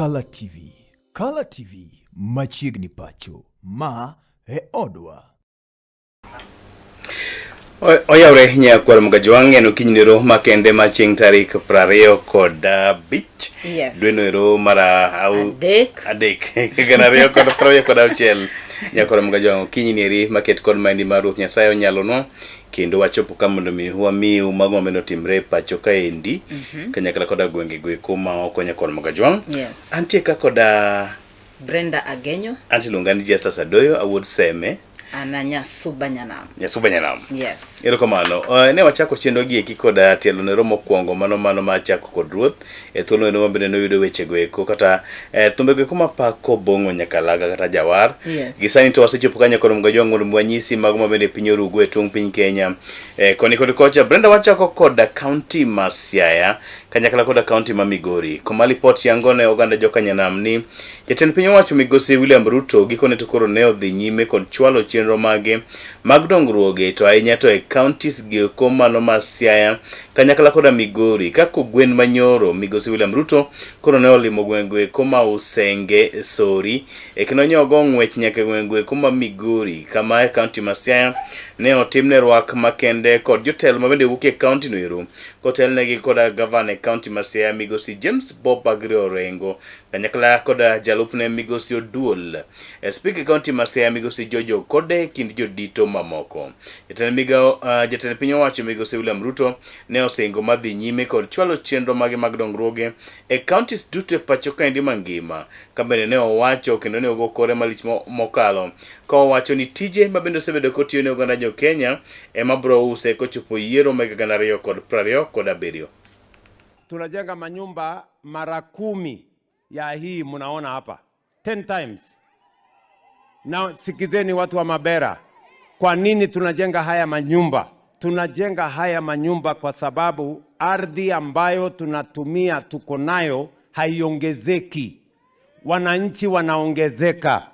Kala TV. Kala TV machiegni pacho. Ma e odwa. Oyawre nyakwar Mgajwang' en okinyi nero makende ma chieng' tarik 25 dweno ero mar Adek. Adek 2026. Nyakwar Mgajwang' okinyi neri maket kod maendi mar Ruoth Nyasaye onyalonwa kendo wachopo ka mondo mi wamiu mago mabende otimre e pacho kaendi kanyakla koda gwenge goeko ma oko. Nyakwar Mgajwang', antie ka koda Brenda Agenyo. Antie luonga ni Justus Adoyo awuod Seme. Ana Nyasuba Nyanam. Nyasuba Nyanam. Yes. Erokamano. Ne wachako chenro gi eki koda tielo nero mokwongo mano ma chako kod ruoth e thuolo eno mabende noyudo weche go eko kata thumbe go eko mapako Bong'o Nyakalaga kata Jawar. Yes. Gi sani to wasechopo kanyo kod Mgajwang' mondo wanyisi mago mabende piny orugo e tung' piny Kenya. Koni kod kocha Brenda wachako koda kaunti ma Siaya kanyakla koda kaunti ma Migori. Koma lipot yango ne oganda joka Nyanam ni jatend piny owacho migosi William Ruto gikone to koro ne odhi nyime kod chwalo chenro mage mag dongruoge to ahinya to e counties gieko mano ma Siaya kanyakla koda Migori. Kaka gwen manyoro migosi William Ruto koro ne olimo gwenge eko ma Usenge Sori e kendo ne ogo ng'wech nyaka e gwenge eko ma Migori kama e kaunti ma Siaya ne otimne rwak makende kod jotelo mabende wuok e kaunti no ero kotelnegi koda gavana e kaunti ma Siaya migosi James Bob Agri Orengo kanyakla koda jalupne migosi Oduol, spika e kaunti ma Siaya migosi Jojo Kode kind jodito mamoko. Jatend migao jatend piny owacho migosi William Ruto ne osingo madhi nyime kod chwalo chenro mage mag dongruoge e counties duto e pacho kaendi mangima ka bende ne owacho kendo ne ogo kore malich mokalo ka owacho ni tije ma bende osebedo kotiyo ne oganda jo Kenya ema bro use kochopo yiero mag 2027. Tunajenga manyumba mara 10 ya hii mnaona hapa, 10 times. Na sikizeni watu wa Mabera, kwa nini tunajenga haya manyumba? Tunajenga haya manyumba kwa sababu ardhi ambayo tunatumia tuko nayo haiongezeki, wananchi wanaongezeka,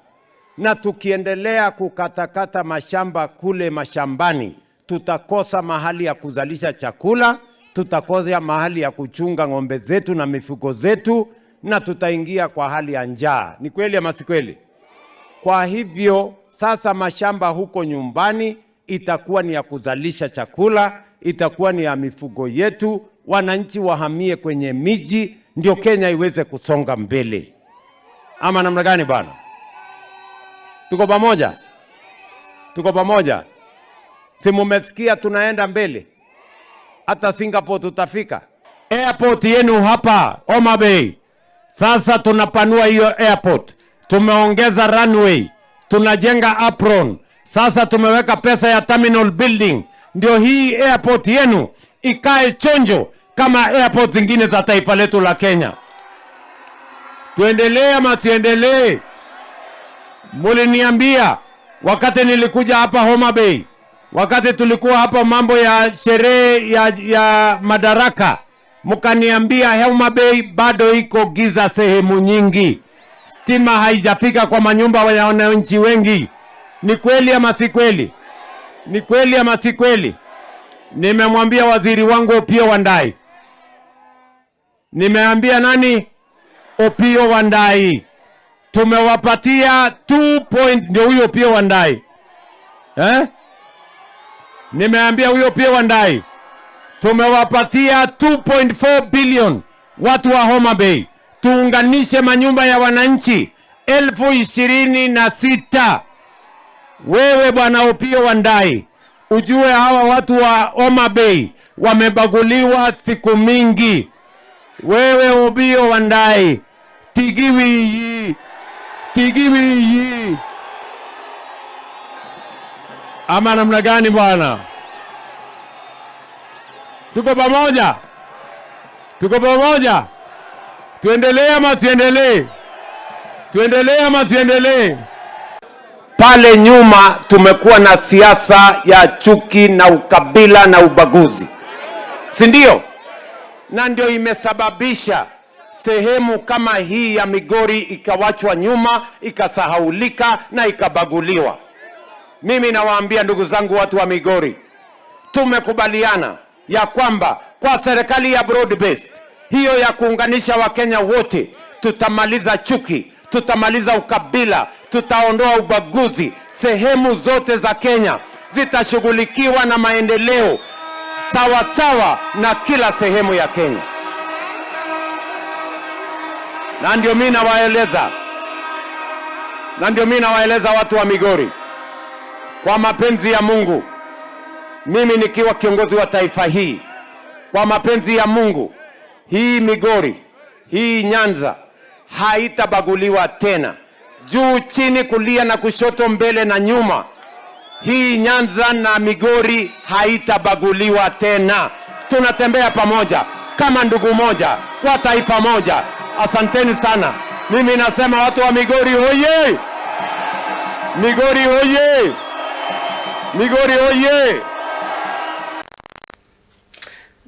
na tukiendelea kukatakata mashamba kule mashambani, tutakosa mahali ya kuzalisha chakula, tutakosa mahali ya kuchunga ng'ombe zetu na mifugo zetu, na tutaingia kwa hali ya njaa. Ni kweli ama si kweli? Kwa hivyo sasa mashamba huko nyumbani itakuwa ni ya kuzalisha chakula, itakuwa ni ya mifugo yetu, wananchi wahamie kwenye miji, ndio Kenya iweze kusonga mbele. Ama namna gani bwana? Tuko pamoja? Tuko pamoja? Si mumesikia tunaenda mbele? Hata Singapore tutafika. Airport yenu hapa Homa Bay, sasa tunapanua hiyo airport, tumeongeza runway, tunajenga apron, sasa tumeweka pesa ya terminal building, ndio hii airport yenu ikae chonjo kama airport zingine za taifa letu la Kenya. Tuendelee ama tuendelee? Muliniambia wakati nilikuja hapa Homa Bay, wakati tulikuwa hapa mambo ya sherehe ya Madaraka, mkaniambia Homa Bay bado iko giza sehemu nyingi, stima haijafika kwa manyumba ya wananchi wengi. Ni kweli ama si kweli? Ni kweli ama si kweli? Nimemwambia waziri wangu Opiyo Wandayi, nimeambia nani? Opiyo Wandayi, tumewapatia 2 point, ndio huyo Opiyo Wandayi eh? Nimeambia huyo Opiyo Wandayi tumewapatia 2.4 billion watu wa Homa Bay, tuunganishe manyumba ya wananchi 26,000. Wewe bwana Opiyo Wandayi, ujue hawa watu wa Homa Bay wamebaguliwa siku mingi. Wewe Opiyo Wandayi, tigiwiyi, tigiwiyi, ama namna gani bwana? Tuko pamoja? Tuko pamoja? Tuendelee ama tuendelee? Tuendelee ama tuendelee? Pale nyuma tumekuwa na siasa ya chuki na ukabila na ubaguzi, si ndio? Na ndio imesababisha sehemu kama hii ya Migori ikawachwa nyuma, ikasahaulika na ikabaguliwa. Mimi nawaambia ndugu zangu watu wa Migori, tumekubaliana ya kwamba kwa serikali ya broad based hiyo ya kuunganisha Wakenya wote, Tutamaliza chuki, tutamaliza ukabila, tutaondoa ubaguzi. Sehemu zote za Kenya zitashughulikiwa na maendeleo sawa sawa na kila sehemu ya Kenya. Na ndio mimi nawaeleza, na ndio mimi nawaeleza watu wa Migori, kwa mapenzi ya Mungu, mimi nikiwa kiongozi wa taifa hii, kwa mapenzi ya Mungu, hii Migori, hii Nyanza haitabaguliwa tena, juu chini, kulia na kushoto, mbele na nyuma. Hii Nyanza na Migori haitabaguliwa tena. Tunatembea pamoja kama ndugu moja wa taifa moja. Asanteni sana. Mimi nasema watu wa Migori hoye! Migori hoye! Migori hoye!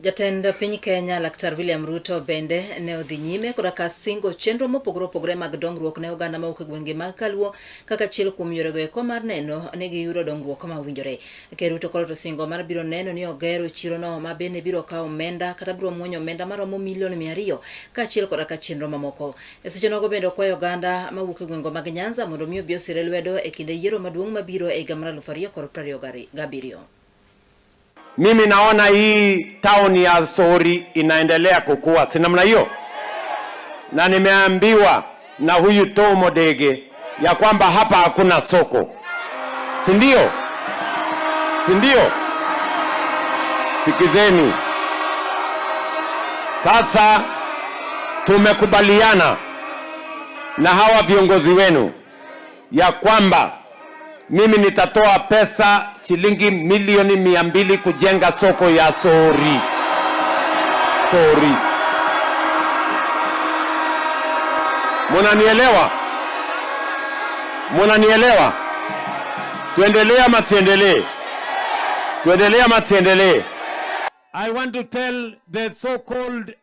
Jatend piny Kenya Laktar William Ruto bende ne odhi nyime koda ka singo chenro mopogore opogore mag dongruok ne oganda mawuok e gwenge mag Kaluo kaka achiel kuom yorego eko mar neno ni giyudo dongruok ma owinjore. Ker Ruto koro to singo mar biro neno ni ogero chirono ma bende biro kawo omenda kata biro muonyo omenda maromo milion 200 kaachiel koda ka chenro mamoko. E seche nogo bende okwayo oganda mawuok e gwenge mag Nyanza mondo mi obi osire lwedo e kinde yiero maduong' mabiro e higa mar 2027. Mimi naona hii town ya Sori inaendelea kukua, si namna hiyo? Na nimeambiwa na huyu Tom Odege ya kwamba hapa hakuna soko, si ndio? Si ndio? Sikizeni sasa, tumekubaliana na hawa viongozi wenu ya kwamba mimi nitatoa pesa shilingi milioni 200 kujenga soko ya Sori. Sori. Munanielewa? Munanielewa? Tuendelee ama tuendelee? Tuendelee ama tuendelee? I want to tell the so-called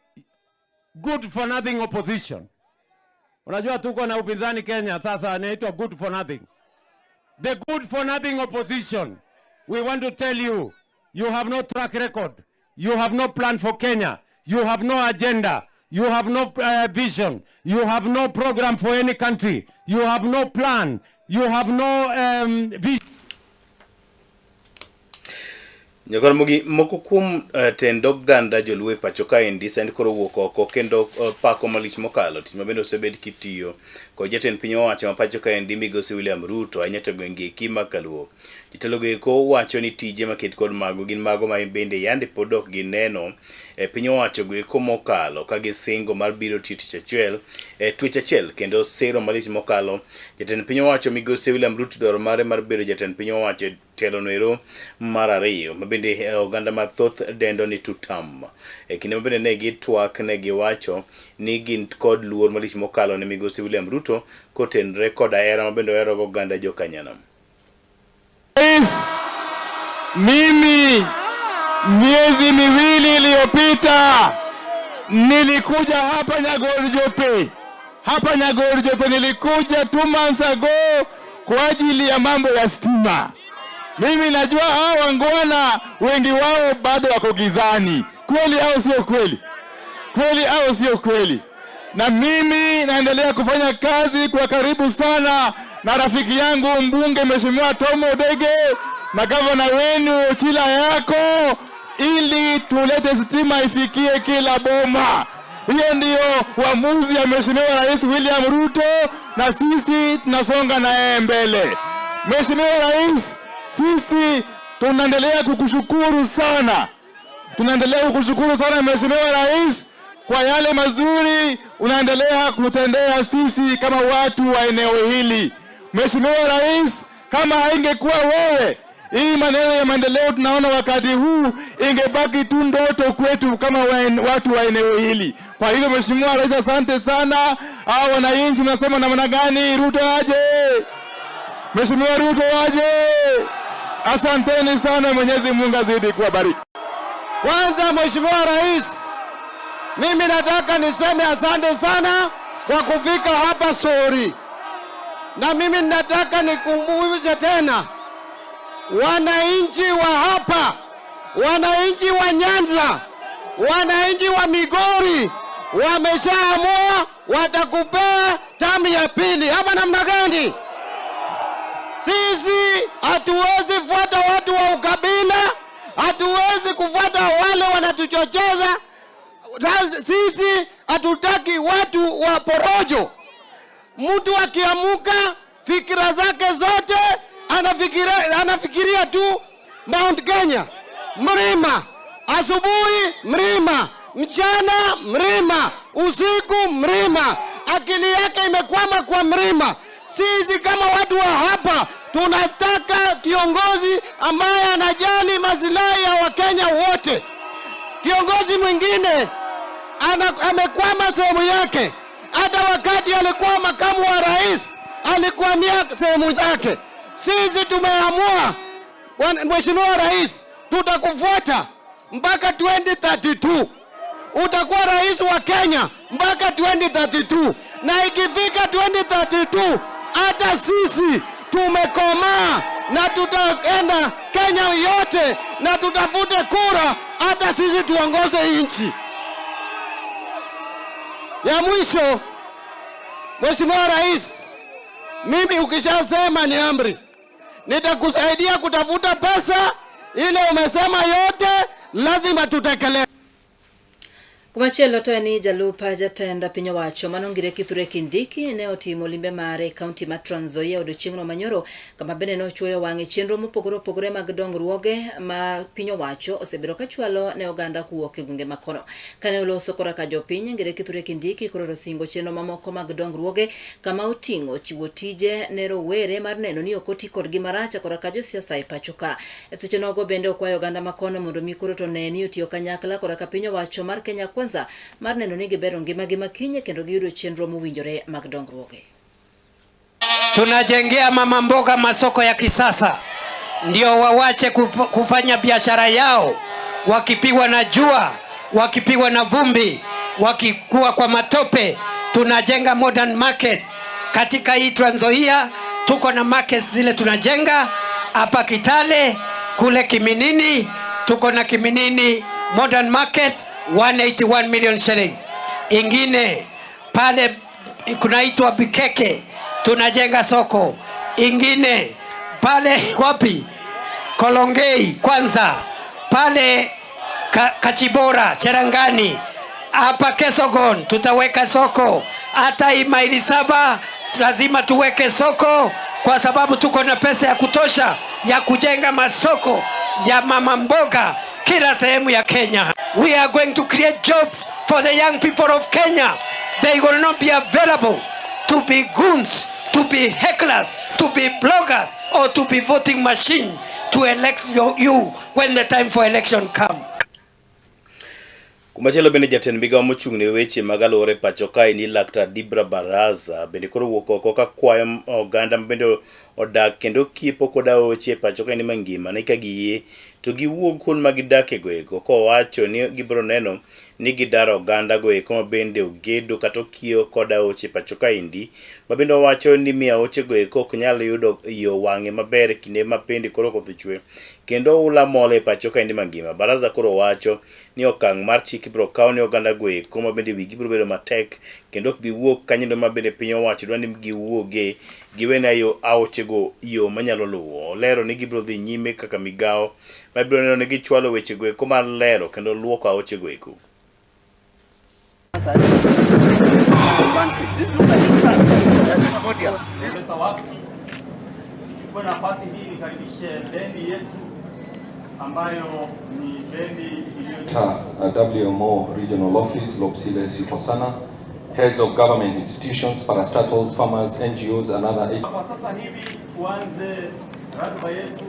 good for nothing opposition. Unajua tuko na upinzani Kenya sasa anaitwa good for nothing. The good for nothing opposition, we want to tell you, you have no track record, you have no plan for Kenya, you have no agenda, you have no vision, you have no program for any country, you have no plan, you have no vision. Nyakar moko kuom tend oganda joluo e pacho kaendi sani koro owuok oko kendo pako malich mokalo tich mabende osebed kitiyo kod jatend piny owacho ma pacho kaendi migosi William Ruto ahinya to gwenge eki ma kaluo. Jotelo go eko wacho ni tije maket kod mago gin mago ma bende yande pod ok gineno e piny owacho go eko mokalo ka gisingo mar biro tiyo tich achiel e twech achiel kendo sero malich mokalo. Jatend piny owacho migosi William Ruto dwaro mare mar bedo jatend piny owacho telo noero mar ariyo mabende oganda mathoth dendo ni tutam. E kinde mabende ne gitwak ne giwacho ni gin kod luor malich mokalo ne migosi William Ruto kotenre koda hera mabende oherogo oganda jokanyanam. Rais, mimi miezi miwili iliyopita nilikuja hapa Nyagor Jope. Hapa Nyagor Jope nilikuja 2 months ago kwa ajili ya mambo ya stima. Mimi najua hao wangwana wengi wao bado wako gizani. Kweli au sio kweli? Kweli au sio kweli? Na mimi naendelea kufanya kazi kwa karibu sana na rafiki yangu mbunge Mheshimiwa Tom Odege na gavana wenu Ochila Ayacko ili tulete stima ifikie kila boma. Hiyo ndiyo uamuzi ya Mheshimiwa Rais William Ruto, na sisi tunasonga na yeye mbele. Mheshimiwa Rais, sisi tunaendelea kukushukuru sana, tunaendelea kukushukuru sana Mheshimiwa Rais kwa yale mazuri unaendelea kutendea sisi kama watu wa eneo hili. Mheshimiwa Rais, kama haingekuwa wewe, hii maneno ya maendeleo tunaona wakati huu ingebaki tu ndoto kwetu kama watu wa eneo hili. Kwa hivyo Mheshimiwa Rais, asante sana. Hao wananchi mnasema namna gani? Ruto aje! Mheshimiwa Ruto aje! Asanteni sana, Mwenyezi Mungu azidi kuwabariki. Kwanza Mheshimiwa Rais, mimi nataka niseme asante sana kwa kufika hapa Sori, na mimi nataka nikumbushe tena wananchi wa hapa, wananchi wa Nyanza, wananchi wa Migori, Wameshaamua watakupea tamu ya pili, ama namna gani? Sisi hatuwezi fuata watu wa ukabila, hatuwezi kufuata wale wanatuchocheza. Sisi hatutaki watu wa porojo. Mtu akiamuka fikira zake zote anafikiria tu Mount Kenya, mlima asubuhi, mlima mchana, mlima usiku, mlima. Akili yake imekwama kwa mlima. Sisi kama watu wa hapa tunataka kiongozi ambaye anajali maslahi ya Wakenya wote. Kiongozi mwingine amekwama sehemu yake. Hata wakati alikuwa makamu wa rais alikwamia sehemu yake. Sisi tumeamua, Mheshimiwa Rais, tutakufuata mpaka 2032. Utakuwa rais wa Kenya mpaka 2032, na ikifika 2032 hata sisi tumekomaa na tutaenda Kenya yote na tutafute kura, hata sisi tuongoze nchi. Ya mwisho, Mheshimiwa Rais, mimi ukishasema ni amri, nitakusaidia kutafuta pesa ile umesema yote lazima tutekeleze. Kumachielo to en ni jalup jatend piny owacho manongire Kithure Kindiki ne otimo limbe mare e kaunti ma Trans Nzoia odiochieng'no manyoro, kama bende ne ochwoyo wang'e chenro mopogore opogore mag dongruoge ma piny owacho osebedo kachwalo ne oganda kowuok e gwenge makono. Kane oloso korka jopiny, Ngire Kithure Kindiki koro osingo chenro mamoko mag dongruoge kama oting'o chiwo tije ne rowere mar neno ni ok oti kodgi marach korka josiasa e pacho ka. E seche nogo bende okwayo oganda makono mondo mi koro to ne ni otiyo kanyakla korka piny owacho mar Kenya Kwanza mar neno ni gibero ngimagi makinye kendo giyudo chenro mowinjore mag dongruoge. Tunajengea mama mboga masoko ya kisasa ndio wawache kufanya biashara yao wakipigwa na jua, wakipigwa na vumbi, wakikuwa kwa matope. Tunajenga modern markets katika hii Trans Nzoia. Tuko na markets zile tunajenga hapa Kitale, kule Kiminini tuko na Kiminini modern market 181 million shillings. Ingine pale kunaitwa Bikeke tunajenga soko ingine pale wapi, Kolongei kwanza pale Kachibora Cherangani, hapa Kesogon tutaweka soko. Hata hii maili 7 lazima tuweke soko, kwa sababu tuko na pesa ya kutosha ya kujenga masoko ya mama mboga kila sehemu ya Kenya. We are going to create jobs for the young people of Kenya. They will not be available to be goons, to be hecklers, to be bloggers, or to be voting machine to elect you when the time for election comes. Kumachielo bende jatend migawo mochung' ne weche mag alwora e pacho kae ni Laktar Dibra Baraza bende koro wuok oko ka kwayo oganda bende odak kendo kiepo kod aoche e pacho kae ni mangima ni ka giyie to giwuog kuond ma gidakie go eko, kowacho ni gibiro neno ni gidaro oganda go eko ma bende ogedo kata okiewo kod aoche e pacho kaendi, ma bende owacho ni miyo aoche go eko ok nyal yudo yo wang'e maber e kinde ma bende koro koth ochwe kendo oula mol e pacho kaendi mangima. Baraza koro wacho ni okang' mar chik ibiro kaw ne oganda go eko ma bende wigi biro bedo matek kendo ok bi wuok kanyo ma bende piny owacho dwa ni giwuoge giwene aochego yo manyalo luwo. Olero ni gibiro dhi nyime kaka migawo ma biro neno ni gichwalo weche go eko mar lero kendo luoko aoche go eko. Nichukue nafasi hii nikaribishe bendi yetu ambayo ni bendi iliyo WMO Regional Office, Lopsile Sikhosana, heads of government institutions, parastatals, farmers, NGOs and other agencies. Kwa sasa hivi tuanze ratiba yetu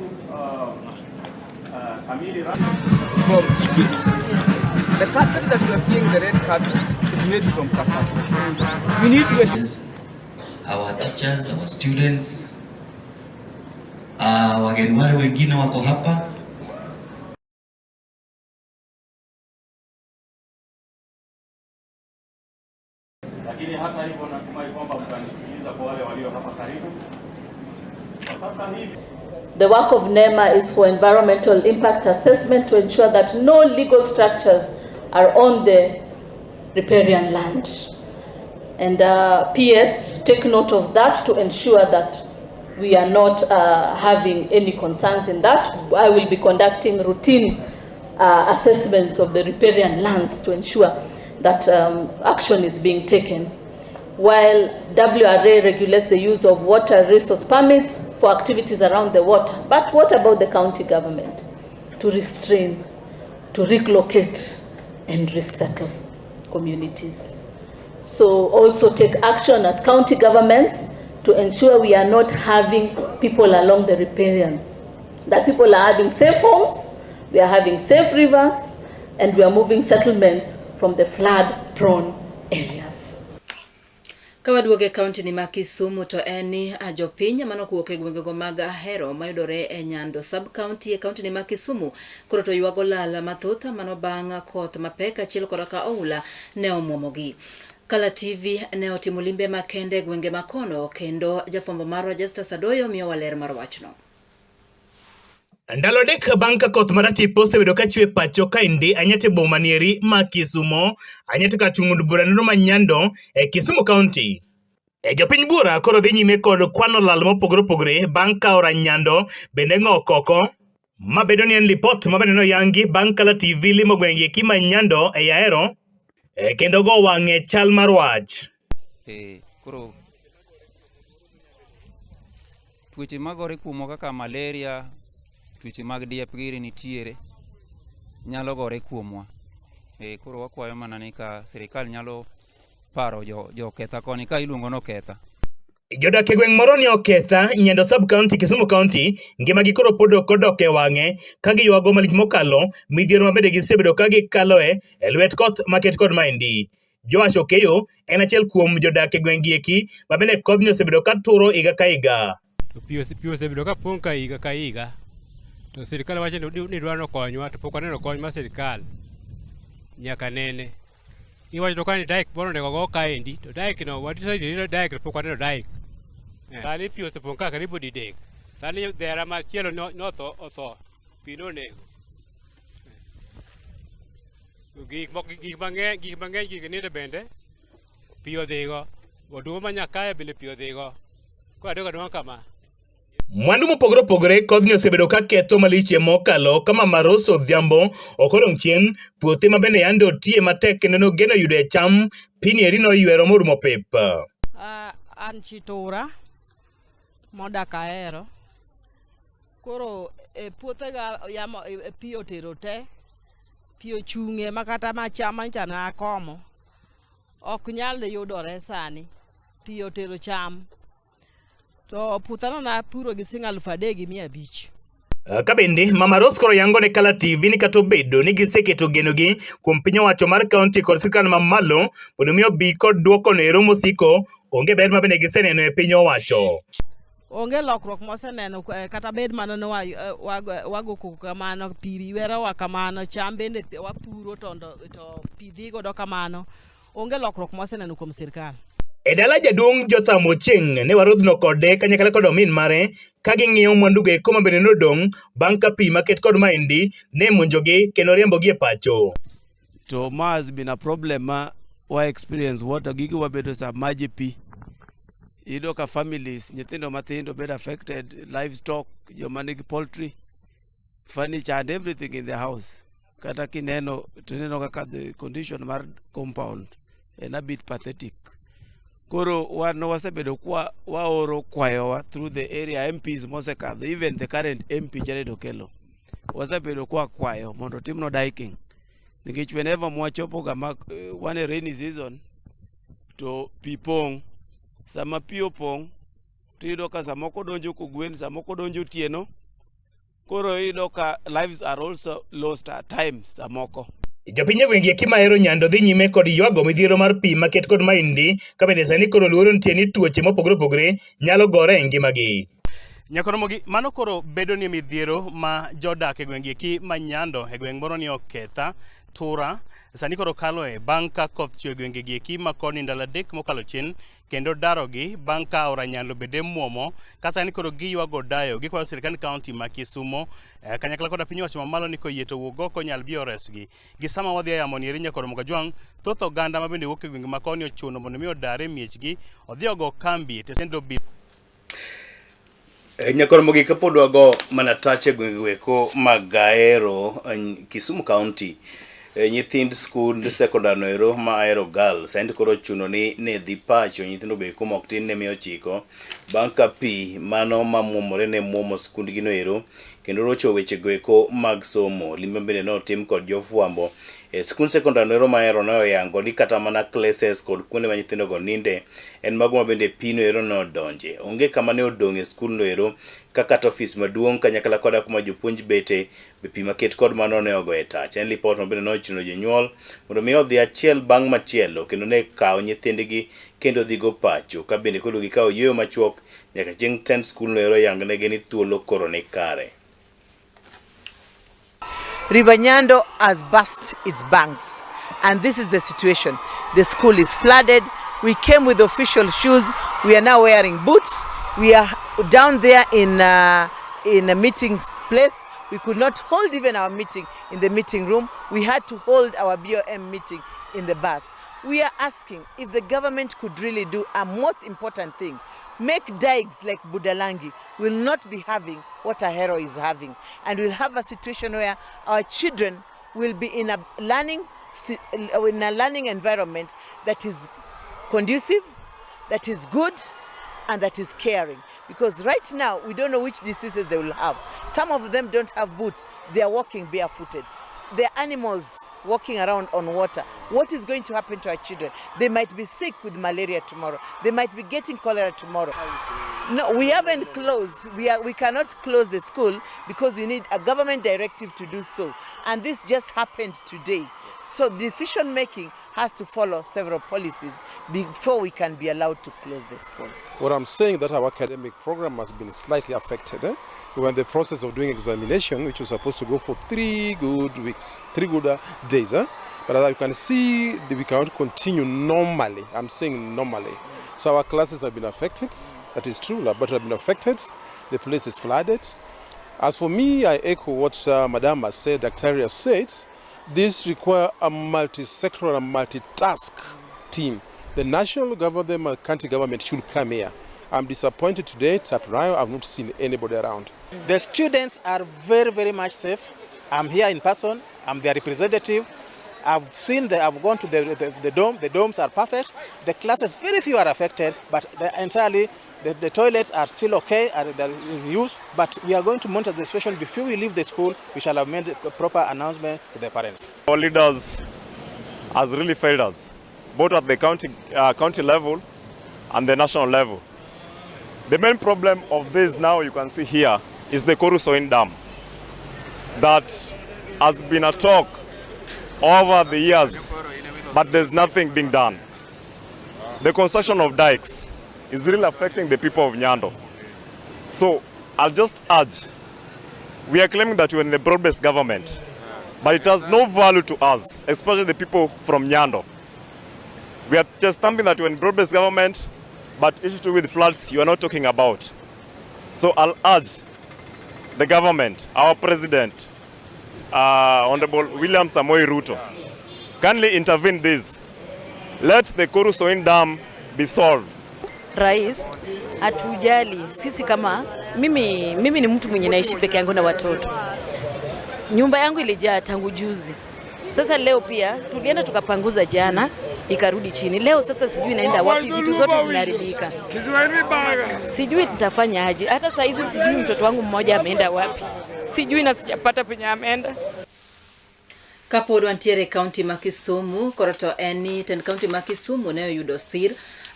kamili. From Egypt. The carpet that you are seeing, the red carpet, is made from cassava. We need to our teachers, our students, wageni wale wengine wako hapa. Lakini hata hivyo natumai kwamba mtanisikiliza kwa wale walio hapa karibu. Kwa sasa hivi The work of NEMA is for environmental impact assessment to ensure that no legal structures are on the riparian land. And PS, take note of that to ensure that we are not having any concerns in that. I will be conducting routine assessments of the riparian lands to ensure that action is being taken. While WRA regulates the use of water resource permits for activities around the water, but what about the county government? To restrain, to relocate, and resettle communities. So also take action as county governments to ensure we are not having people along the riparian, that people are having safe homes, we are having safe rivers, and we are moving settlements from the flood-prone areas. Ka waduogo e kaunti ni ma Kisumu to en ni jopiny manokowuok e gwengego mag Ahero mayudore e Nyando sub county e kaunti ni ma Kisumu koro to ywago lal mathoth mano bang' koth mapek achiel koda ka oula ne omuomogi. Kala TV ne otimo limbe makende e gwenge ma kono kendo jafwambo marwa Justus Adoyo miyowa ler mar wachno. Ndalo adek bang' ka koth maratipo osebedo ka chwe pacho kaendi anyate boma nieri ma Kisumo, anyate kar chung' od bura nero ma Nyando e Kisumu County. E jopiny buora koro dhi nyime kod kwano lal mopogore opogore bang' ka aora Nyando bende ng'ok oko. Ma bedo ni en lipot ma bende noyangi bang' Kala TV limo gwenge eki ma Nyando e Ahero e kendo go wang'e chal mar wach. E, koro Tuoche magore kuomwa kaka malaria, tuoche mag diep giri nitiere, nyalo gore kuomwa. E, koro wakwayo mana ni ka sirikal nyalo paro jo, jo Oketha koni ka iluongo ni Oketha. Jodak e gweng' moro ni Oketha, Nyando sub county, Kisumu county, ngimagi koro pod ok odok e wang'e ka giywago malich mokalo midhiero ma bende gisebedo ka gikaloe e lwet koth maket kod maendi. Joash Okeyo en achiel kuom jodak e gweng' gi eki ma bende kodhni osebedo ka turo higa ka higa. To pi osebedo ka pong' ka higa ka higa. To sirkal wacho ni dwaro nokonywa to pok waneno kony mar sirkal nyaka nene. Iwacho to ka ni dike moro onego go kaendi to dike no wadecide ni dike to pok waneno dike. Sani pi osepong' ka karibu didek. Sani dhera machielo notho otho pi nonego. Gik moko gik mang'eny gik mang'eny gik nindo bende pi odhigo. Oduma ma nyakaye bende pi odhigo. Koro adong' adong'a kama. Mwandu mopogore opogore kodhni osebedo ka ketho malich e mokalo ka Mama Rose Odhiambo ok odong' chien, puothe ma bende yande otiye matek kendo nogeno yudo e cham, pini eri noywero morumo pep. An Chitura modak Ahero. Koro e puothega yamo e, pi otero te, pi ochung'e ma kata ma cham manyocha nakomo ok nyal yudore sani. Pi otero cham. To puothano napuro gi siling' 3500. Ka bende Mama Rose koro yango ne Kala TV ni kata obedo ni giseketo genogi kuom piny owacho mar kaunti kod sirkal mamalo mondo mi obi kod duoko no ero mosiko, onge ber ma bende giseneno e piny owacho. Onge lokruok moseneno kata bed mana ni wago koko kamano, pi ywerowa kamano, cham bende wapuro to pi dhi godo kamano. Onge lokruok moseneno kuom sirkal. E dala jaduong' Jotham Ochieng' ne warodhno kode kanyakla kod omin mare ka ging'iyo mwandugo eko ma bende nodong' bang' ka pi maket kod maendi ne monjogi kendo riembogi e pacho. To ma has been a problem ma wa experience water gigi wabedo submerge pi. Iyudo ka families nyithindo mathindo bedo affected, livestock, joma nigi poultry, furniture and everything in the house. Kata kineno to ineno kaka the condition mar compound en a bit pathetic. Koro wan wasebedo kwa waoro kwayowa through the area MPs mosekadho, even the current MP Jared Okello. Wasebedo kwa kwayo mondo otimnwa diking. Nikech whenever mwachopo ga ma wan e rainy season to pi pong'. Sama pi opong' tiyudo ka samoko donjo kogwen, samoko donjo otieno. Koro iyudo ka lives are also lost at times samoko. Jopiny e gwenge eki mahero Nyando dhi nyime kod ywago midhiero mar pi maket kod maindi ka bende sani koro luoro nitie ni tuoche mopogore opogore nyalo gore e ngimagi. Nyakoromogi, mano koro bedo ni midhiero ma jodak e gweng' eki ma Nyando e gweng' moro ni Oketha, Tura, sani koro kaloe bang' ka koth chwe e gwenge gi eki ma koni ndalo adek mokalo chien kendo darogi bang' ka aora Nyando bende muomo ka sani koro giywago dayo gikwayo sirkand kaunti ma Kisumo eh, kanyakla koda piny owacho mamalo ni koyie to wuog oko nyal bi oresgi. Gi sama wadhi e yamo ni eri Nyakoromogi Ajwang', thoth oganda ma bende wuok e gwenge ma koni ochuno mondo mi odar e miechgi odhi ogo kambi e tesend obila Eh, Nyakoromogi kapod wago mana tach e gwenge weko mag Ahero, eh, Kisumu County. Eh, nyithind skund sekondar noero ma Ahero Girls sani to koro ochuno ni ne dhi pacho nyithindo be kuma ok tin ne 900 bang' ka pi mano mamuomore ne muomo skundgi noero kendo rocho weche goeko mag somo. Limbe bende ne otim kod jofwambo e skund sekondar noero ma Ahero ne oyango ni kata mana classes kod kuonde ma nyithindogo ninde en mago ma bende pi noero ne odonje. Onge kama ne odong' e skul noero ka kata ofis maduong' kanyakla koda kuma jopuonj bete be pi maket kod mano ne ogoye tach. En lipot ma bende ne ochuno jonyuol mondo mi odhi achiel bang' machielo kendo ne kaw nyithindgi kendo dhigo pacho ka bende koro gikawo yueyo machuok nyaka chieng' tend skul noero yangnegi ni thuolo koro ni kare. River Nyando has burst its banks, and this is the situation. The school is flooded. We came with official shoes. We are now wearing boots. We are down there in, uh, in a meeting place. We could not hold even our meeting in the meeting room. We had to hold our BOM meeting in the bus. We are asking if the government could really do a most important thing make dikes like Budalangi will not be having what Ahero is having. And we'll have a situation where our children will be in a learning, in a learning environment that is conducive, that is good, and that is caring. Because right now, we don't know which diseases they will have. Some of them don't have boots. They are walking barefooted. There are animals walking around on water. What is going to happen to our children? They might be sick with malaria tomorrow. They might be getting cholera tomorrow. No, we haven't closed. We, are, we cannot close the school because we need a government directive to do so. And this just happened today. So decision making has to follow several policies before we can be allowed to close the school. What I'm saying that our academic program has been slightly affected. Eh? We were in the process of doing examination, which was supposed to go for three good weeks, three good uh, days. Eh? But as you can see, we cannot continue normally. I'm saying normally. So our classes have been affected. That is true. Laboratory have been affected. The place is flooded. As for me, I echo what uh, Madam has said, Dr. has said. This requires a multi-sectoral and multitask team. The national government and county government should come here. I'm disappointed today, Taprayo, I've not seen anybody around. The students are very, very much safe. I'm here in person. I'm their representative. I've seen the, I've gone to the, the, the dome. The domes are perfect. The classes, very few are affected, but the entirely the, the toilets are still okay, are they're in use, but we are going to monitor the situation. Before we leave the school, we shall have made a proper announcement to the parents. Our leaders has really failed us, both at the county, uh, county level and the national level. The main problem of this now you can see here is the Koru Dam that has been a talk over the years, but there's nothing being done. The construction of dikes is really affecting the people of Nyando. So I'll just urge, we are claiming that we're in the broad-based government, but it has no value to us, especially the people from Nyando. We are just stamping that we're in broad-based government, but issue to with floods you are not talking about. So I'll urge the government, our president, uh, Honorable William Samoei Ruto, kindly intervene this. Let the Koru Dam be solved. Rais hatujali sisi kama mimi, mimi ni mtu mwenye naishi peke yangu na watoto. Nyumba yangu ilijaa tangu juzi. Sasa leo pia tulienda tukapanguza jana ikarudi chini. Leo sasa sijui naenda wapi, vitu zote zimeharibika, sijui nitafanya aje. Hata saa hizi sijui mtoto wangu mmoja ameenda wapi, sijui na sijapata penye ameenda. Kapod wantiere e kaunti ma Kisumu, koro to en ni tend kaunti ma Kisumu ne oyudo sir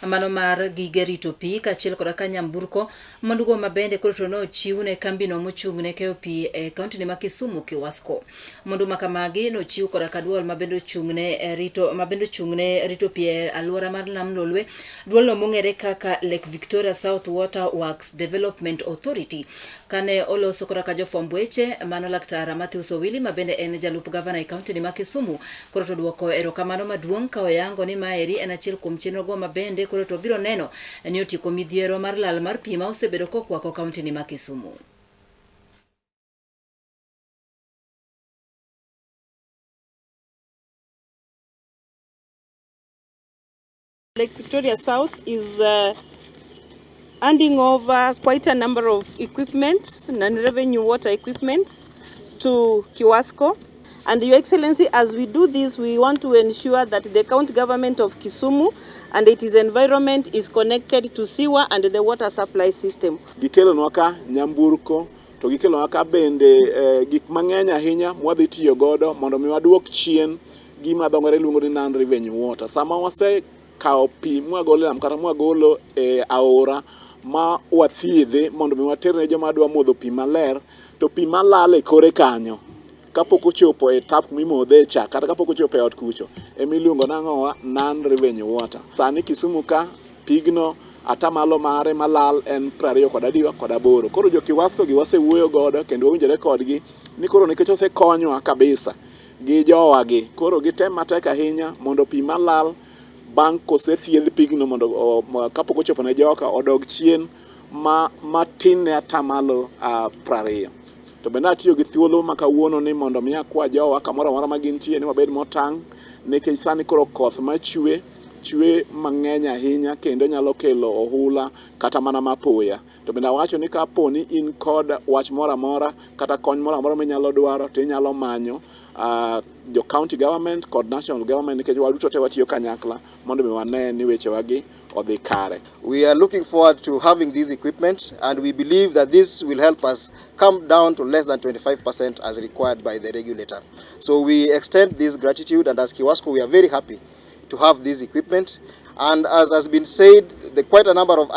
Mano mar gige rito pi kaachiel koda ka nyamburko mwandugo ma bende koro to nochiw ne kambino mochung' ne keyo pi e kaontini ma Kisumu Kiwasco. Mwandu ma kamagi nochiw koda ka duol ma bende ochung' ne rito ma bende ochung' ne rito pi e alwora mar Nam Lolwe, duolno mong'ere kaka Lake Victoria South Water Works Development Authority. Kane oloso koda ka jofwamb weche, mano Laktar Matthews Owili ma bende en jalup gavana e kaontini ma Kisumu koro to duoko erokamano maduong' ka oyango ni maeri en achiel kuom chenrogo ma bende koro to biro neno ni otieko midhiero mar lal mar pi ma osebedo kokwako kaontini ma Kisumu. Lake Victoria South is handing over quite a number of equipments, non-revenue water equipments, to Kiwasco. And Your Excellency, as we do this, we want to ensure that the county government of Kisumu and its environment is connected to sewer and the water supply system. Gikelonwa ka nyamburko to gikelonwa ka bende gik mang'eny ahinya mwadhi tiyo godo mondo mi waduok chien gima dho ngere luongo ni non revenue water. Sama wase kawo pi mwagolo e nam kata mwagolo e aora ma wathiedhe mondo mi waterne joma dwa modho pi maler to pi malal e kore kanyo kapok ochopo e tap mimodhe cha kata kapok ochopo e ot kucho ema iluongo nang'owa non revenue water. Sani Kisumu ka pigno atamalo mare malal en 28. Koro jo Kiwasco gi wasewuoyo godo kendo wawinjore kodgi ni koro nikech osekonywa kabisa gi jowagi koro gitem matek ahinya mondo pi malal bang' kosethiedh pigno mondo kapok ochopo ne joka odog chien ma matin ne atamalo 20. To bende atiyo gi thuolo ma kawuono ni mondo mi akwa jowa kamoro amora ma gintie ni wabed motang' nikech sani koro koth machwe chwe mang'eny ahinya kendo nyalo kelo ohula kata mana mapoya. To bende awacho ni kapo ni in kod wach moro amora kata kony moro amora minyalo dwaro to inyalo manyo jo county government kod national government nikech waduto te watiyo kanyakla mondo mi wane ni wechewagi odhi kare. We are looking forward to having this equipment and we believe that this will help us come down to less than 25% as required by the regulator. So we extend this gratitude, and as Kiwasco we are very happy to have this equipment. And as has been said, there quite a number of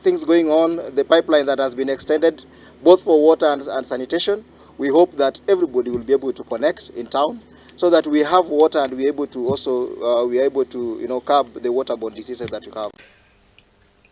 things going on, the pipeline that has been extended both for water and sanitation. We hope that everybody will be able to connect in town so that we have water and we are able to also we are able to curb the waterborne diseases that we have.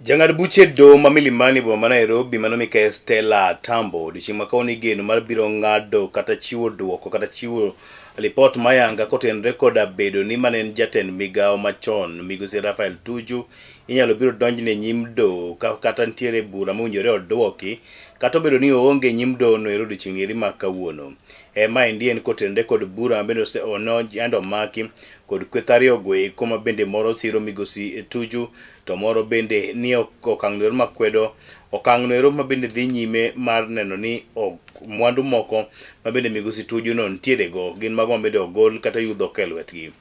Jang'ad buche doho ma Milimani boma ma Nairobi mano Mikai Stella Tambo odiochieng' ma kawuono igeno mar biro ng'ado kata chiwo duoko kata chiwo lipot mayanga kotenore koda bedo ni mane en jatend migawo machon migosi Raphael Tuju inyalo biro donjne nyim doho kata nitiere bura mowinjore oduoki kata obedo ni oonge nyim doho no ero odiochieng' eri ma kawuono. Maendi en kotenore kod bura ma bende yande omaki kod kweth ariyo go eko ma bende moro siro migosi Tuju to moro bende ni okang' no ero makwedo okang' no ero ma bende dhi nyime mar neno ni mwandu moko ma bende migosi Tuju no nitiere go gin mago ma bende ogol kata yudho e lwetgi.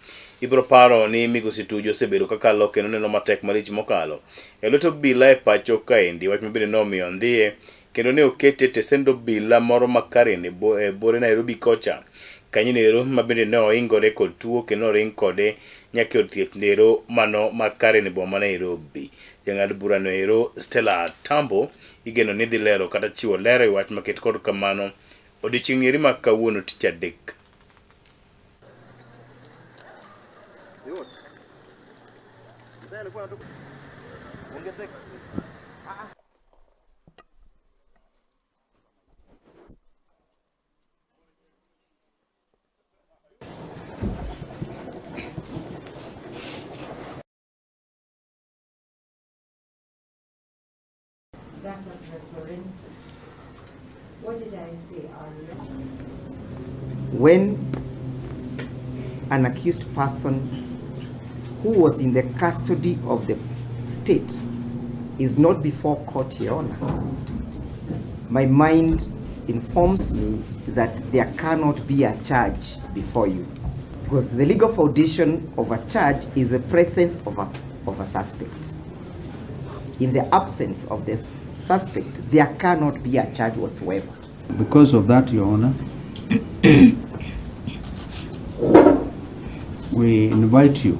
Ibiro paro ni migosi Tuju osebedo kakalo kendo neno matek malich mokalo e lwet obila e pacho kaendi wach ma bende nomiyo ndhiye kendo ne okete e tesend obila moro ma Karen e bore Nairobi kocha kanyo ero ma bende ne oingore kod tuo kendo oring kode nyaka e od thieth ero mano ma Karen e boma ma Nairobi. Jang'ad burano ero Stella Tambo igeno ni dhi lero kata chiwo ler e wach maket kod kamano odiochieng' eri ma kawuono tich adek. That address, Orin. What did I say earlier? When an accused person who was in the custody of the state is not before court, Your Honor, my mind informs me that there cannot be a charge before you, because the legal foundation of a charge is the presence of a suspect. In the absence of the suspect, there cannot be a charge whatsoever. Because of that, Your Honor, we invite you,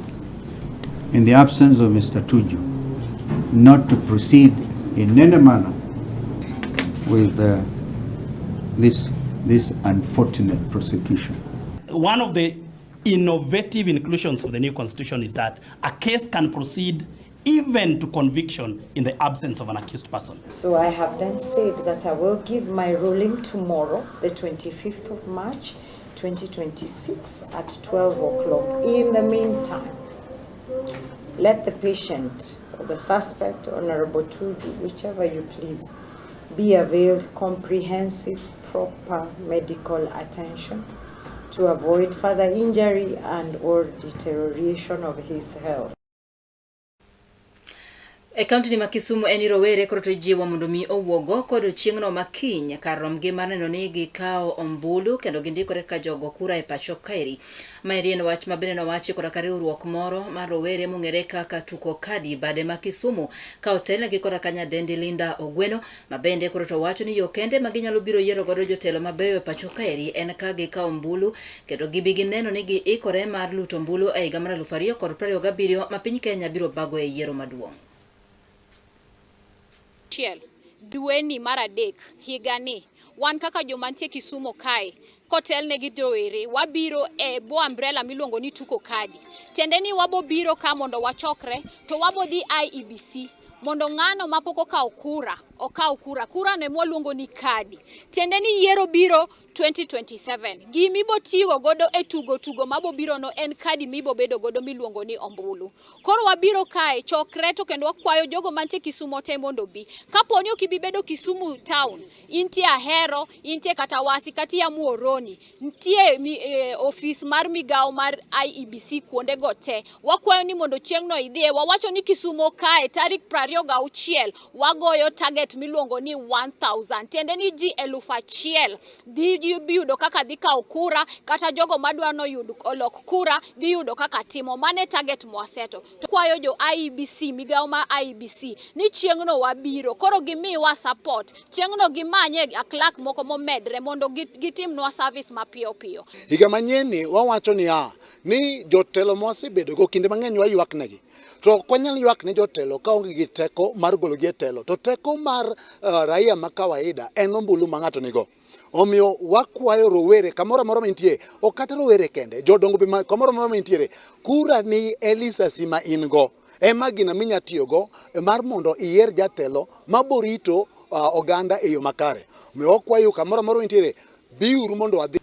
in the absence of Mr. Tuju, not to proceed in any manner with this unfortunate prosecution. One of the innovative inclusions of the new constitution is that a case can proceed even to conviction in the absence of an accused person. So I have then said that I will give my ruling tomorrow, the 25th of March, 2026 at 12 o'clock. In the meantime, let the patient or the suspect, Honorable Tuju, whichever you please, be availed comprehensive, proper medical attention to avoid further injury and or deterioration of his health. E kaunti ma Kisumu en ni rowere koro to ijiwo mondo mi owuog oko odiochieng'no ma kiny kar romgi mar neno ni gikawo ombulu kendo gindikore kaka jogo kura e pacho kaeri. Maeri en wach ma bende nowachi koda ka riwruok moro mar rowere mong'ere kaka Tuko Kadi bade ma Kisumu ka otelnegi koda ka nyadendi Linda Ogweno ma bende koro to wacho ni yo kende ma ginyalo biro yiero godo jotelo mabeyo e pacho kaeri en ka gikawo ombulu kendo gibi gineno ni giikore mar luto ombulu e higa mar 2027 ma piny Kenya biro bagoe yiero maduong'. Chiel dweni mar adek higani wan kaka joma nitie Kisumo kae kotelne gi rowere wabiro e bwo umbrella miluongo ni Tuko Kadi. Tiende ni wabo biro ka mondo wachokre to wabo dhi IEBC mondo ng'ano mapok okawo kura okaw kura. Kura no ema waluongo ni kadi. Tiende ni yiero biro 2027. Gima ibo tigo godo e tugo tugo mabo biro no en kadi mibo bedo godo miluongo ni ombulu. Koro wabiro kae chokre to kendo wakwayo jogo mantie Kisumo te mondo obi. Kapo ni ok ibi bedo Kisumu town, intie Ahero, intie kata Wasi, kata iya Muhoroni, nitie ofis mar migawo mar IEBC kuonde go te. Wakwayo ni mondo chieng'no idhiye. Wawacho ni Kisumo kae tarik 26 wagoyo target miluongo ni 1000. Tiende ni ji 1000 dhi yudo kaka dhi kawo kura, kata jogo madwa noyud olok kura dhi yudo kaka timo. Mane target mwaseto. To kwayo jo IEBC, migawo ma IEBC ni chieng'no wabiro. Koro gimiwa support. Chieng'no gimanye a clerk moko momedre mondo gitimnwa service mapiyo piyo. Higa manyien ni wawacho niya, ni jotelo mwasebedogo kinde mang'eny waywak negi. To ok wanyal ywak ne jotelo ka onge gi teko mar gologi e telo. To teko mar raia ma kawaida en ombulu ma ng'ato nigo. Omiyo wakwayo rowere kamoro amora mantie, ok kata rowere kende, jodongo be kamoro amora mantiere, kura ni e lisasi ma in go. Ema gina minya tiyogo mar mondo iyier jatelo maborito oganda e yo makare. Omiyo wakwayo kamoro amora mantiere, biuru mondo wadhi.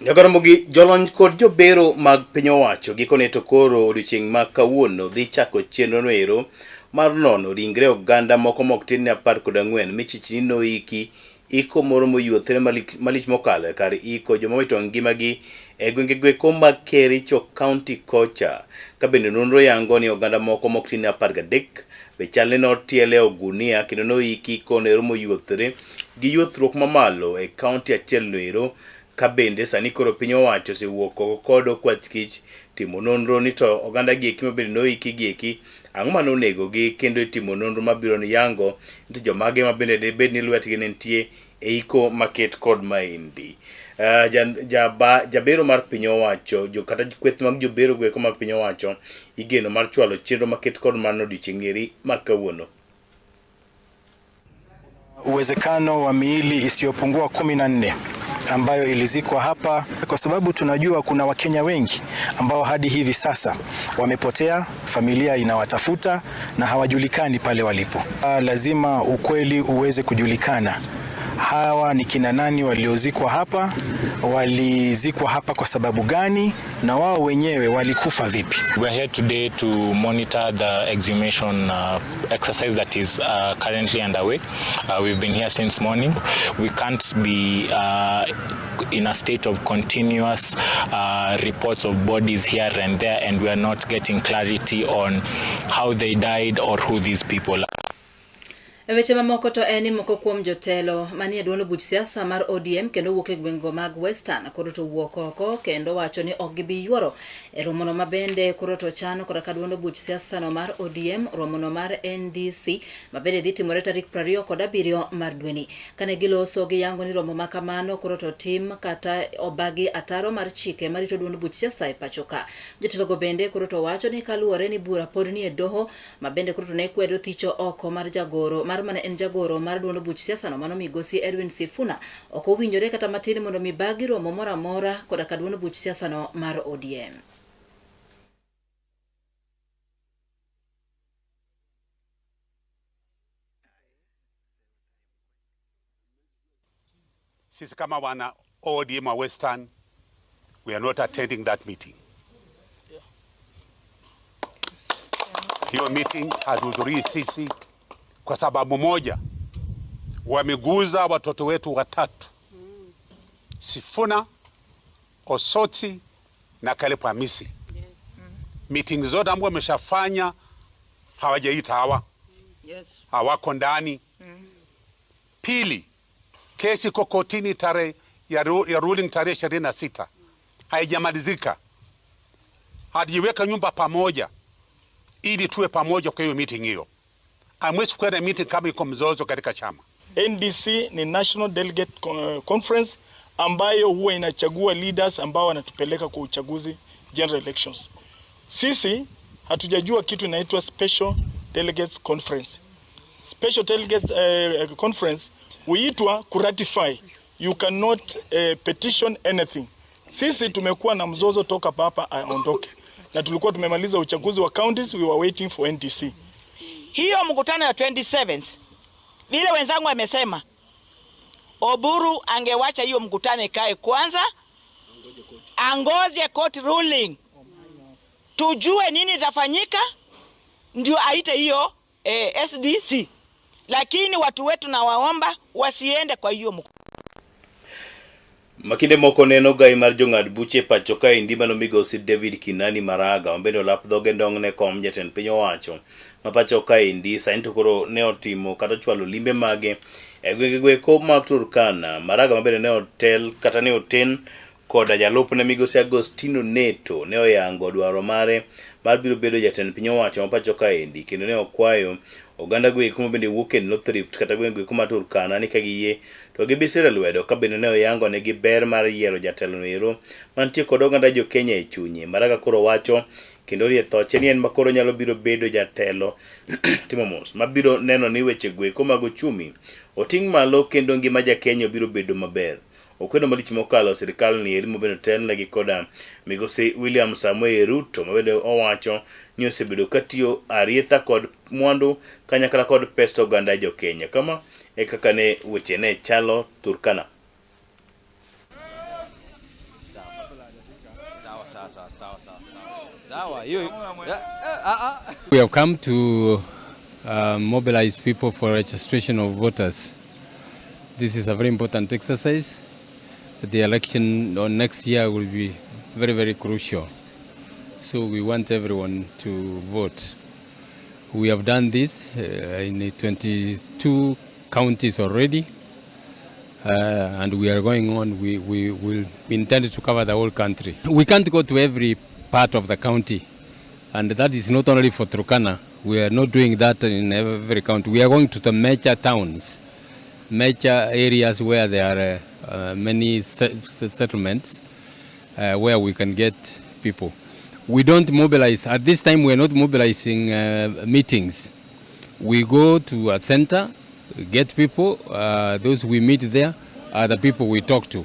Nyakaromogi jolony kod jobero mag piny owacho gikone to koro odiochieng' ma kawuono dhi chako chenro noero mar nono ringre oganda moko mok tin ne 14 michich ni noiki iko moro moyuothre malich mokalo e kar iko joma owito ngimagi e gwenge gweko mag Kericho County kocha ka bende nonro yango ni oganda moko mok tin ne 13 be chal ni notiel e ogunia kendo noiki kono ero moyuothre gi yuothruok mamalo e kaunti achiel noero ka bende sani koro piny owacho osewuok oko kod okwach kich timo nonro ni to oganda gi eki mabende noiki gi eki ang'o mane onego gi kendo itimo nonro mabiro ni yango ni to jomage mabende dibed ni lwetgi ne nitie e iko maket kod maendi. Jabero mar piny owacho kata kweth mag jobero goeko mag piny owacho igeno mar chwalo chenro maket kod mano odiochieng' eri ma kawuono. Uwezekano wa miili isiyopungua 14 ambayo ilizikwa hapa, kwa sababu tunajua kuna Wakenya wengi ambao hadi hivi sasa wamepotea, familia inawatafuta na hawajulikani pale walipo. Lazima ukweli uweze kujulikana. Hawa ni kina nani waliozikwa hapa, walizikwa hapa kwa sababu gani, na wao wenyewe walikufa vipi? We are here today to monitor the exhumation exercise that is currently underway. We've been here since morning. We can't be in a state of continuous reports of bodies here and there, and we are not getting clarity on how they died or who these people are. E weche mamoko to en ni moko kuom jotelo manie duond buch siasa mar ODM kendo wuok e gwengego mag Western koro to wuok oko kendo wacho ni ok gibi yuoro e romono ma bende koro to chan koda ka duond buch siasa no mar ODM romono mar NDC ma bende dhi timore tarik 27 mar dweni. Kane giloso giyango ni romo ma kamano koro to tim kata obagi ataro mar chike marito duond buch siasa e pacho ka. Jotelogo bende koro to wacho ni kaluwore ni bura pod nie doho ma bende koro to ne kwedo thicho oko mar jagoro mar mane en jagoro mar duond buch siasa no mano migosi Edwin Sifuna ok owinjore kata matin mondo mi bagi romo moro amora koda ka duond buch siasa no mar ODM. Sisi kama wana ODM wa Western, we are not attending that meeting. Hiyo meeting hatuhudhurii sisi kwa sababu moja, wameguza watoto wetu watatu, Sifuna, Osoti na Caleb Amisi. Meeting zote ambazo wameshafanya hawajaita hawa, hawako ndani. Pili, kesi iko kotini tarehe ya ruling tarehe 26 haijamalizika. Hatujiweka nyumba pamoja ili tuwe pamoja kwa hiyo meeting hiyo. Hamwezi kwenda meeting kama iko mzozo katika chama. NDC ni National Delegate Conference ambayo huwa inachagua leaders ambao wanatupeleka kwa uchaguzi, general elections. Sisi hatujajua kitu inaitwa Special Delegates Conference. Special Delegates Conference huitwa kuratify. You cannot petition anything. Sisi tumekuwa na mzozo toka papa aondoke. Na tulikuwa tumemaliza uchaguzi wa counties, we were waiting for NDC. Hiyo mkutano ya 27 vile wenzangu wamesema, Oburu angewacha hiyo mkutano ikae kwanza, angoje court ruling, tujue nini itafanyika, ndio aite hiyo SDC. Lakini watu wetu na waomba wasiende kwa hiyo mkutano. Makinde moko neno gai mar jong'ad buche pacho kaendi mano migosi David Kinani Maraga mabende olap dhoge ndong' ne kom jatend piny owacho ma pacho kaendi sani to koro ne otimo kata ochwalo limbe mage e gwenge goeko mag Turkana. Maraga mabende ne otel kata ne oten koda jalupne migosi Agostino Neto ne oyango dwaro mare mar biro bedo jatend piny owacho ma pacho kaendi kendo ne okwayo oganda goeko mabende wuok e North Rift kata gwenge goeko ma Turkana ni ka giyie to gibisiro lwedo ka bende ne oyango negi ber mar yiero jatelo no ero mantie kod oganda jo Kenya e chunye. Maraga koro wacho kendo rie thoche ni en ma koro nyalo biro bedo jatelo timo mos mabiro neno ni weche goeko mag ochumi oting' malo kendo ngima ja Kenya biro bedo maber. Okwedo malich mokalo sirikal ni eri mabende otelnegi koda migosi William Samoei Ruto mabende owacho ni osebedo katiyo arietha kod mwandu kanyakla kod pesa oganda jo Kenya. Kama e kaka ne weche ne chalo Turkana. We have come to mobilize people for registration of voters. This is a very important exercise. The election on next year will be very, very crucial. So we want everyone to vote. We have done this in 22 counties already, and we are going on. We intend to cover the whole country. We can't go to every part of the county, and that is not only for Turkana. We are not doing that in every county. We are going to the major towns, major areas where there are many settlements where we can get people. We don't mobilize. At this time, we are not mobilizing meetings. We go to a center, get people. Those we meet there are the people we talk to.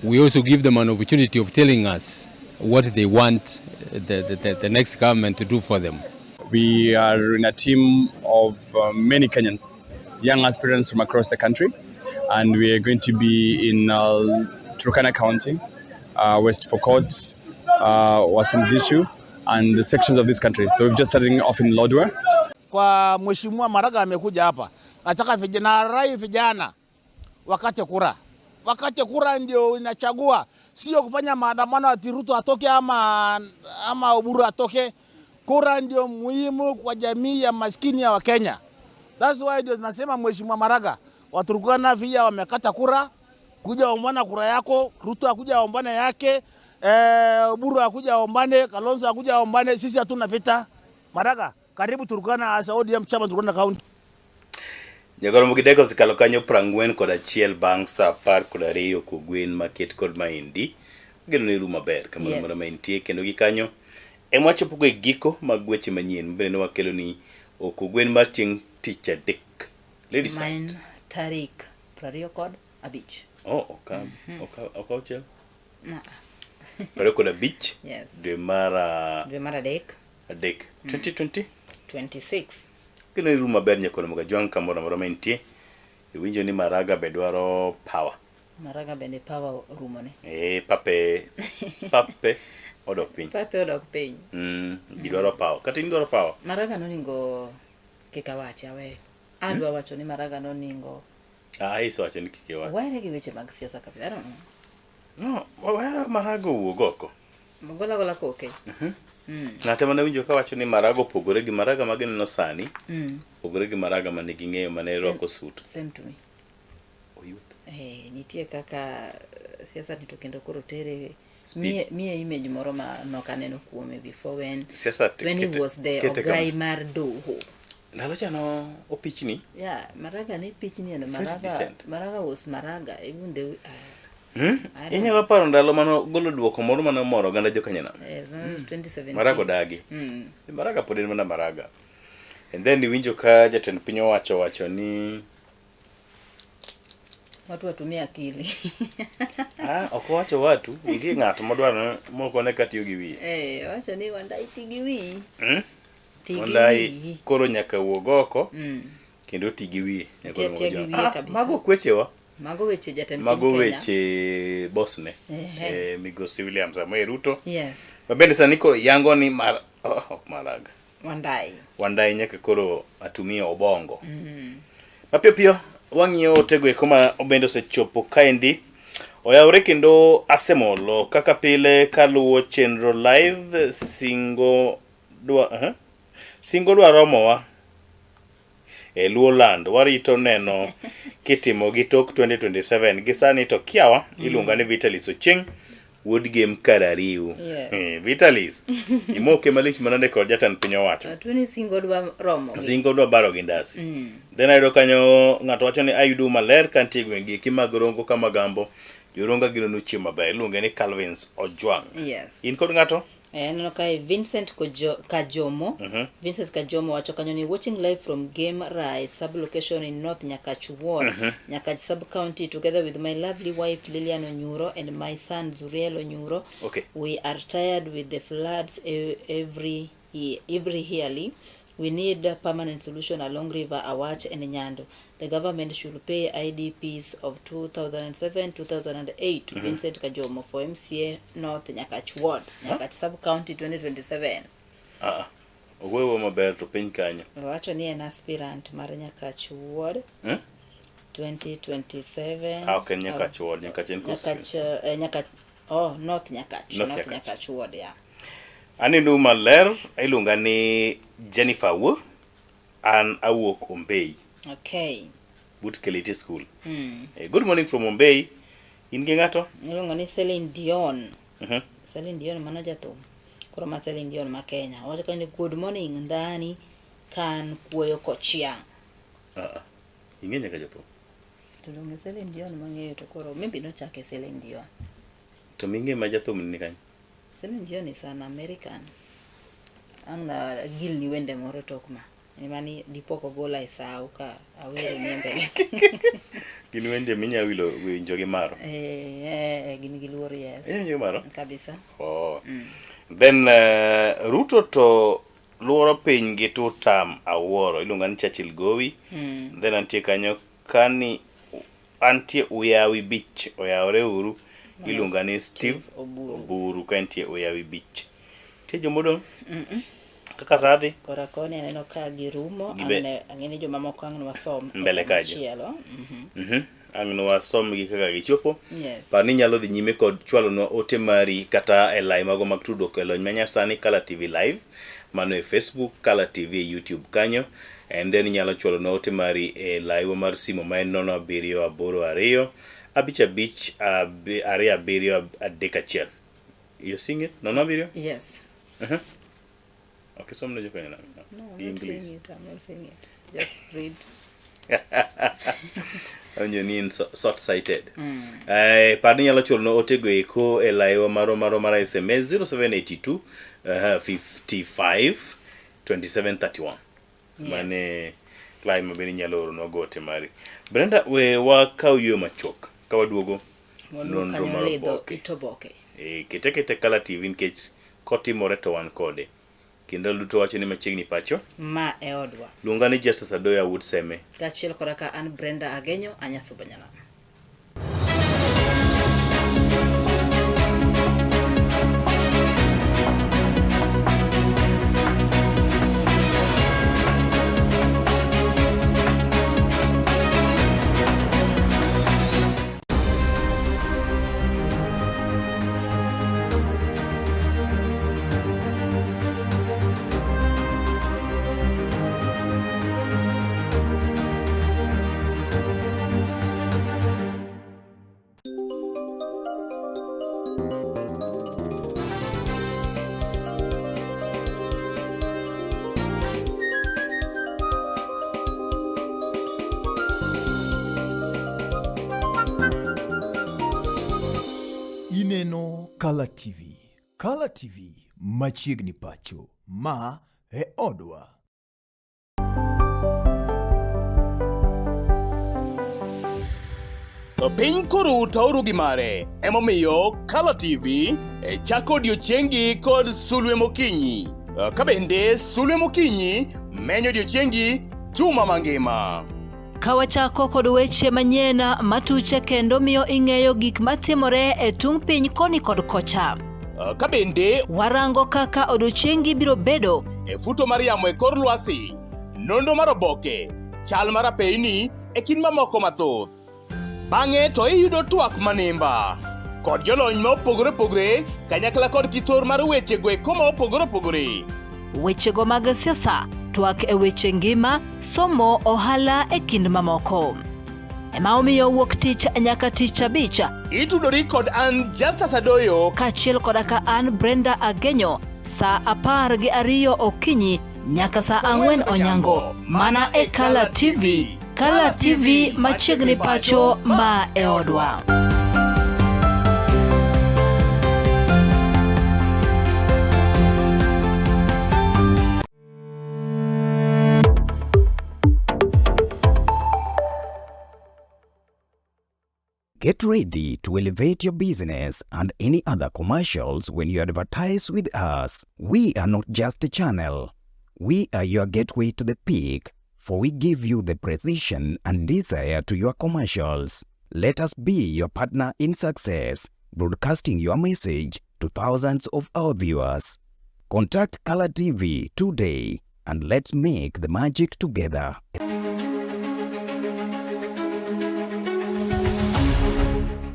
We also give them an opportunity of telling us what they want the next government to do for them. We are in a team of many Kenyans, young aspirants from across the country, and we are going to be in Turkana County, West Pokot, Uasin Gishu, and the sections of this country. So we've just started off in Lodwar. Kwa Mheshimiwa Maraga amekuja hapa, nataka vijana, rai vijana wakate kura. Wakate kura ndio inachagua, sio kufanya maandamano ati Ruto atoke ama Oburu atoke. Kura ndio muhimu kwa jamii ya maskini ya Wakenya. That's why ndio nasema Mheshimiwa Maraga, Waturkana via wamekata kura, kuja ombana kura yako, Ruto akuja ombane yake, Oburu akuja ombane, Kalonzo akuja ombane, sisi hatuna vita. Maraga, karibu Turkana as ODM chama Turkana County. Nyagoro Gideko osekalo kanyo prang'wen kod achiel bang' sa apar kod ariyo kogwen maket kod mahindi. Geno ni ru maber kamoro amora ma intie kendo gi kanyo ema wachopo go e giko mag weche manyien mabende ne wakelo ni okogwen mar chieng' tich adek. Ladies Ma night. en tarik 25. Oh, ok auchiel. 25. Yes. Dwe mar Dwe mar adek. Adek. 2020. 26. Geno ni ru maber nyakono Mogajwang' kamoro amora ma intie. Iwinjo ni Maraga be dwaro power. Maraga bende power orumone. Eh, pape pape odok piny. Pape odok piny. Ji dwaro power. Kata in dwaro power. Maraga noningo kik awachi awe. Adwa wacho ni Maraga noningo. Ah, isewacho ni kik iwach. Were gi weche mag siasa kabisa. I don't know. No, wawero Maraga owuog oko. Gola gola koke. Ng'ate mane winjo kawacho ni Maraga opogore gi Maraga ma gineno sani, opogore gi Maraga mane ging'eyo mane rwako suit. Same to me. Oyuth. Eh, nitie kaka siasa ni to kendo koro tere Speed. miye image moro ma nok aneno kuome before when Siasa when he was the kete kama. ogai mar doho. Ndalo cha no opichni. Yeah, Maraga ne pichni and Very Maraga decent. Maraga was Maraga even the I don't Inyalo paro ndalo mane ogolo duoko moro mane omoro oganda jokanyanam. Yes, 2017. Maraga odagi. Maraga pod en mana Maraga. And then iwinjo ka jatend piny owacho wacho ni Watu watumie akili. Ah, ok owacho watu, nitie ng'at modwaro mok one ka tiyo gi wiye. Eh, wacho ni Wandai ti gi wiyi. Ti gi Wandai wiyi. koro nyaka wuog oko kendo ti gi wiye. Nyaka Ti atiya gi onuo wiye jo- Ah, kabisa. mago ok wechewa. Mago weche jatend piny Mago Kenya. weche bosne. Ehe. Migosi William Samoei Ruto. Yes. Ma bende sani koro yango ni mar oh, ok Maraga. Wandai. Wandai nyaka koro atumie obongo. Mapiyo piyo wang'iyo otego eko ma bende osechopo kaendi. Oyawore kendo asemolo kaka pile kaluwo chenro live singo dwa singo dwa romowa e Luo Land warito neno kitimo gi tok 2027 gi sani to kiawa iluonga ni Vitalis Ochieng wuod Gem Karariu. Yes. Vitalis imoke malich manade kod jatend piny owacho. Tuoni singo dwa romo. Singo dwa baro gi ndasi. Then ayudo kanyo ng'ato wacho ni ayudo maler kantie e gweng' gi mag Rongo Kamagambo. Joronga gino nochiemo maber. Iluonge ni Calvins Ojwang'. Yes. In kod ng'ato? Aneno kae Vincent Kajomo. Vincent Kajomo wacho kanyo ni watching live from Game Rai sub location in North Nyakach Ward, Nyakach sub county together with my lovely wife Lilian Onyuro and my son Zuriel Onyuro. We are tired with the floods every year, every yearly. We need a permanent solution along River Awach and Nyando. The government should pay IDPs of 2007 2008 to Vincent Kajomo for MCA North Nyakach Ward, Nyakach Sub County 2027. Ah, owewa maber to piny kanyo. Owacho ni en aspirant mar Nyakach Ward 2027. Ah, ok en Nyakach Ward, Nyakach en Nyakach, constituency. Nyakach, oh, North Nyakach, North North Nyakach. Nyakach Ward, yeah. Aneno maler iluonga ni Jennifer Wuor. An awuok Ombei. Okay. But Keliti School. Good morning from Ombei. In gi ng'ato? Iluongo ni Celine Dion. Celine Dion mano jathum. Koro ma Celine Dion ma Kenya. Owacho kanyo ni good morning ndani kan kuoyo kochia. Ah, ing'e nyaka jathum. To donge Celine Dion mang'eyo to koro maybe nochake Celine Dion. To ming'e ma jathum ni kanyo? Celine Dion is an American. Ang' na gilni wende moro tok ma. Mani dipo kogola e sawo ka awero nie mbele. Gin wende minya wilo winjo gi maro. Gin gi luor, yes. Iwinjo gi maro? Kabisa. Oh. Then Ruto to luoro piny gi tutam awuoro iluonga ni Churchill Gowi. Then antie kanyo kani antie Uyawi Beach oyawore uru iluonga ni Steve Oburu ka entie Uyawi Beach. Nitie jomodong' kaka saa dhi Kora koni aneno ka girumo. Gibe- Ang'e ni jomamoko ang' nwasom e Mbele sama kajo. chielo. Ang' nwasom gi kaka gichopo. Yes. Par ni inyalo dhi nyime kod chwalonwa ote mari kata e lai mago mag tudruok e lony manyasani Kala TV Live, mano e Facebook, Kala TV e YouTube kanyo. And then inyalo chwalo na ote mari e laiwa mar simu ma en 0782 55 27 31. You sing it? 07? Yes. Uh-huh. Okay, somna jo kwenye No, I'm not saying it. I'm not saying it. Just read. Awinjo ni in short sighted. Eh, par ni inyalo chulo otego eko e laiwa marwa marwa mar SMS 0782 55 2731. Yes. Mane lai ma bende inyalo oronwa go ote mari. Brenda, we wakaw yo machuok ka waduogo Waluw nonro kanyo mar lidho oboke. it oboke. E, kete kete Kala TV nikech kotimore to wan kode. Kendo duto wacho ni machiegni pacho. Ma e odwa. Luonga ni Justus Adoya Wuod Seme. Kaachiel koda ka an Brenda Agenyo, Anyasuba Nyanam. Ineno Kala TV. Kala TV machiegni pacho. Ma e odwa. Piny koro tauru gi mare, emomiyo Kala TV e chako odiochiengi kod sulwe mokinyi. Ka bende sulwe mokinyi menyo odiochiengi juma mangima. Ka wachako kod weche manyien matuche kendo miyo ing'eyo gik matimore e tung' piny koni kod kocha. Ka bende warango kaka odiochiengi biro bedo e futo mar yamo e kor lwasi, nonro mar oboke, chal mar apeyni e kind mamoko mathoth. Bang'e to iyudo twak manimba kod jolony ma opogore opogore kanyakla kod kithor mar weche go eko ma opogore opogore. Wechego mag siasa, twak e weche ngima, somo, ohala e kind mamoko. Ema omiyo wuok tich nyaka tich abich. Itudori kod an Justus Adoyo kaachiel koda ka an Brenda Agenyo saa 12 okinyi nyaka saa 4 onyango mana e Kala TV. Kala TV machiegni pacho ma e odwa. Get ready to elevate your business and any other commercials when you advertise with us. We are not just a channel. We are your gateway to the peak, for we give you the precision and desire to your commercials. Let us be your partner in success, broadcasting your message to thousands of our viewers. Contact Color TV today and let's make the magic together.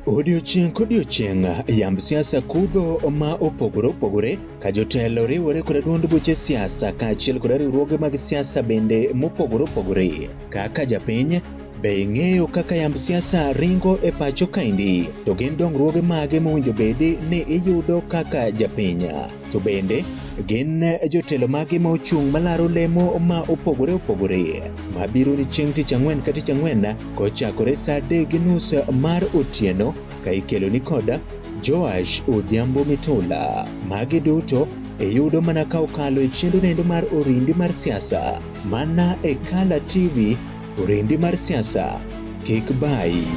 Odiochieng' kodiochieng' yamb siasa kudho ma opogore opogore ka jotelo riwore koda duond buche siasa kaachiel koda riwruoge mag siasa bende mopogore opogore. Kaka japiny, be ing'eyo kaka yamb siasa ringo e pacho kaendi? To gin dongruoge mage mowinjo bedi ni iyudo kaka japiny? To bende gin jotelo mage ma ochung' malaro lemo ma opogore opogore mabiro ni chieng' tich ang'wen ka tich ang'wen kochakore saa 3:30 mar otieno ka ikelo ni koda Joash Odhiambo Mitula. Magi duto iyudo mana ka okalo e chenro nendo mar orindi mar siasa mana e Kala TV, orindi mar siasa kik bayi.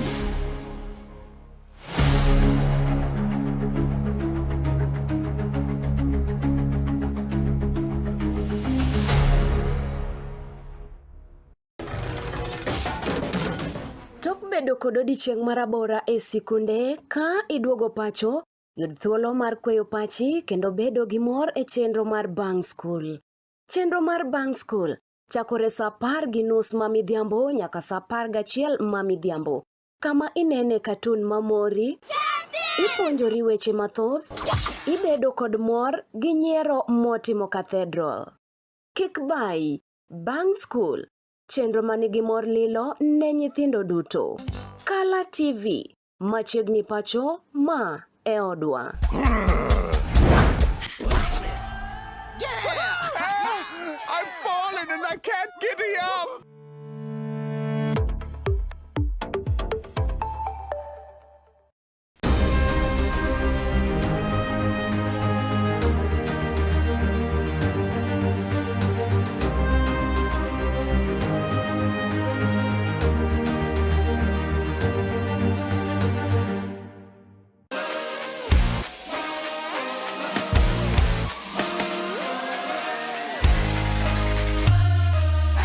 Tok bedo kod odiechieng' marabora e sikunde, ka iduogo pacho, yud thuolo mar kweyo pachi kendo bedo gi mor e chenro mar bang' skul. Chenro mar bang' skul chakore saa 10:30 ma midhiambo nyaka saa 11 ma midhiambo, kama inene katun mamori, ipuonjori weche mathoth, ibedo kod mor gi nyiero motimo cathedral. Kik bayi. Bang' skul, chenro ma nigi mor lilo ne nyithindo duto. Kala TV, machiegni pacho, ma e odwa. I've fallen and I can't get up.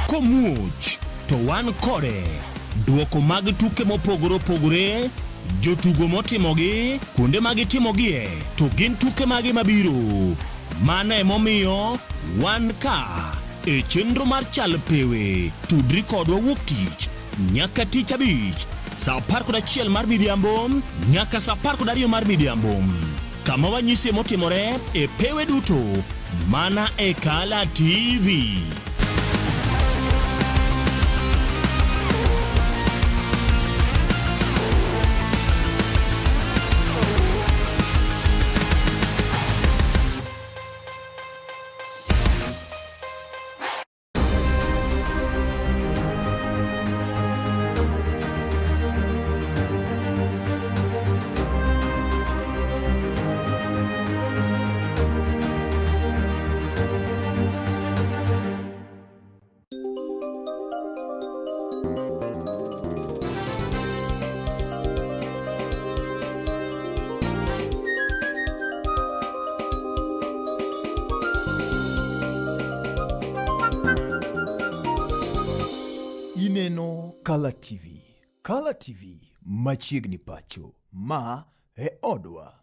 Komuoch to wan kode. Duoko mag tuke mopogore opogore, jotugo motimogi, kuonde ma gitimogie, to gin tuke mage mabiro. Mano emomiyo wan ka e chenro mar Chal Pewe. Tudri kodwa wuok tich nyaka tich abich saa 11 mar midhiambo nyaka saa 12 mar midhiambo kama wanyisie motimore e pewe duto mana e Kala TV. Ineno Kala TV. Kala TV machiegni pacho. Ma e odwa.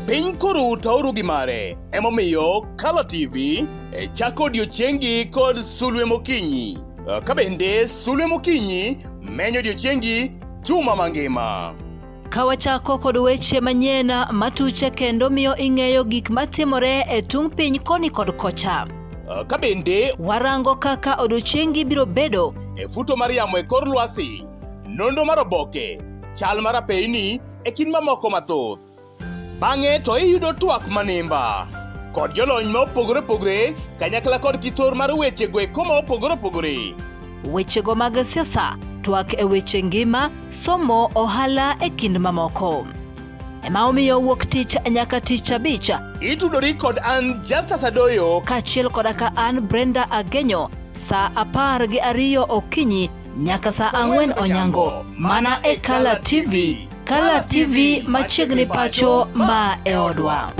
Piny koro tauru gi mare, emomiyo Kala TV e chako odiechiengi kod sulwe mokinyi. Ka bende sulwe mokinyi menyo odiechiengi juma mangima. Ka wachako kod weche manyien matuche kendo miyo ing'eyo gik matimore e tung' piny koni kod kocha. Ka bende warango kaka odiechiengi biro bedo e futo mar yamo e kor lwasi, nonro mar oboke, chal mar apeyni e kind mamoko mathoth. Bang'e to iyudo twak manimba kod jolony ma opogore opogore kanyakla kod kithor mar weche go eko ma opogore opogore. Wechego mag siasa, twak e weche ngima, somo, ohala e kind mamoko. Ema omiyo wuok tich nyaka tich abich. Itudori kod an Justus Adoyo kaachiel koda ka an Brenda Agenyo saa 12 okinyi nyaka saa 4 onyango mana e Kala TV. Kala TV machiegni pacho ma e odwa.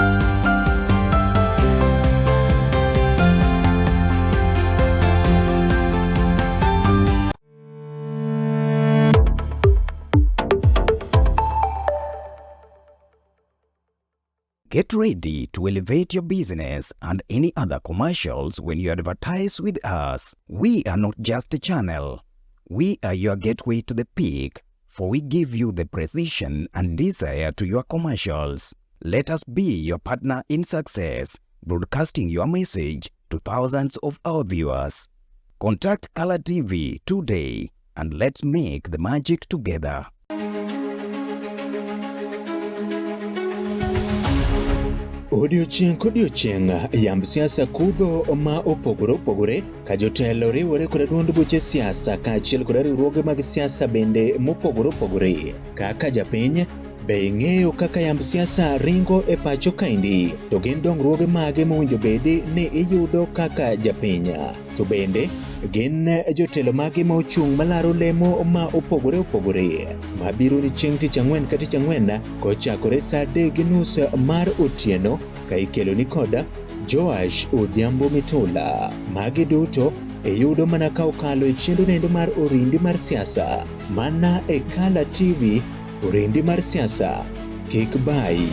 Get ready to elevate your business and any other commercials when you advertise with us. We are not just a channel. We are your gateway to the peak, for we give you the precision and desire to your commercials. Let us be your partner in success, broadcasting your message to thousands of our viewers. Contact Kala TV today and let's make the magic together. Odiochieng' kodiochieng' yamb siasa kudho ma opogore opogore ka jotelo riwore koda duond buche siasa kaachiel koda riwruoge mag siasa bende mopogore opogore. Kaka japiny, be ing'eyo kaka yamb siasa ringo e pacho kaendi? To gin dongruoge mage mowinjo bedi ni iyudo kaka japiny? To bende gin jotelo mage ma ochung' malaro lemo ma opogore opogore mabiro ni chieng' tich ang'wen ka tich ang'wen kochakore saa 3:30 mar otieno ka ikelo ni koda Joash Odhiambo Mitula. Magi duto iyudo mana ka okalo e chenro nendo mar Orindi mar siasa mana e Kala TV. Orindi mar siasa kik bayi.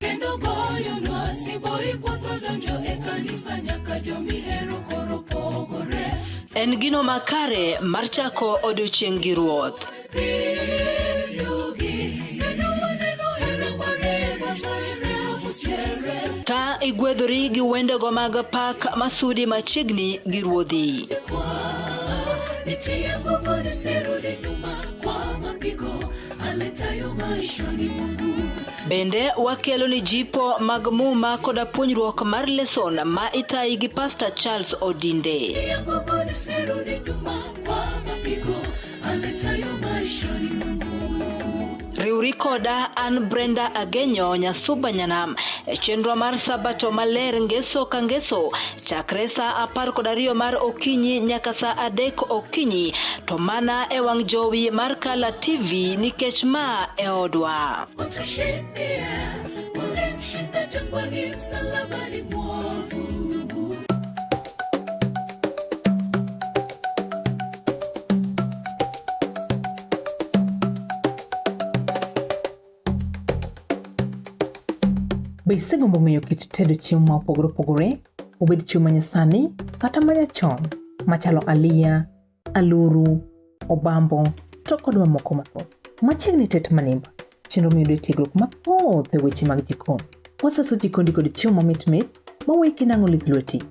Kendo goyonwa siboi kwotho donjo e kanisa nyaka jomihero koro pogore. En gino makare mar chako odiochieng' gi Ruoth. Ka igwedhori gi wendego mag pak masudi machiegni gi Ruodhi. Nitie nguvu nisirudi nyuma kwa mapigo aletayo maishani mwangu. Bende wakelo ni jipo mag muma koda puonjruok mar leson ma itayi gi Pastor Charles Odinde. Nitie nguvu nisirudi nyuma kwa mapigo aletayo maishani mwangu. Riwri koda an Brenda Agenyo Nyasuba Nyanam e chenro mar Sabato maler ngeso ka ngeso chakre saa 12 mar okinyi nyaka saa 3 okinyi to mana e wang' jowi mar Kala TV nikech ma e odwa. Utushindie, ulimshinda jangwani msalabani mwovu. Be isegombo ng'eyo kit tedo chiemo ma opogore opogore, obed chiemo ma nyasani kata ma nyachon, machalo aliya, aluru, obambo, to kod mamoko mathoth? Machiegni tet manimba, chenro miyudo e tiegruok mathoth e weche mag jikon. Wasaso jikondi kod chiemo mamit mit ma weki nang'o lith lweti.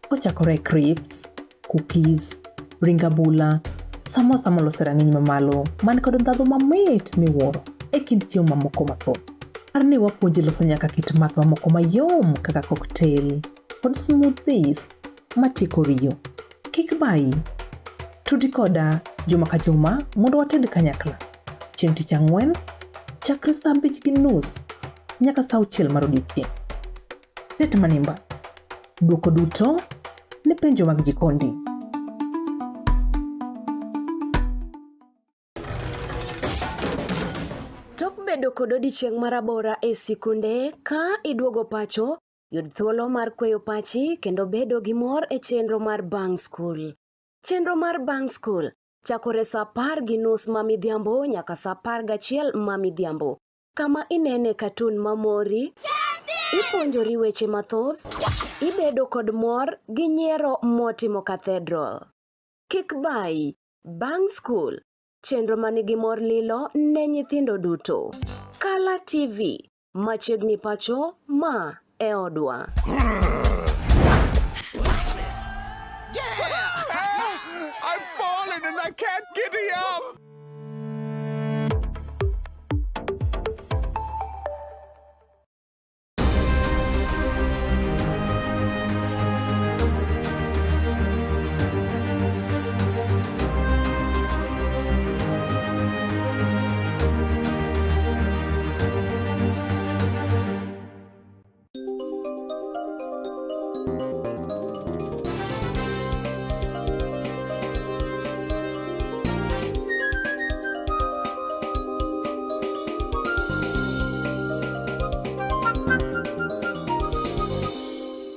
Kochakore e crisps, cookies, ring abula, samosa molos e rang'iny mamalo man kod ndhadhu mamit miwuoro e kind chiemo mamoko mathoth. Par ni wapuonji loso nyaka kit math mamoko mayom kaka cocktail kod smoothies matieko riyo. Kik bayi. Tudi koda juma ka juma mondo wated kanyakla. Chieng' tich ang'wen, chakre saa 5:30 nyaka saa 6 mar odiechieng'. Tet manimba. Dwoko duto ne penjo mag jikondi. Tok bedo kod odiechieng' marabora e sikunde, ka iduogo pacho, yud thuolo mar kweyo pachi kendo bedo gi mor e chenro mar Bang' Skul. Chenro mar Bang' Skul chakore saa 10:30 ma midhiambo nyaka saa 11 ma midhiambo, kama inene katun mamori, ipuonjori weche mathoth, ibedo kod mor gi nyiero motimo cathedral. Kik bayi, Bang' Skul, chenro manigi mor lilo ne nyithindo duto. Kala TV, machiegni pacho, ma e odwa. I've fallen and I can't giddy up.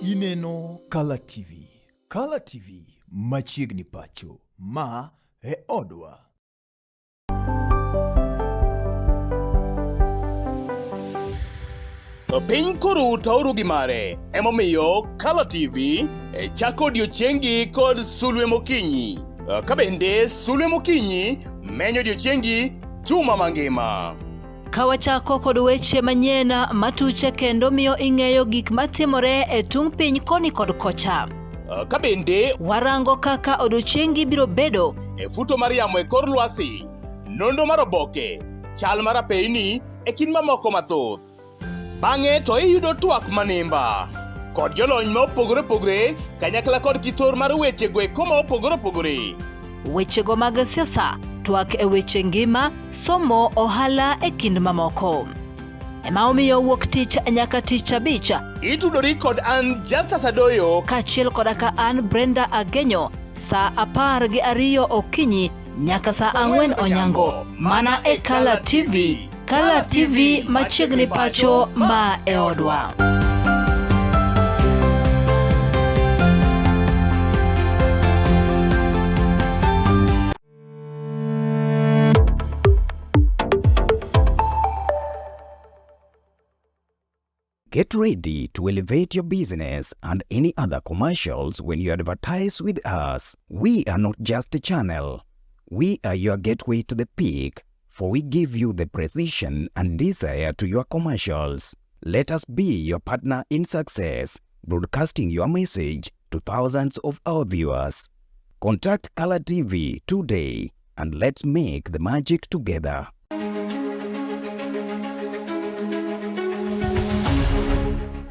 Ineno Kala TV. Kala TV machiegni pacho. Ma e odwa. Piny koro tauru gi mare, emomiyo Kala TV e chako odiechiengi kod sulwe mokinyi. Ka bende sulwe mokinyi menyo odiechiengi juma mangima. Ka wachako kod weche manyien matuche kendo miyo ing'eyo gik matimore e tung' piny koni kod kocha. Ka bende warango kaka odiechiengi biro bedo e futo mar yamo e kor lwasi, nonro mar oboke, chal mar apeyni e kind mamoko mathoth. Bang'e to iyudo twak manimba kod jolony ma opogore opogore kanyakla kod kithor mar weche go eko ma opogore opogore. Wechego mag siasa, twak e weche ngima, somo, ohala e kind mamoko. Ema omiyo wuok tich nyaka tich abich. Itudori kod an Justus Adoyo kaachiel koda ka an Brenda Agenyo saa 12 okinyi nyaka saa 4 onyango mana e Kala TV. Kala TV machiegni pacho ma e odwa. Get ready to elevate your business and any other commercials when you advertise with us. We are not just a channel. We are your gateway to the peak, for we give you the precision and desire to your commercials. Let us be your partner in success, broadcasting your message to thousands of our viewers. Contact Color TV today and let's make the magic together.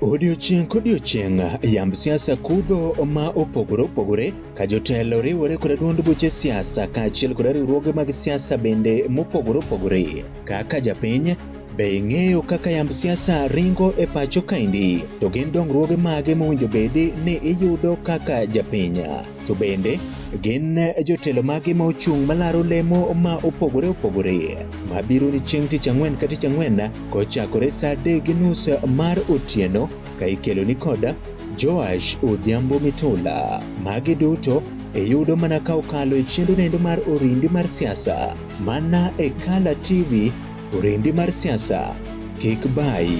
Odiochieng' kodiochieng' yamb siasa kudho ma opogore opogore ka jotelo riwore koda duond buche siasa kaachiel koda riwruoge mag siasa bende mopogore opogore. Kaka japiny, be ing'eyo kaka yamb siasa ringo e pacho kaendi? To gin dongruoge mage mowinjo bedi ni iyudo kaka japiny? To bende gin jotelo mage ma ochung' malaro lemo ma opogore opogore mabiro ni chieng' tich ang'wen ka tich ang'wen kochakore saa 3:30 mar otieno ka ikelo ni koda Joash Odhiambo Mitula. Magi duto iyudo mana ka okalo e chenro nendo mar Orindi mar siasa mana e Kala TV. Orindi mar siasa kik bayi.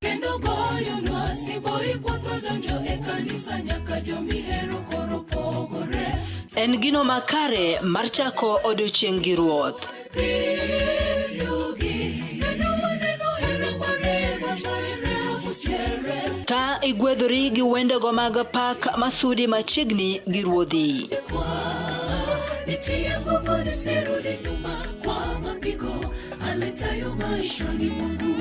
Kendo goyonwa siboi kwatho donjo e kanisa nyaka jomihero koro pogore. En gino makare mar chako odiochieng' gi Ruoth. Ka igwedhori gi wendego mag pak masudi machiegni gi Ruodhi. Nitie nguvu nisirudi nyuma kwa mapigo aletayo maishani mwangu.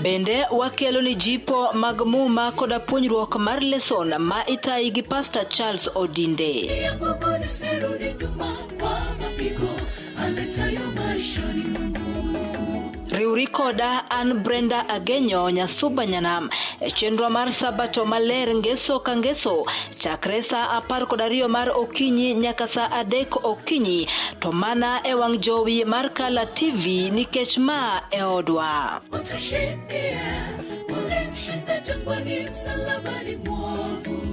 Bende wakelo ni jipo mag muma koda puonjruok mar leson ma itayi gi Pastor Charles Odinde. Nitie nguvu nisirudi nyuma kwa mapigo aletayo maishani mwangu. Riwri koda an Brenda Agenyo Nyasuba Nyanam e chenro mar Sabato maler ngeso ka ngeso chakre saa 12 mar okinyi nyaka saa 3 okinyi to mana e wang' jowi mar Kala TV nikech ma e odwa. Utushindie, ulimshinda jangwani, msalabani mwovu.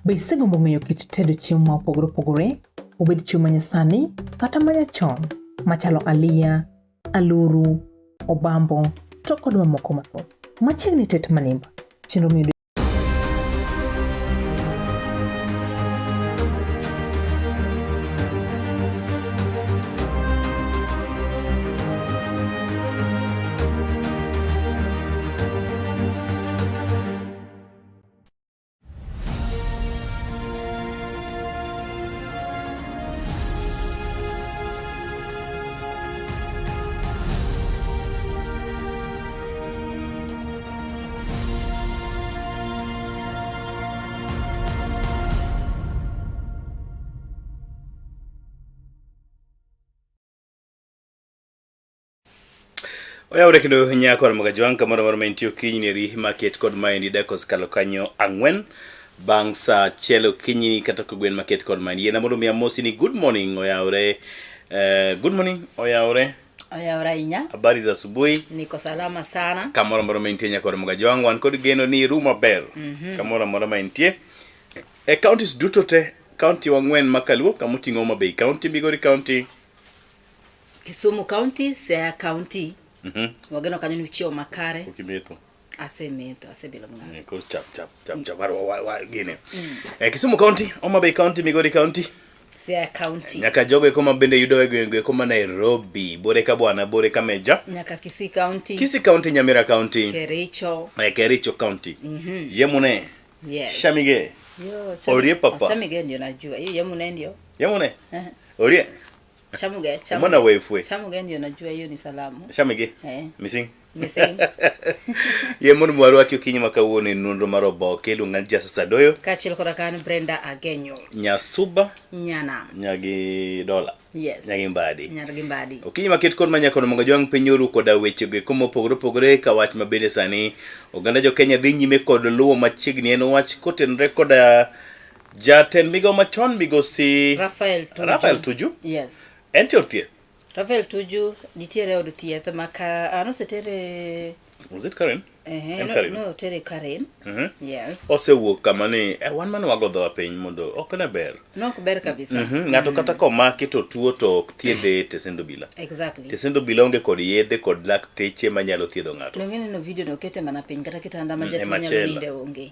Be isegombo ng'eyo kit tedo chiemo ma opogore opogore, obed chiemo manyasani kata manyachon, machalo aliya, aluru, obambo, to kod mamoko mathoth? Machiegni tet manimba, chenro miyudo Oyawre kendo nyako Ramogi Jwang' kamoro amora ma intie okinyi neri maket kod maendi dakika osekalo kanyo ang'wen bang' saa achiel okinyi kata kogwen maket kod maendi yiena mondo mi amosi ni good morning oyawre good morning oyawre Oyawre ahinya. Habari za asubuhi. Niko salama sana. Kamoro amora ma intie nyako Ramogi Jwang' wan kod geno ni iru maber kamoro amora ma intie e counties duto te county wang'wen ma kaluo kamoting'o Homa Bay County, Migori County, Kisumu County, Siaya County. Wageno kanyo ni uchiewo makare. Ukimetho. Asemetho, asebilo gi ng'ato. Koro chap chap chap chap wa wa gine. Kisumu County, Homa Bay County, Migori County. Siaya County. Nyaka jogo eko ma bende yudo e gwenge eko ma Nairobi, Bore ka bwana, Bore ka meja. Nyaka Kisii County. Kisii County, Nyamira County. Kericho. Kericho County. Yemune. Yes. Shamige. Yo, Orie papa. Shamige ndio najua. Hiyo Yemune ndio. Yemune. Orie. Shamuge, shamuge. Mwana wefwe. Shamuge ndio najua hiyo ni salamu. Shamige. Missing. Missing. Yie mondo warwaki okinyi ma kawuono e nonro mar oboke iluonga ni Jasa Sadoyo. Kaachiel koda ka an Brenda Agenyo. Nyasuba. Nyana. Nyagi dola. Yes. Nyagi mbadi. Nyagi mbadi. Okinyi maket kod manyakono mondo jwang' piny oru koda weche go eko mopogore opogore ka wach ma bende sani oganda jo Kenya dhi nyime kod luwo machiegni en wach kotenore koda Jatend migawo machon migosi Rafael Tuju. Rafael Tuju. Yes. Entie od thieth. Rafael Tuju nitiere od thieth ma ka an osetere Was it Karen? ehe, En no, Karen. no, otere Karen. Yes. Osewuok kama ni eh, wan mane wago dhowa piny mondo ok ne ber. Nok ber kabisa. Ng'ato kata komaki to tuo to ok thiedhe e tesend obila. Exactly. Tesend obila onge kod yedhe kod lakteche manyalo thiedho ng'ato. Donge neno video no kete mana piny kata kitanda ma jatuo ema nyalo chela. ninde onge.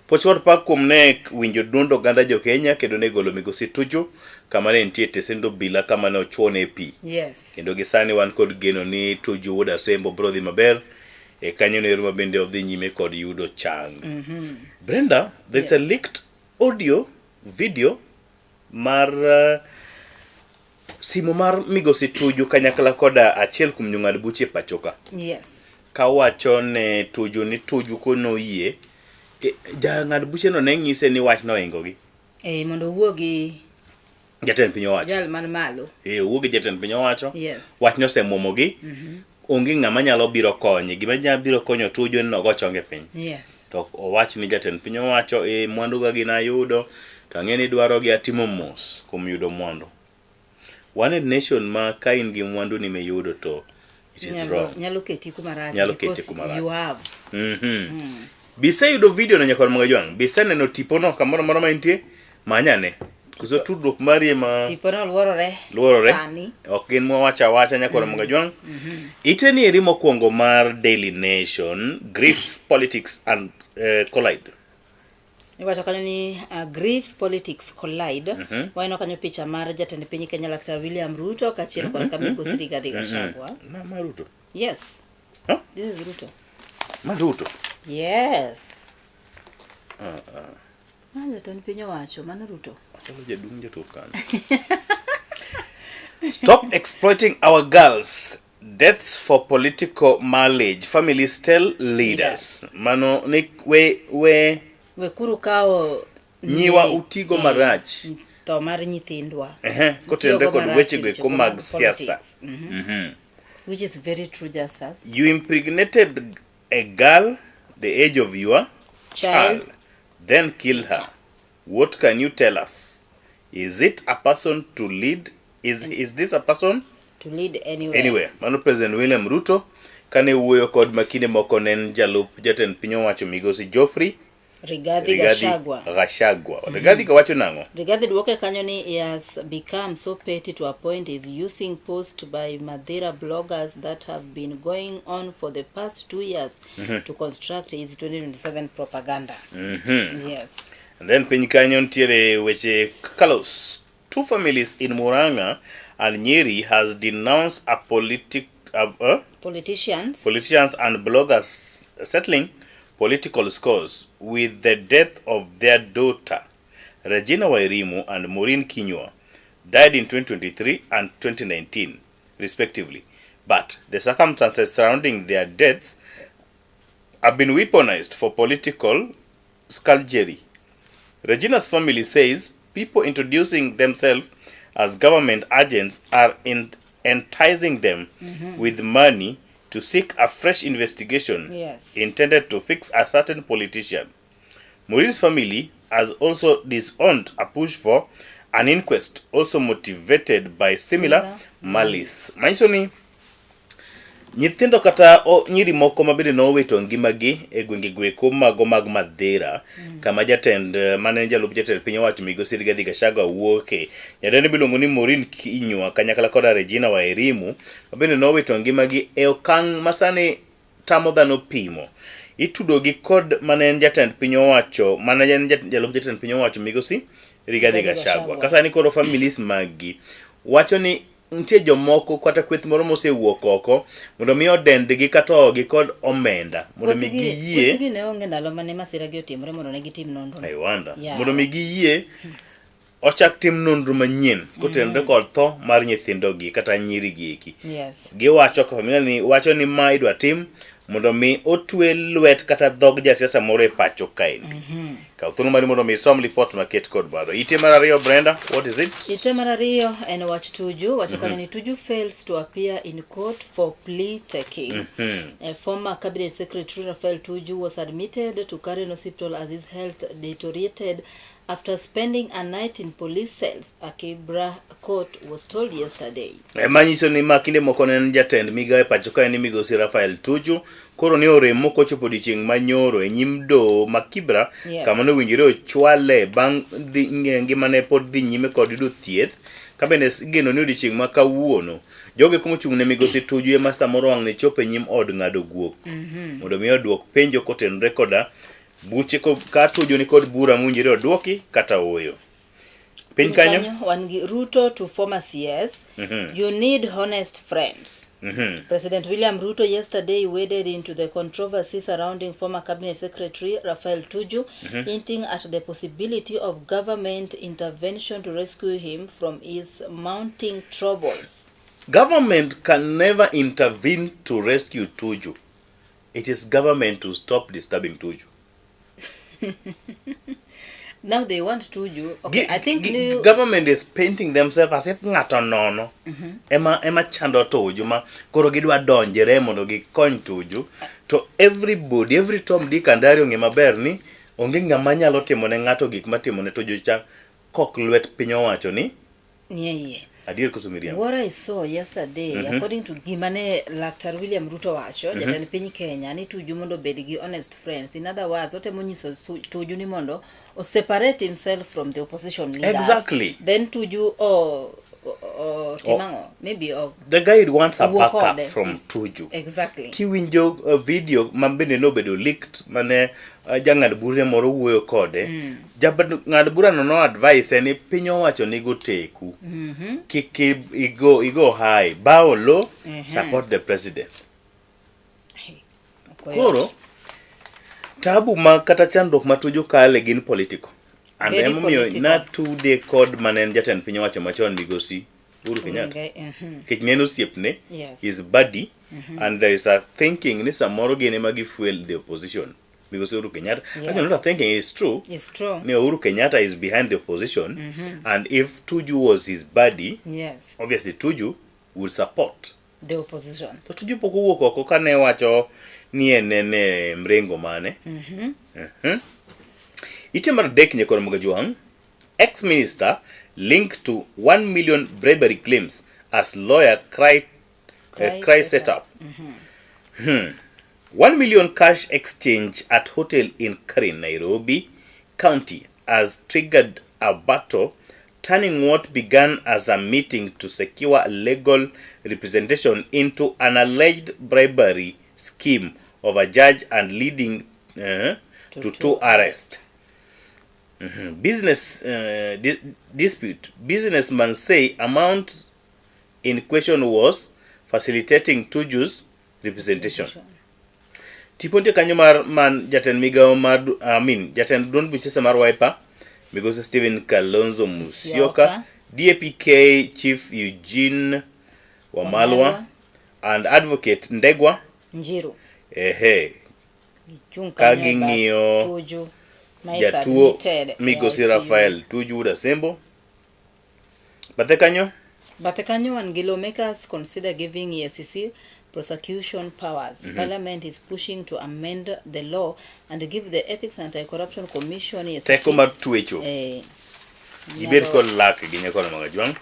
Puoch kod pak kuom ne winjo duond oganda jo Kenya kendo ne golo migosi Tuju kama ne nitie tesend obila kama ne ochuone e pi. Yes. Kendo gi sani wan kod geno ni Tuju wuod Asembo biro dhi maber e kanyo no ero ma bende odhi nyime kod yudo chang. Brenda, there's a leaked audio video mar simu mar migosi Tuju kanyakla koda achiel kuom jong'ad buche e pachoka. Yes. Kawacho ne Tuju ni Tuju konoyie e, jang'ad bucheno ne ng'ise ni wach nohingogi. Eh, mondo owuo gi Jatend piny owacho. jal man malo. Eh, owuo gi jatend piny owacho. Yes. Wach nosemuomogi. Onge ng'ama nyalo biro konye. Gima nyalo biro konyo Tuju en ni ogo chonge piny. Yes. To owach ni jatend piny owacho e mwandu ga gin ayudo to ang'e ni dwaro gi atimo mos kuom yudo mwandu. Wan e nation ma ka in gi mwandu ni miyudo to it is Nyalo, wrong. nyalo keti kuma rach Nyalo keti because kuma rach. you have. Biseyudo video no nyakwar Mga Jwang'? Biseneno tipo no kamoro amora ma intie? Manyane. Koso tudruok mari ema Tipo no luorore. luorore? Sani. Ok gin mwawacho awacha nyakwar Mga Jwang'. Ite ni eri mokwongo mar Daily Nation, Grief, Politics and Collide. Iwacho kanyo ni grief politics collide. Waneno kanyo picha mar jatend piny Kenya Laktar William Ruto kaachiel kod Migosi Rigathi Gachagua. Ma Ruto. Yes. Huh? This is Ruto. Ma Ruto. Yes. Ma jatend piny owacho, mano Ruto. Achalo jaduong' jaturkana. Stop exploiting our girls. Deaths for political mileage. Families tell leaders. Mano ni we Wekuru kawo nyiwa utigo marach. tho mar nyithindwa. Ehe, kotenore Utiyogo kod marach weche e go weche eko go mag mag siasa. politics. Which is very true, Justus. You impregnated a girl the age of your Child. child, then kill her. What can you tell us? Is it a person to lead? Is this a person To lead anywhere. anywhere? Mano President William Ruto kane wuoyo kod makinde moko ne en jalup jatend piny owacho migosi Geoffrey Rigathi Rigathi Gachagua. Gachagua. Rigathi kawacho nang'o? Rigathi duoke kanyo ni he has become so petty to a point is using posts by Mathira bloggers that have been going on for the past 2 years to construct his 2027 propaganda. Yes. And then piny kanyo nitiere weche Carlos. Two families in Murang'a and Nyeri has denounced a Politicians. politicians and bloggers settling political scores with the death of their daughter, Regina Wairimu and Maureen Kinyua, died in 2023 and 2019, respectively. But the circumstances surrounding their deaths have been weaponized for political skullduggery. Regina's family says people introducing themselves as government agents are enticing them with money to seek a fresh investigation intended to fix a certain politician. Maureen's family has also disowned a push for an inquest, also motivated by similar, Similar. malice. Manyiso ni nyithindo kata nyiri moko ma bende nowito ngimagi e gwenge gweko mago mag Mathira kama jatend mane en jalup jatend piny owacho migosi Rigathi Gachagua wuoke, nyadendi miluongo ni Maureen Kinyua kanyakla koda Regina Wairimu ma bende nowito ngimagi e okang' masani tamo dhano pimo. Itudogi kod mane en jatend piny owacho, mane en jalup jatend piny owacho migosi Rigathi Rigathi Gachagua. Gachagua. Kasani koro families maggi wacho ni nitie jomoko kata kweth moro mosewuok oko mondo mi odendgi kata ogi kod omenda mondo mi giyie Kwethgi ne onge ndalo mane masira gi otimore mondo ne gitim nonro. I wonder. Yeah. Mondo mi giyie ochak tim nonro manyien kotenore kod tho mar nyithindogi kata nyiri gi eki. Yes. Giwacho ka familia ni wacho ni ma idwa tim mondo mi otwe lwet kata dhog jasiasa moro e pacho kaendi. Kaw thuolo mari mondo mi isom lipot maket kod bado. Ite mar ariyo Brenda, what is it? Ite mar ariyo en wach Tuju, wacho kanyo ni Tuju fails to appear in court for plea taking. A former cabinet secretary Raphael Tuju was admitted to Karen Hospital as his health deteriorated after spending a night in police cells, a Kibra court was told yesterday. E, manyiso ni ma kinde moko ne en jatend migawo e pacho kae ni migosi Raphael Tuju koro ne orem mokochopo odiechieng' ma nyoro e nyim doho ma Kibra Yes. kama nowinjore ochwale bang' dhi ngimane pod dhi nyime kod yudo thieth ka bende igeno ni odiechieng' ma kawuono jogo eko mochung' ne migosi Tuju ema samoro wang' ne chop e nyim od ng'ado guok mondo mi oduok penjo kotenore koda buche ka Tuju ni kod bura mowinjore oduoki kata ooyo. Piny kanyo wan gi Ruto to former CS. You need honest friends. President William Ruto yesterday waded into the controversy surrounding former Cabinet Secretary Raphael Tuju, hinting at the possibility of government intervention to rescue him from his mounting troubles. Government can never intervene to rescue Tuju. It is government to stop disturbing Tuju. Now they want Tuju. Okay, I think new government is painting themselves as if ng'ato nono ema chando Tuju ma koro gidwa donjre mondo gikony Tuju to everybody every Tom Dick and Harry ong'e maber ni onge ng'ama nyalo timo ne ng'ato gik matimo ne Tuju cha kok lwet piny owacho ni nie iye. Adier koso miriambo? What I saw yesterday, according to gima ne Laktar William Ruto wacho, jatend piny Kenya, ni Tuju mondo obed gi honest friends. In other words, otemo nyiso Tuju ni mondo o separate himself from the opposition leaders. Then Tuju o timang'o? Maybe o The guy wants a Wuo backup kode. from Tuju. Kiwinjo video ma bende nobedo leaked mane jang'ad bura moro wuoyo kode, jang'ad burano no advice ni piny owacho ni go teku. Kik igo high, bow low, support the president. Koro tabu ma kata chandruok ma Tuju kale gin political. And Very emomiyo political. natude kod mane en jatend piny owacho machon migosi Uhuru Kenyatta. Nikech ne en osiepne, his buddy, and there is a thinking ni samoro gin ema gifuel the opposition. Migosi Uhuru Kenyatta. Actually, not a thinking, it's true. It's true. Ni Uhuru Kenyatta is behind the opposition, and if Tuju was his buddy, obviously Tuju would support the opposition. To Tuju pok owuok oko kane wacho ni en en e mrengo mane. Ite mar adek nyakor Mogajwang', ex-minister linked to 1 million bribery claims as lawyer cry set up. 1 million cash exchange at hotel in Karen, Nairobi County has triggered a battle, turning what began as a meeting to secure legal representation into an alleged bribery scheme of a judge and leading to two arrests. Business dispute. Businessman say amount in question was facilitating Tuju's representation. Tipo nitie kanyo mar man jatend migawo mar I mean jatend duond buche mar Wiper migosi Stephen Kalonzo Musyoka, DAPK Chief Eugene Wamalwa and Advocate Ndegwa Njiru. Ehe. Gichung' Ka kanyo e bath ging'iyo Tuju ma is jatuo admitted e migosi ICU. Raphael Tuju Wuod Asembo. Bathe kanyo Bathe kanyo wan gi lawmakers consider giving EACC prosecution powers. Parliament is pushing to amend the law and give the Ethics and Anti-Corruption Commission EACC teko mar twecho. Gibed kod lak gi nyakoro Magajwang'.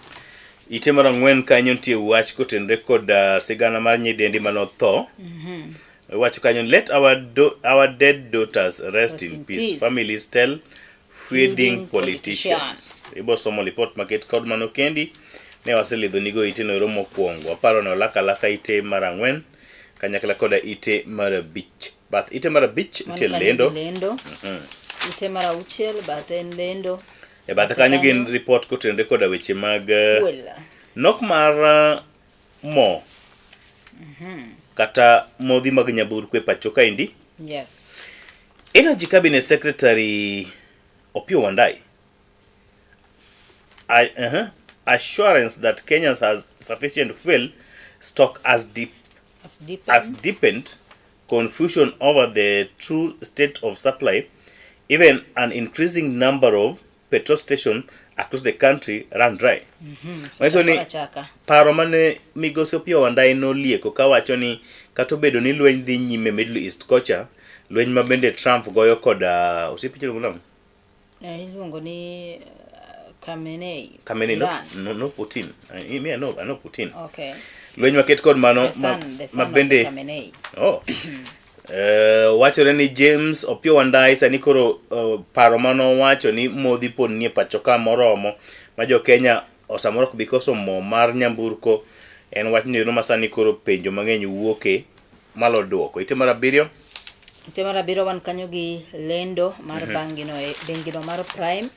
Ite mar ang'wen kanyo nitie wach kotenore kod sigana mar nyidendi manotho. Wacho kanyo let our dead daughters rest in peace. Families tell feuding politicians. Ibo somo lipot maket kod mano kendi ne waselidho nigo ite no ero mokwongo. Aparo ne olaka alaka ite mar ang'wen kanyakla koda ite mar abich. Bath ite mar abich Wan nitie kanyo gi lendo. lendo. Ite mar auchiel bathe en lendo. E bathe kanyo gin report kotenore koda weche mag Fuel. nok mar mo kata modhi mag nyamburko e pacho kaendi. Energy Cabinet Secretary Opiyo Wandayi assurance that Kenyans has sufficient fuel stock as deep As deepened. as deepened confusion over the true state of supply Even an increasing number of petrol station across the country run dry. Manyiso ni Achaka. paro mane migosi Opiyo Wandayi nolieko kawacho ni kata obedo ni lweny dhi nyime Middle East kocha, lweny ma bende Trump goyo koda osiepe iluongo nang'o? Eh, iluongo ni Khamenei. Khamenei, Iran. no, no, no Putin. Me, I know Putin. Okay. Lweny maket kod mano The son, the ma son of bende Khamenei. Oh. Wachore ni James Opiyo Wandayi sani koro paro manowacho ni modhi pod nie pacho ka moromo ma jo Kenya osamoro ok bi koso mo mar nyamburko en wach ni ma sani koro penjo mang'eny wuoke malo duoko. Ite mar abiriyo. Ite mar abiriyo wan kanyo gi lendo mar bangino e bengino mar Prime.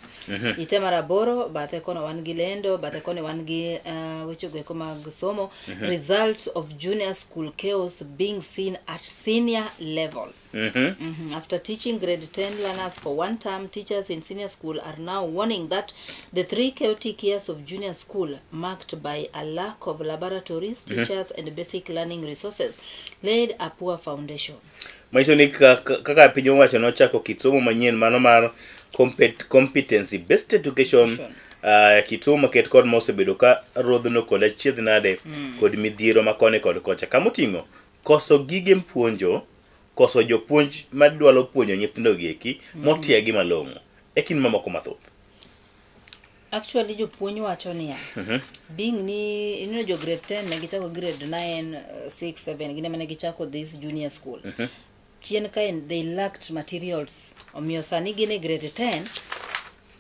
Ite mar aboro bathe kono wan gi lendo, bathe koni wan gi weche go eko mag somo. Results of junior school chaos being seen at senior level. After teaching grade 10 learners for one term, teachers in senior school are now warning that the 3 chaotic years of junior school, marked by a lack of laboratories, teachers, and basic learning resources, laid a poor foundation. Manyiso ni kaka piny owacho nochako kit somo manyien mano mar competency based education, kit somo maket kod mosebedo ka rodhno kod achiedh nade kod midhiero ma koni kod kocha kamoting'o koso gige puonjo, koso jopuonj madwalo puonjo nyithindo gi eki motiegi malong'o e kind mamoko mathoth. Actually jopuonj wacho niya, being ni ineno jo grade 10 ne gichako grade 9, 6, 7 gin ema ne gichako this junior school. Chien kae they lacked materials, omiyo sani gin e grade 10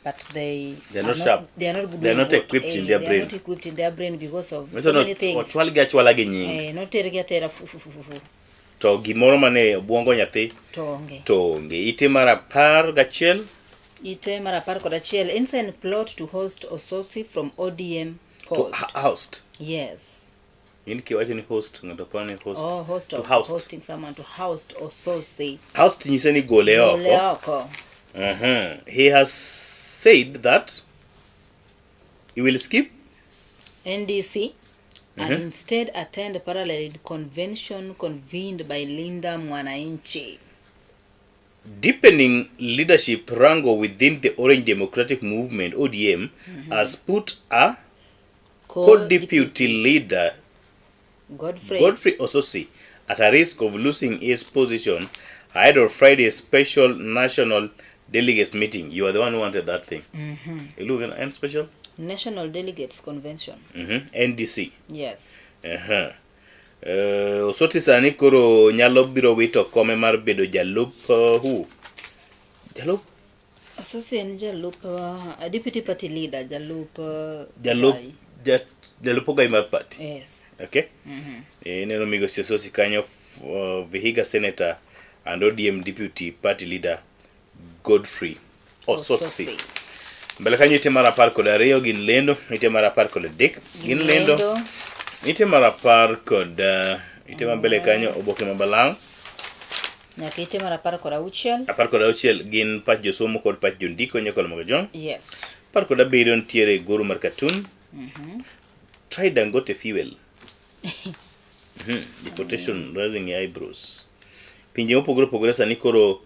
but they They are not sharp. They are not good They are not doing equipped in their they brain. are not equipped in their brain because of Manyiso so ni many things. ochwalgi achwala gi nying Notergi atera fu fu fu fu fu to gimoro mane obwongo nyathi to onge. to onge. Ite mar 11. Ite mar 11, Ensign plot to host Osotsi from ODM To post. host. Yes. In kiwacho ni host ng'ato paro ni host. Oh, host To of host. hosting someone to host Osotsi. Host nyise ni gole Gole oko. oko. He has said that he will skip NDC and instead attend parallel convention convened by Linda Mwananchi. Deepening leadership wrangle within the Orange Democratic Movement ODM has put a co-deputy leader Godfrey Godfrey Osotsi at a risk of losing his position ahead of Friday's special national delegates meeting. You are the one who wanted that thing. You look at M special? National Delegates Convention. NDC. Yes. Osotsi sani koro nyalo biro wito kome mar bedo jalup who? Jalup? Osotsi en jalup deputy party leader, jalup Jalup Ogai. jalup ogai mar party. Yes. Okay. Ineno migosi Osotsi kanyo Vihiga senator and ODM deputy party leader Godfrey Osotsi. Osotsi. Mbele kanyo ite mar 12 gin lendo, ite mar 13 gin lendo, ite mar 10 kod ite ma mbele kanyo oboke ma balang' Nyaka ite mar 16. 16 gin pach josomo kod pach jondiko nyakolo mag jong. Yes. 17 nitiere goro mar cartoon. Try Dangote fuel. Deportation raising eyebrows. Pinje mopogore opogore sani koro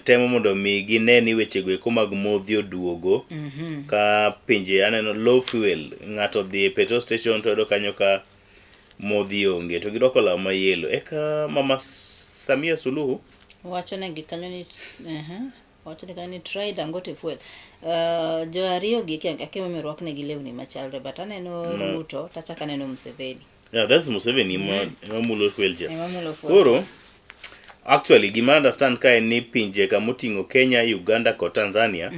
temo mondo mi gine ni wechego eko mag modhi oduogo. Ka pinje aneno low fuel, ng'ato dhi e petrol station to yudo kanyo ka modhi onge to girwako law ma yellow. Eka mama Samia Suluhu wacho negi kanyo ni wacho ni kanyo ni try Dangote fuel. Jo ariyo gi akia momiyo orwaknegi lewni machalre but aneno Ruto tachako aneno Museveni. Yeah, that's Museveni ema mulo fuel cha. Ema mulo fuel. Koro actually gima understand ka en ni pinje kamoting'o Kenya, Uganda kod Tanzania.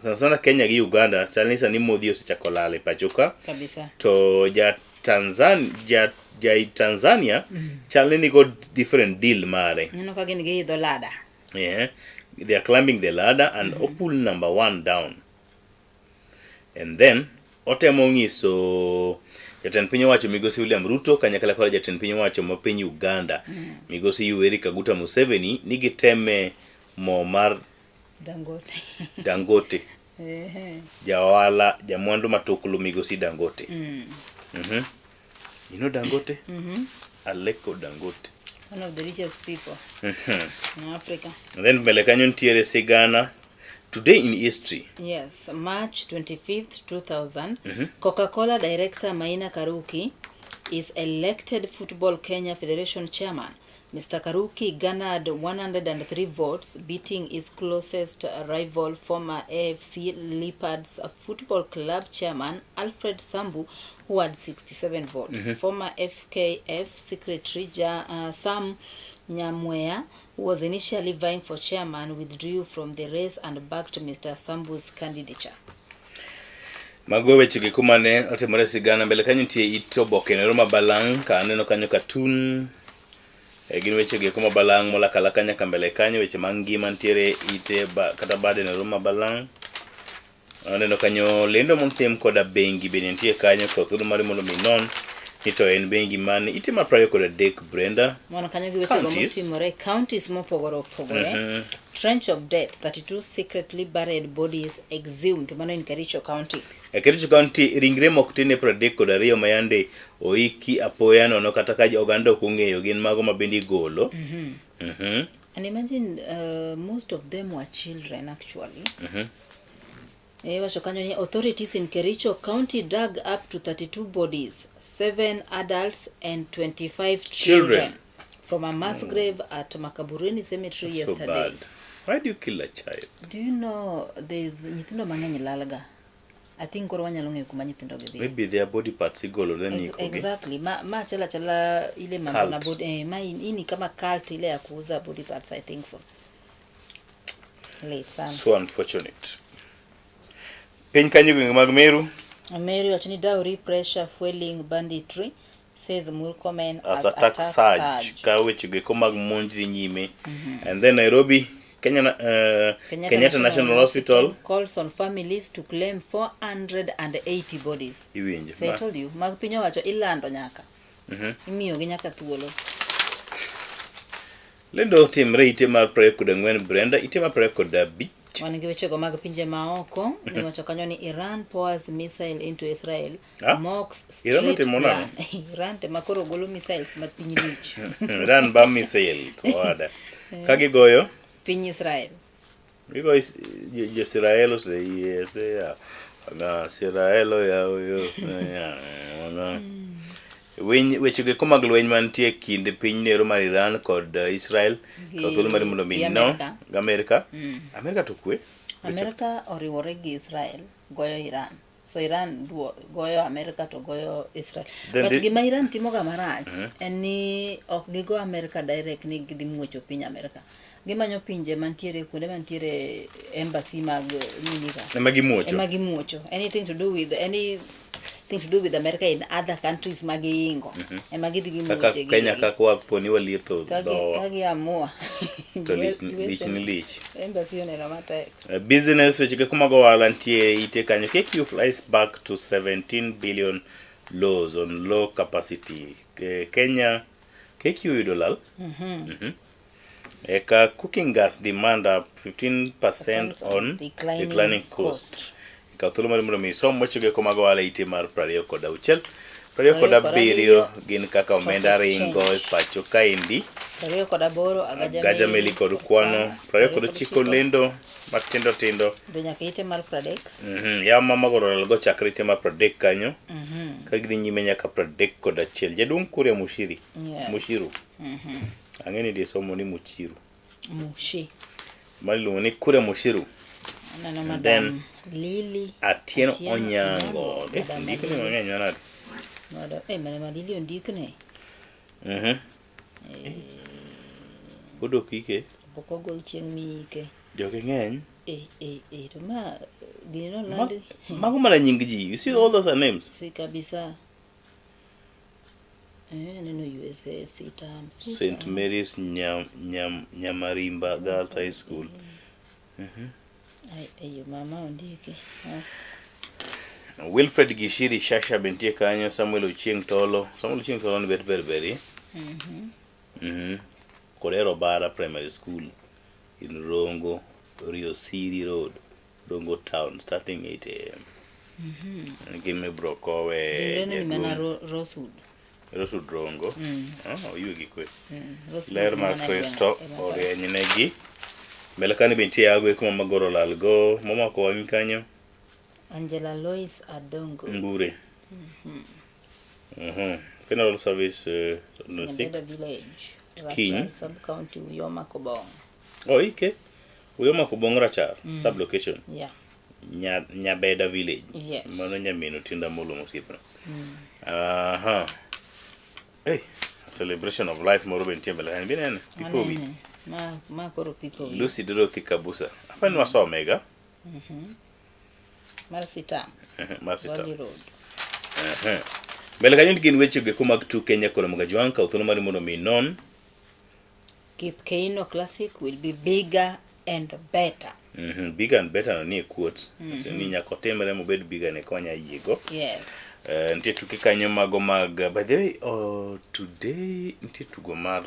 Sana sana Kenya gi Uganda chal ni sani modhi osechako lal e pacho ka. Kabisa. To ja Tanzania chal ni nikod different deal mare. Ineno ka gin giidho ladder. Yeah. They are climbing the ladder and opull number 1 down. And then otemo ng'iso jatend piny owacho migosi William Ruto kanyakla kod jatend piny owacho ma piny Uganda migosi Yoweri Kaguta Museveni ni giteme mo mar Dangote. Dangote. Jaohala jamwandu matuklu migosi Dangote. You know Dangote? Aleko Dangote. One of the richest people in Africa. And then mbele kanyo nitiere sigana today in history. Yes, March 25th, 2000, Coca-Cola director Maina Karuki is elected Football Kenya Federation chairman. Mr. Karuki garnered 103 votes, beating his closest rival, former AFC Leopards Football Club chairman Alfred Sambu, who had 67 votes. Former FKF secretary Sam Nyamweya, who was initially vying for chairman, withdrew from the race and backed Mr. Sambu's candidature. Mago weche gi kuma ne otimore sigana mbele kanyo nitie it oboke nero ma balang' ka aneno kanyo cartoon e, gin weche gi kuma balang' molak alaka nyaka mbele kanyo weche mag ngima nitiere ite ba, kata bade nero ma balang' aneno kanyo lendo motim koda bengi bende nitie kanyo to thuolo mari mondo mi non ni to en bengi mane ite mar 23 Brenda Mono kanyo gi wechego Counties. motimore e counties mopogore opogore. Trench of Death, 32 secretly buried bodies exhumed. Mano in Kericho County. E Kericho County ringre moko tin e 32 ma yande oiki apoya nono kata ka oganda ok ong'eyo gin mago ma bende igolo. And imagine most of them were children actually. Iwacho kanyo ni authorities in Kericho County dug up to 32 bodies, 7 adults and 25 children, Children. from a mass grave at Makaburini Cemetery So yesterday. bad. Why do you kill a child? Do you know there's nyithindo mang'eny lalga? I think koro wanyalo ng'eyo kuma nyithindo gi dhi. Maybe their body parts igolo then ikogi. Exactly. Ma achala chala ile mambo na Cult. body, ma hii ni kama cult ile ya kuuza body parts, I think so. Late sana. So unfortunate. Piny kanyo gwenge mag Meru Mary wacho ni dowry pressure fueling banditry says Murkomen as attack surge ka weche go eko mag monj dhi nyime. And then Nairobi Kenya, Kenyatta National Hospital calls on families to claim 480 bodies. Iwinjo. So I told you, mag piny owacho ilando nyaka. Imiyogi nyaka thuolo. Lendo timre ite mar 24 Brenda, ite mar 25. Wan gi wechego mag pinje maoko. Niwacho kanyo ni Iran pours missile into Israel. Ah? Mocks Iran straight otimo plan. nang'o? Iran tema koro golo missiles ma piny lich. Iran ba missile to oada. Ka gigoyo Piny Israel. gigoyo Jo-Israel oseyie oseya. Na Israel oyawo yo. Na. Winy weche go eko mag lweny mantie kind piny nero mar Iran kod Israel ka thuolo mari mondo mi Gi no Amerika. gi Amerika. Amerika to kwe. Amerika oriwore gi Israel goyo Iran. So Iran duo, goyo Amerika to goyo Israel. Then But gima Iran timoga marach en ni ok gigo Amerika direct ni gidhi muocho piny Amerika. Gimanyo pinje mantiere kuonde mantiere embassy mag nini ka. Ema gimuocho. Ema gimuocho. Anything to do with anything to do with America in other countries ma giingo. Ema gidhi Kaka gimuoche. Kenya kaka wapo ni walietho dhowa Ka giamua. to lich lich ni lich. Embassy oneno matek. Business weche go mag ohala nitie ite kanyo KQ flies back to 17 billion loss on low capacity. Kenya KQ yudo lal. Eka cooking gas demand up 15% on Declining declining cost. Kaw thuolo mar mondo mi isom weche go mag ohala ite mar 26. 27 gin kaka Stock omenda ringo e exchange. pacho kaendi. 28 agaja Gaja meli kod kwano. 29 lendo matindo tindo. Dhi nyaka ite mar 30. Yawa ma magoro lal go chakre ite mar 30 kanyo. Ka gidhi nyime nyaka 31. Jaduong' Kuria Mushiri. Yes. Mushiru. Ang'e ni somo ni Muchiru. Mushi. Mano iluongo ni Kuria Mushiru. Aneno And madam then Lily Atieno Atieno Onyango. Onyango. Eh, Madam ndiko ni Lily. mang'eny manade. Madam, madam Lily ondikne. Pod ok ike. Pok ogol chieng' miike. Joge ng'eny. To ma gini nolandi. Mago mana nying ji. You see all those are names. Si kabisa. Aneno USA, Sitam, St. Mary's Nyamarimba Girls High School. Ai, eyo mama ondiki. Wilfred Gishiri Shasha be nitie kanyo, Samuel Ochieng' Tolo. Samuel Ochieng' Tolo ni bet ber beri. Kodero Bara Primary School in Rongo, Rio City Road, Rongo Town, starting 8 a.m. Gima ibro kowe Ringrene ni mana jaduong' Rosewood. Rosewood Rongo. Mm. Ah, oywe gi kwe. Mm. Rosewood Ler mar mana Kristo gweng' ema orienynegi. Mbele kanyo be nitie ago eko ma magoro olal go momako wang'i kanyo. Angela Lois Adongo. Ngure. Mhm. Mhm. Funeral service on the Nyabeda 6th. Village. Kiny. Rachar Sub County Uyoma Kobong. Oh, ike. Uyoma Kobong Rachar. Mm. Sub location. Yeah. Nya, Nyabeda Village. Yes. Mano nyamin Otienda Molo mosiepna. Mm. Aha. Hey, celebration of life moro be nitie mbele kanyo. Binene? Pipo wi. Anene. Ma ma koro pipo wi. Lucy Dorothy Kabusa. Hapa ni wasomega. Mhm. Mar sitam. Mar sitam. Valley Road. Aha. Mbele kanyo gin weche go eko mag tuke Nyakoro Mgajwang' kaw thuolo mari mondo mi inon. Kip Keino Classic will be bigger and better. Mm -hmm. Bigger and better no nie quotes. Mm Mhm. -hmm. Ni nyaka otimre mobed bigger ne konya yiego. Yes. Nitie tuke kanyo mago mag by the way today nitie tugo mar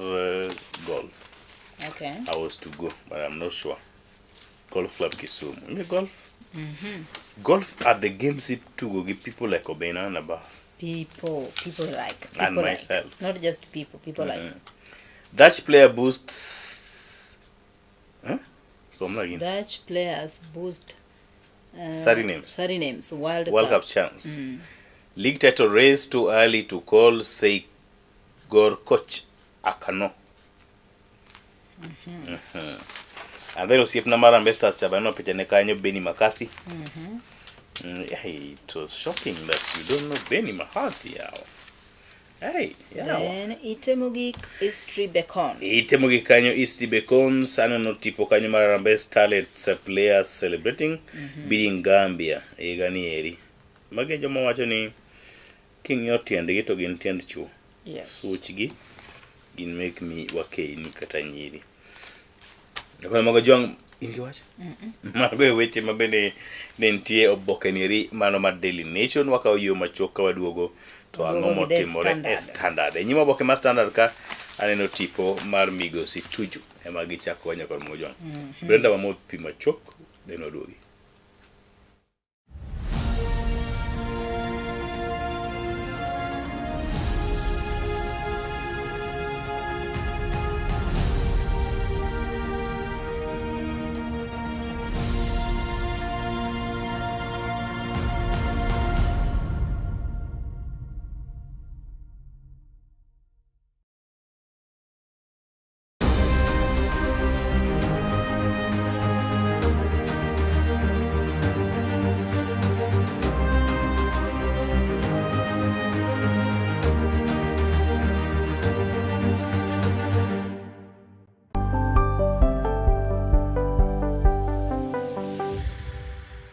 golf. Okay. I was to go but I'm not sure. Golf Club Kisumu. Ing'e golf? Mhm. Golf are the games itugo gi people like Obena and above. People, people like people And like. myself. Not just people, people like. Dutch player boosts huh? Somna gini. Dutch players boost Suriname's. Suriname's World, World Cup chance. Mm. League title race too early to call, say Gor coach Akano. Mhm. Mhm. And then osiepna mar Harambee Stars cha baneno pichane kanyo Benny McCarthy. Mhm. Yeah, it was shocking that you don't know Benny McCarthy. Yawa. Hey, yawa. Then ite mogik Eastry Beacons. Ite mogik kanyo East Beacons aneno tipo kanyo mar Harambee Starlets players celebrating Mhm. beating Gambia e higa ni eri. Magi e joma wacho ni king'iyo tiendgi to gin tiend chuo. Yes. Suchgi gin mek mi wakeini kata nyiri. Kono mago jwang' in gi wach? Mago e weche ma bende ne nitie oboke nieri mano mar Daily Nation wakawo yo machuok ka waduogo to ang'o Waduogo gi The motimore e Standard. Standard. E nyim oboke mar Standard ka aneno tipo mar migosi Tuju ema gichako go nyakor Mojwang'. Mhm. Brenda wamodh pi machuok then waduogi.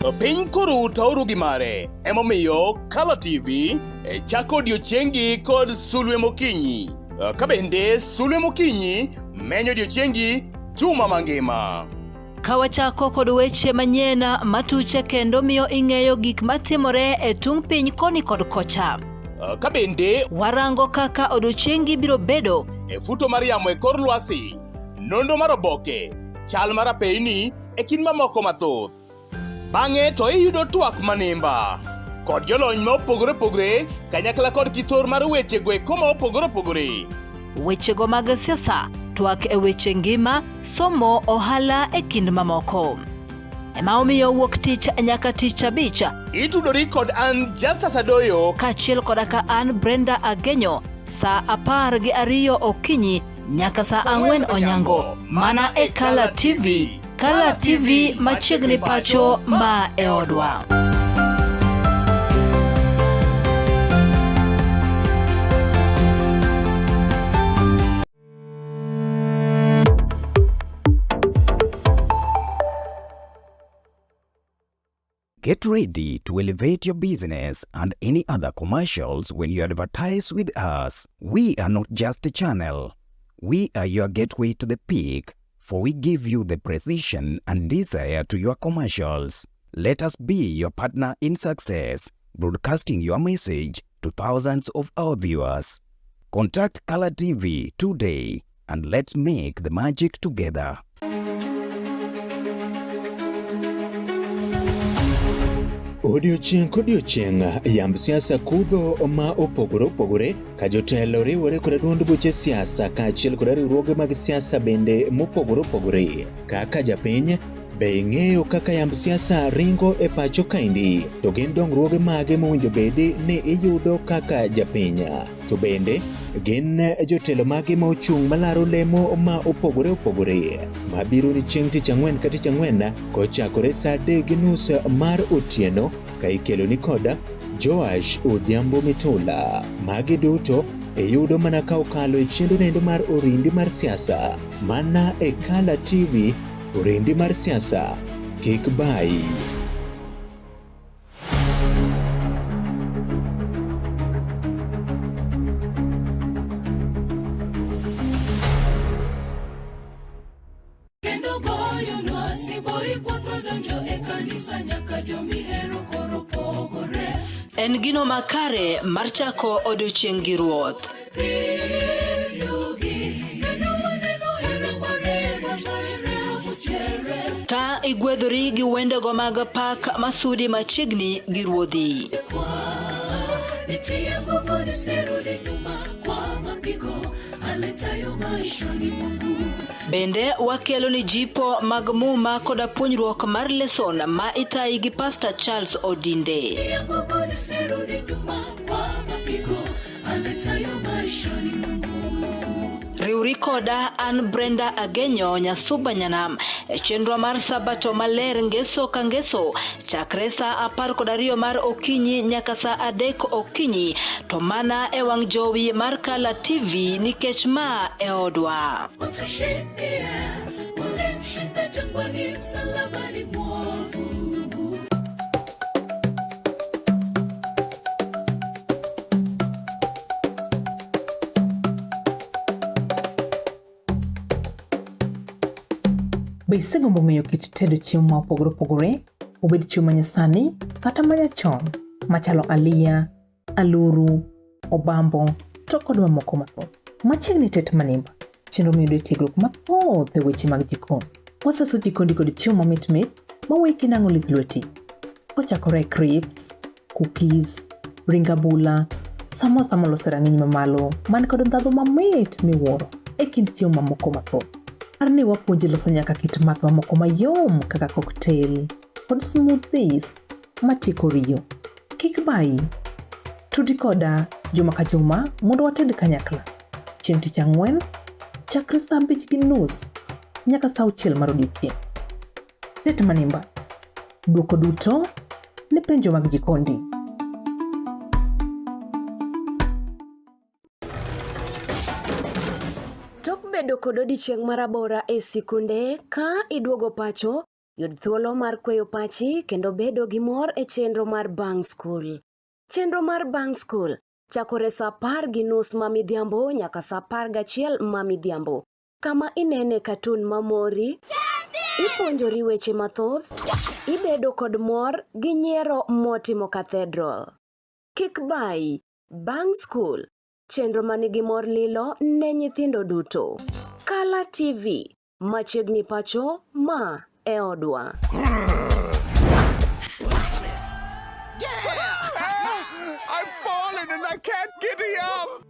To piny koro taoru gi mare, emomiyo Kala TV e chako odiechiengi kod sulwe mokinyi. Ka bende sulwe mokinyi menyo odiechiengi juma mangima. Ka wachako kod weche manyien matuche kendo miyo ing'eyo gik matimore e tung' piny koni kod kocha. Ka bende warango kaka odiechiengi biro bedo e futo mar yamo e kor lwasi, nonro mar oboke, chal mar apeyni e kind mamoko mathoth. Bang'e to iyudo twak manimba kod jolony ma opogore opogore kanyakla kod kithor mar weche go eko ma opogore opogore. Wechego mag siasa, twak e weche ngima, somo, ohala e kind mamoko. Ema omiyo wuok tich nyaka tich abich. Itudori kod an Justus Adoyo kaachiel koda ka an Brenda Agenyo saa 12 okinyi nyaka saa 4 onyango mana e Kala TV. Kala TV machiegni pacho ma e odwa. Get ready to elevate your business and any other commercials when you advertise with us. We are not just a channel. We are your gateway to the peak, for we give you the precision and desire to your commercials. Let us be your partner in success, broadcasting your message to thousands of our viewers. Contact Color TV today and let's make the magic together. Odiochieng' kodiochieng' yamb siasa kudho ma opogore opogore ka jotelo riwore kod duond buche siasa kaachiel kod riwruoge mag siasa bende mopogore opogore. Kaka japiny, be ing'eyo kaka yamb siasa ringo e pacho kaendi? To gin dongruoge mage mowinjo bedi ni iyudo kaka japiny? To bende gin jotelo mage ma ochung' malaro lemo ma opogore opogore mabiro ni chieng' tich ang'wen ka tich ang'wen kochakore saa 3:30 mar otieno ka ikelo ni koda Joash Odhiambo Mitula. Magi duto iyudo mana ka okalo e chenro nendo mar Orindi mar siasa mana e Kala TV. Orindi mar siasa kik bayi. Kendo goyo lwasi boyi kwatho donjo e kanisa nyaka jomihero koro pogore. En gino makare mar chako odiochieng' gi Ruoth. Ka igwedhori gi wendego mag pak masudi machiegni gi Ruodhi. Nitie nguvu nisirudi nyuma kwa mapigo aletayo maishani mwangu. Bende wakelo ni jipo mag muma koda puonjruok mar leson ma itayi gi Pastor Charles Odinde. Nitie nguvu nisirudi nyuma kwa mapigo aletayo maishani mwangu. Riwri koda an Brenda Agenyo Nyasuba Nyanam e chenro mar Sabato maler ngeso ka ngeso chakre saa 12 mar okinyi nyaka saa 3 okinyi to mana e wang' jowi mar Kala TV nikech ma e odwa. Utushindie, ulimshinda jangwani, msalabani mwovu. Be isegombo ng'eyo kit tedo chiemo ma opogore opogore, obed chiemo manyasani kata manyachon, machalo aliya, aluru, obambo, to kod mamoko mathoth? Machiegni Tet Manimba, chenro miyudo e tiegruok mathoth e weche mag jikon. Wasaso jikondi kod chiemo mamit mit maweyi kinang'o lith lweti. Kochakore e crisps, cookies, ring abula, samosa molos e rang'iny mamalo man kod ndhadhu mamit miwuoro e kind chiemo mamoko mathoth. Par ni wapuonji loso nyaka kit math mamoko mayom kaka cocktail kod smoothies matieko riyo. Kik bayi. Tudi koda juma ka juma mondo wated kanyakla. Chieng' tich ang'wen, chakre saa 5:30 nyaka saa 6 mar odiechieng'. Tet Manimba. Dwoko duto ne penjo mag jikondi. Tok bedo kod odiechieng' marabora e sikunde, ka iduogo pacho, yud thuolo mar kweyo pachi kendo bedo gi mor e chenro mar Bang' Skul. Chenro mar Bang' Skul chakore saa 10:30 ma midhiambo nyaka saa 11 ma midhiambo, kama inene katun mamori, ipuonjori weche mathoth, ibedo kod mor gi nyiero motimo cathedral. Kik bayi, Bang' Skul, chenro manigi mor lilo ne nyithindo duto. Kala TV, machiegni pacho, ma e odwa. I've fallen and I can't giddy up.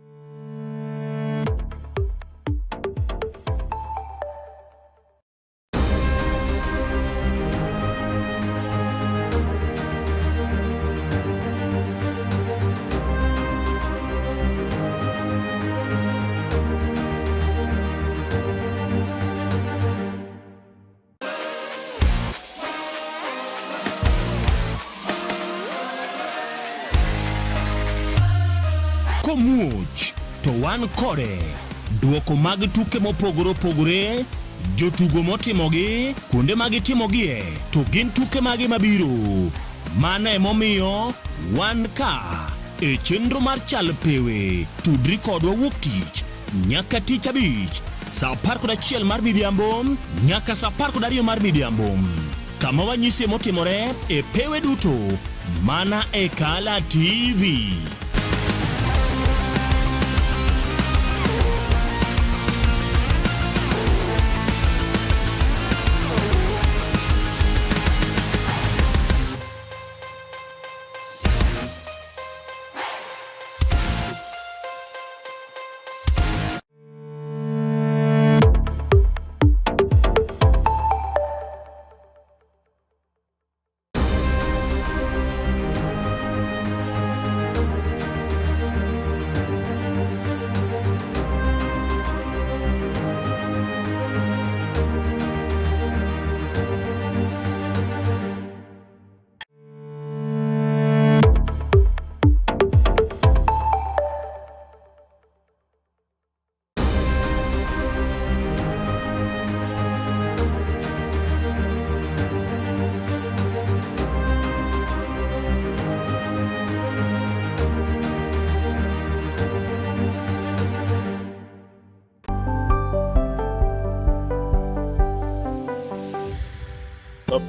Komuoch to wan kode. Duoko mag tuke mopogore opogore, jotugo motimogi, kuonde ma gitimogie, to gin tuke mage mabiro. Mano emomiyo wan ka e chenro mar Chal Pewe. Tudri kodwa wuok tich nyaka tich abich saa 11 mar midhiambo nyaka saa 12 mar midhiambo, kama wanyisie motimore e pewe duto mana e Kala TV.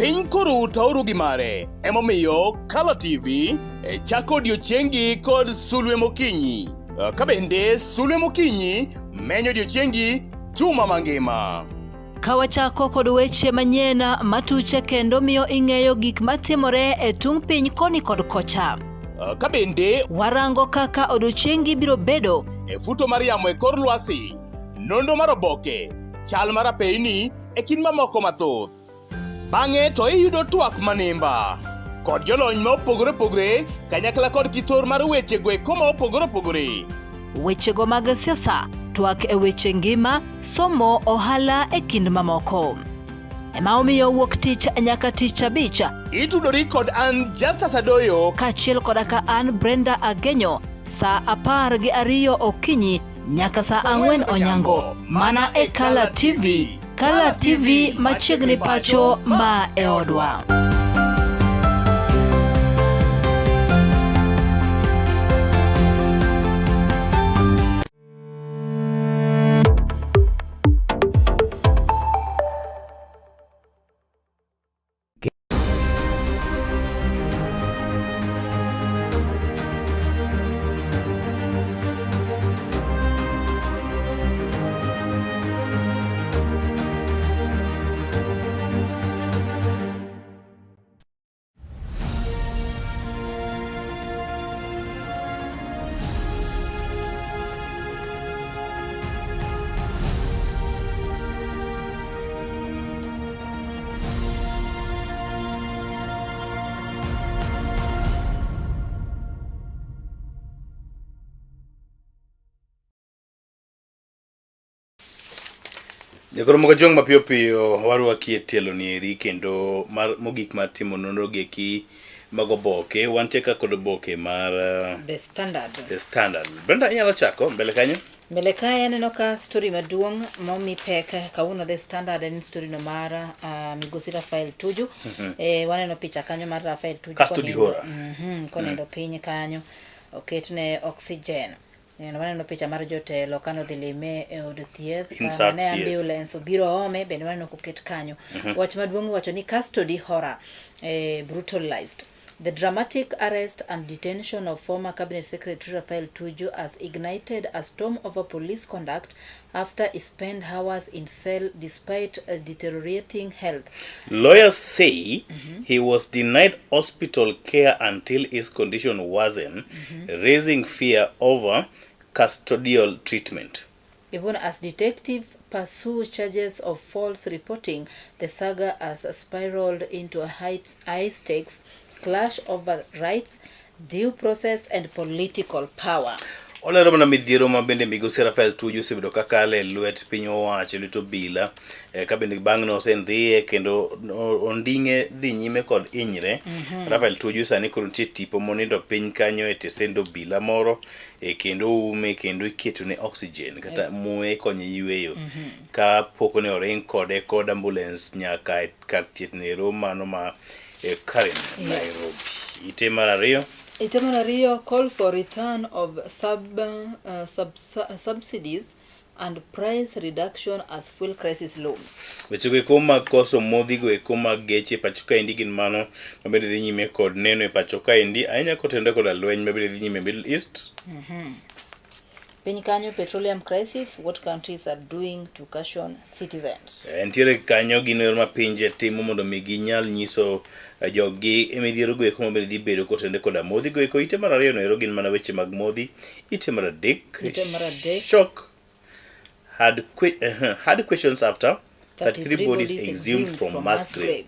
Piny koro taoru gi mare, emomiyo Kala TV e chako odiechiengi kod sulwe mokinyi. Ka bende sulwe mokinyi menyo odiechiengi juma mangima. Ka wachako kod weche manyien matuche kendo miyo ing'eyo gik matimore e tung' piny koni kod kocha. Ka bende warango kaka odiechiengi biro bedo e futo mar yamo e kor lwasi, nonro mar oboke, chal mar apeyni e kind mamoko mathoth. Bang'e to iyudo twak manimba kod jolony ma opogore opogore kanyakla kod kithor mar weche go eko ma opogore opogore. Wechego mag siasa, twak e weche ngima, somo, ohala e kind mamoko. Ema omiyo wuok tich nyaka tich abich. Itudori kod an Justus Adoyo kaachiel koda ka an Brenda Agenyo saa 12 okinyi nyaka saa 4 onyango mana e Kala TV. Kala TV machiegni pacho ma e odwa. Jakoro moko jong mapiyo piyo warwaki e tielo ni eri kendo mar mogik mar timo nonro gi eki mag oboke wantie ka kod oboke mar The Standard. The Standard. Brenda inyalo chako mbele kanyo? Mbele kae aneno ka story maduong' momi pek kawuono The Standard en story no mar migosi Rafael Tuju. Waneno picha kanyo mar Rafael Tuju Custody horror. Konindo piny kanyo oketne oxygen. Neno waneno picha mar jotelo kano dhi lime e od thieth Insert ne CS. ambulance obiro ome bende waneno koket kanyo. Wach maduong' iwacho ni custody horror brutalized. The dramatic arrest and detention of former Cabinet Secretary Raphael Tuju has ignited a storm over police conduct after he spent hours in cell despite deteriorating health. Lawyers say he was denied hospital care until his condition worsened, raising fear over custodial treatment. Even as detectives pursue charges of false reporting, the saga has spiraled into a high stakes clash over rights, due process and political power. Olero mana midhiero ma bende migosi Rafael Tuju osebedo ka kale e lwet piny owacho e lwet obila ka bende bang' ne osendhiye kendo onding'e dhi nyime kod hinyre. Rafael Tuju sani koro nitie tipo monindo piny kanyo e tesend obila moro kendo oume kendo iketone oxygen kata muya ikonye yweyo ka pok ne oring kode kod ambulance nyaka e kar thieth nero mano ma Karen, Nairobi. Ite mar ariyo. Ite mar ariyo, call for return of subsidies and price reduction as fuel crisis looms. Weche go eko mag koso modhi go eko mag geche e pacho kaendi gin mano mabende dhi nyime kod neno e pacho kaendi ahinya kotenore koda lweny mabende dhi nyime e Middle East. Piny kanyo, petroleum crisis, what countries are doing to caution citizens. Nitiere kanyo gino ero ma pinje timo mondo mi ginyal nyiso joggi e midhiero go eko mabende dhi bedo kotenore koda modhi go eko. Ite mar ariyo no ero gin mana weche mag modhi. Ite mar adek, Ite mar adek. shock hard questions after 33 bodies exhumed from mass grave.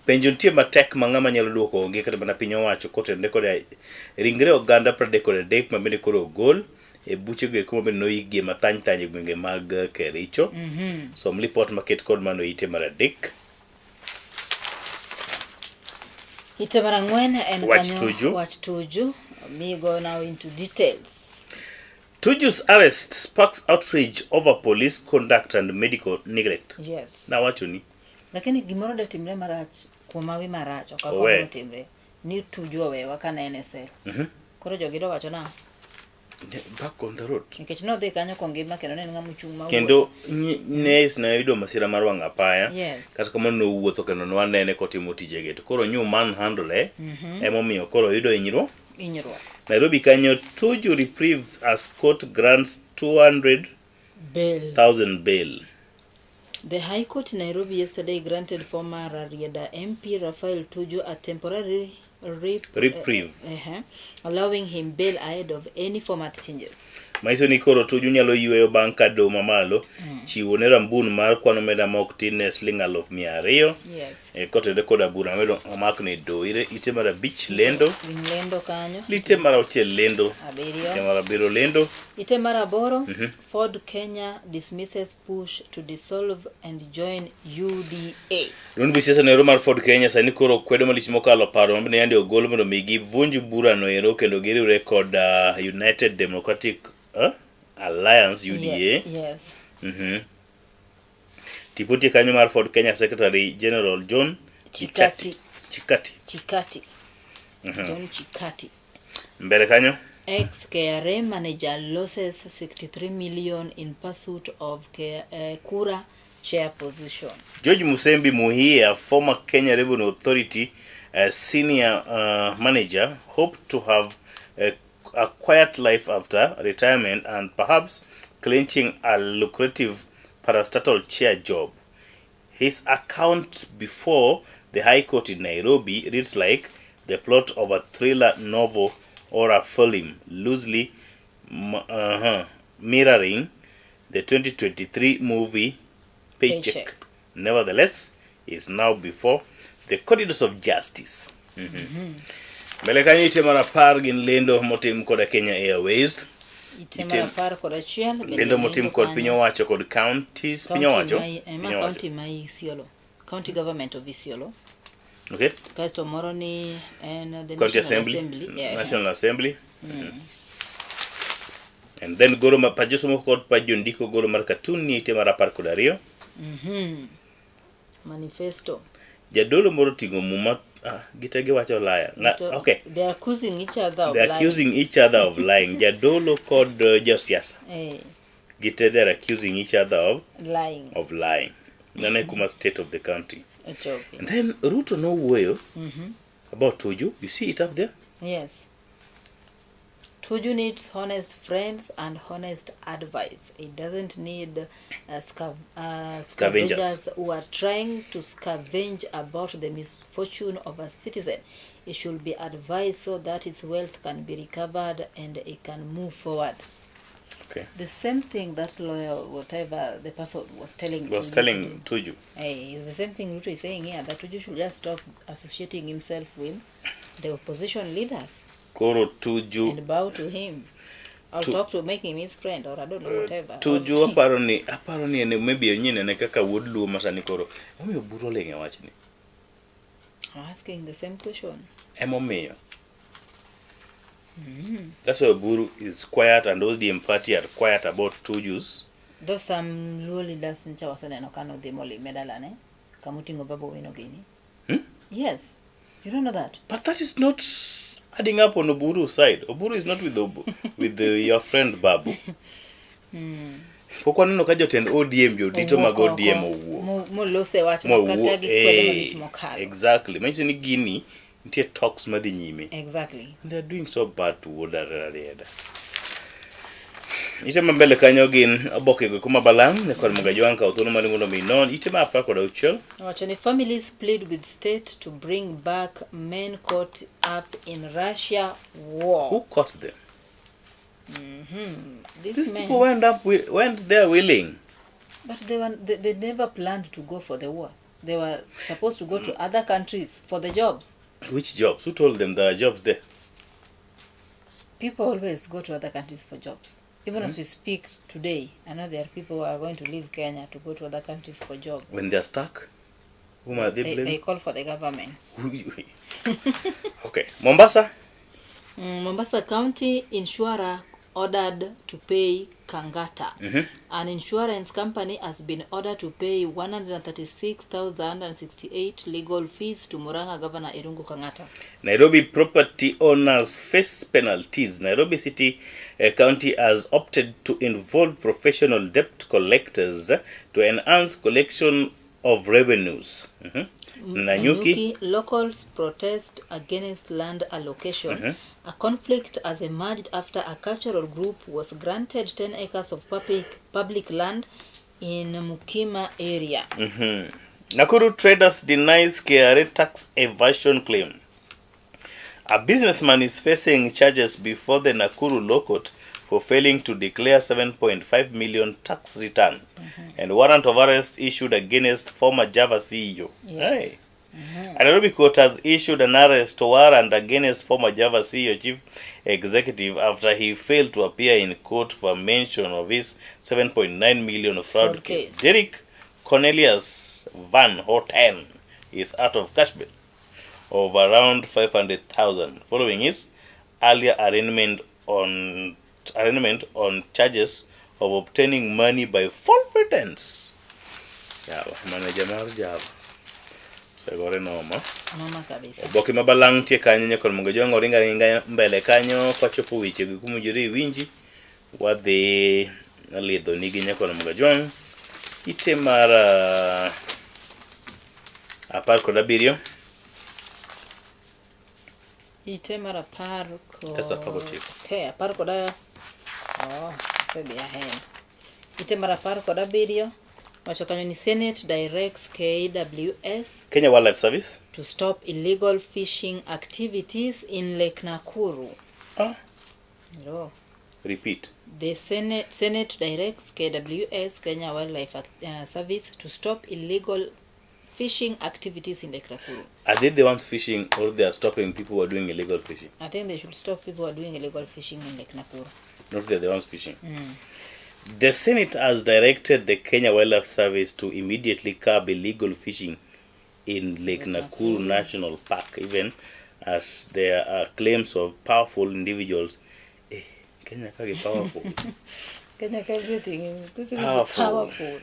Penjo nitie matek ma ng'ama nyalo duoko onge kata mana piny owacho kotenore koda ringre oganda 33 ma bende koro ogol e buche go eko ma bende noikgie mathany thany e gwenge mag Kericho. Som lipot maket kod mano ite mar adek. Ite mar ang'wen en Wach kanyo Tuju. Wach Tuju. Mi go now into details. Tuju's arrest sparks outrage over police conduct and medical neglect. Nawacho ni. Lakini gimoro de timre marach kuom hawi marach ok Owe. agombo timre ni Tuju owewa ka ne en e sel. Koro jogi do wacho nang'o? Back on the road. Nikech nodhi kanyo kongima kendo ne en ng'ama ochung' ma Kendo ne ne oyudo masira mar wang' apaya. Yes. Kata kamano nowuotho kendo nwanene kotimo tijege. To koro nyu manhandle emomiyo koro oyudo hinyruok. Hinyruok. Nairobi kanyo Tuju reprieve as court grants 200,000 Bail. bail. The High Court in Nairobi yesterday granted former Rarieda MP Raphael Tuju a temporary reprieve, allowing him bail ahead of any format changes. Manyiso ni koro Tuju nyalo yueyo bang' ka doho mamalo chiwo ne rambun mar kwan omenda ma ok tin ne siling 200,000 Yes. Kotenore koda bura mamedo omak ne doho. Ite mar abich lendo. Winy lendo kanyo. Ite mar auchiel lendo. Abiriyo. Ite mar abiriyo lendo. Ite mar aboro, Ford Kenya dismisses push to dissolve and join UDA. Duond buch siasa noero mar Ford Kenya sani koro kwedo malich mokalo paro mabende yande ogol mondo mi givunj bura noero kendo giriwre kod United Democratic Alliance UDA. Yes. Tipo tie kanyo mar Ford Kenya Secretary General John Chikati. Chikati. Chikati. John Chikati. Mbele kanyo. Ex KRA manager loses 63 million in pursuit of Kura chair position. George Musembi Muhia, former Kenya Revenue Authority senior manager, hoped to have a quiet life after retirement and perhaps clinching a lucrative parastatal chair job. His account before the High Court in Nairobi reads like the plot of a thriller novel or a film, loosely mirroring the 2023 movie Paycheck. Paycheck. Nevertheless, is now before the corridors of justice. Mbele kanyo ite mar 10 gin lendo motim koda Kenya Airways. Ite mar 11 bende Lendo motim kod kanyo. Piny owacho kod counties. Piny County owacho. ma Piny owacho. county ma Isiolo. County government of Isiolo. Okay. Kaeto moro ni en the County National Assembly. Assembly. Yeah. National Assembly. And then goro ma pajosomo kod pajondiko goro mar cartoon ni ite mar 12. Manifesto. Jadolo moro ting'o muma gite giwacho liar. Okay. They are accusing each other of They are lying. accusing each other of lying. Jadolo kod josiasa. Gite they are accusing each other of lying. Of lying. Nane kuma state of the country. Ochopi. And then Ruto nowuoyo about Tuju. You see it up there? Yes. Tuju needs honest friends and honest advice. It doesn't need Scavengers. scavengers who are trying to scavenge about the misfortune of a citizen. It should be advised so that his wealth can be recovered and he can move forward. Okay. The same thing that lawyer, whatever the person was telling Was Tuju telling to do. Tuju. Hey, it's the same thing Ruto is saying here, that Tuju should just stop associating himself with the opposition leaders. Koro Tuju And bow to him. Or talk to make him his friend, or I don't know, whatever. Tuju aparo ni en maybe onyinene kaka wuod Luo ma sani koro emomiyo Oburu oling' e wachni. I'm asking the same question. Emomiyo. That's why Oburu is quiet and ODM party are quiet about Tuju's. Though some Luo leaders ncha waseneno ka nodhi molime dalane, kamoting'o Babu Owino gini. Yes. You don't know that? But that is not adding up on Oburu's side. Oburu is not with your friend Babu. Pok waneno ka jotend ODM jodito mag Owuok ODM oko. owuok. Molose wach Mowuok, kaka gikwedo malich mokalo. Exactly. Manyiso ni gini nitie talks madhi nyime. Exactly. And they are doing so bad to Wuod Rarieda. Ite ma mbele kanyo gin oboke go kuma balang' ne kod Mugajwang' kawo thuolo mari mondo mi inon ite ma 16. Owacho ni families plead with state to bring back men caught up in Russia war. Who caught them? These These men, people went there willing. But they never planned to go for the war. They were supposed to go to other countries for the jobs. Which jobs? Who told them there are jobs there? People always go to other countries for jobs. Even as we speak today, I know there are people who are going to leave Kenya to go to other countries for jobs. When they are stuck, whom are they They blaming? call for the government. Okay. Mombasa? Mombasa County insurer ordered to pay Kangata. An insurance company has been ordered to pay 136,068 legal fees to Murang'a Governor Irungu Kangata. Nairobi property owners face penalties. Nairobi City County has opted to involve professional debt collectors to enhance collection of revenues. Nanyuki. Nanyuki, locals protest against land allocation. A conflict has emerged after a cultural group was granted 10 acres of public land in Mukima area. Nakuru traders denies KRA tax evasion claim. A businessman is facing charges before the Nakuru Law Court for failing to declare 7.5 million tax return and warrant of arrest issued against former Java CEO. Hey. A Nairobi court has issued an arrest warrant against former Java CEO chief executive after he failed to appear in court for mention of his 7.9 million fraud Fraud case. case. Derek Cornelius Van Houten is out of cash bail of around 500,000 following his earlier arraignment on charges of obtaining money by false pretense. Yawa, manager mar Java. Osegore noma. Noma kabisa. Oboke ma balang' nitie kanyo nyakon mondo jwang' oringo aringa mbele kanyo kwachopo weche gi kumowinjore iwinji wadhi lidho nigi nyakon mondo jwang' ite mar 17. Ite mar 10 kod Kasa 19. Okay, 10 kod oh, asedhi ahead. Ite mar 17 wacho kanyo ni Senate directs KWS Kenya Wildlife Service to stop illegal fishing activities in Lake Nakuru. Ah. No. Repeat. The Senate directs KWS, Kenya Wildlife Service, to stop illegal fishing activities in Lake Nakuru. Are they the ones fishing or they are stopping people who are doing illegal fishing? I think they should stop people who are doing illegal fishing in Lake Nakuru. Not they're the ones fishing. The Senate has directed the Kenya Wildlife Service to immediately curb illegal fishing in Lake Nakuru National Park, even as there are claims of powerful individuals. Eh, Kenya kage powerful. Kenya everything is this is Powerful. powerful.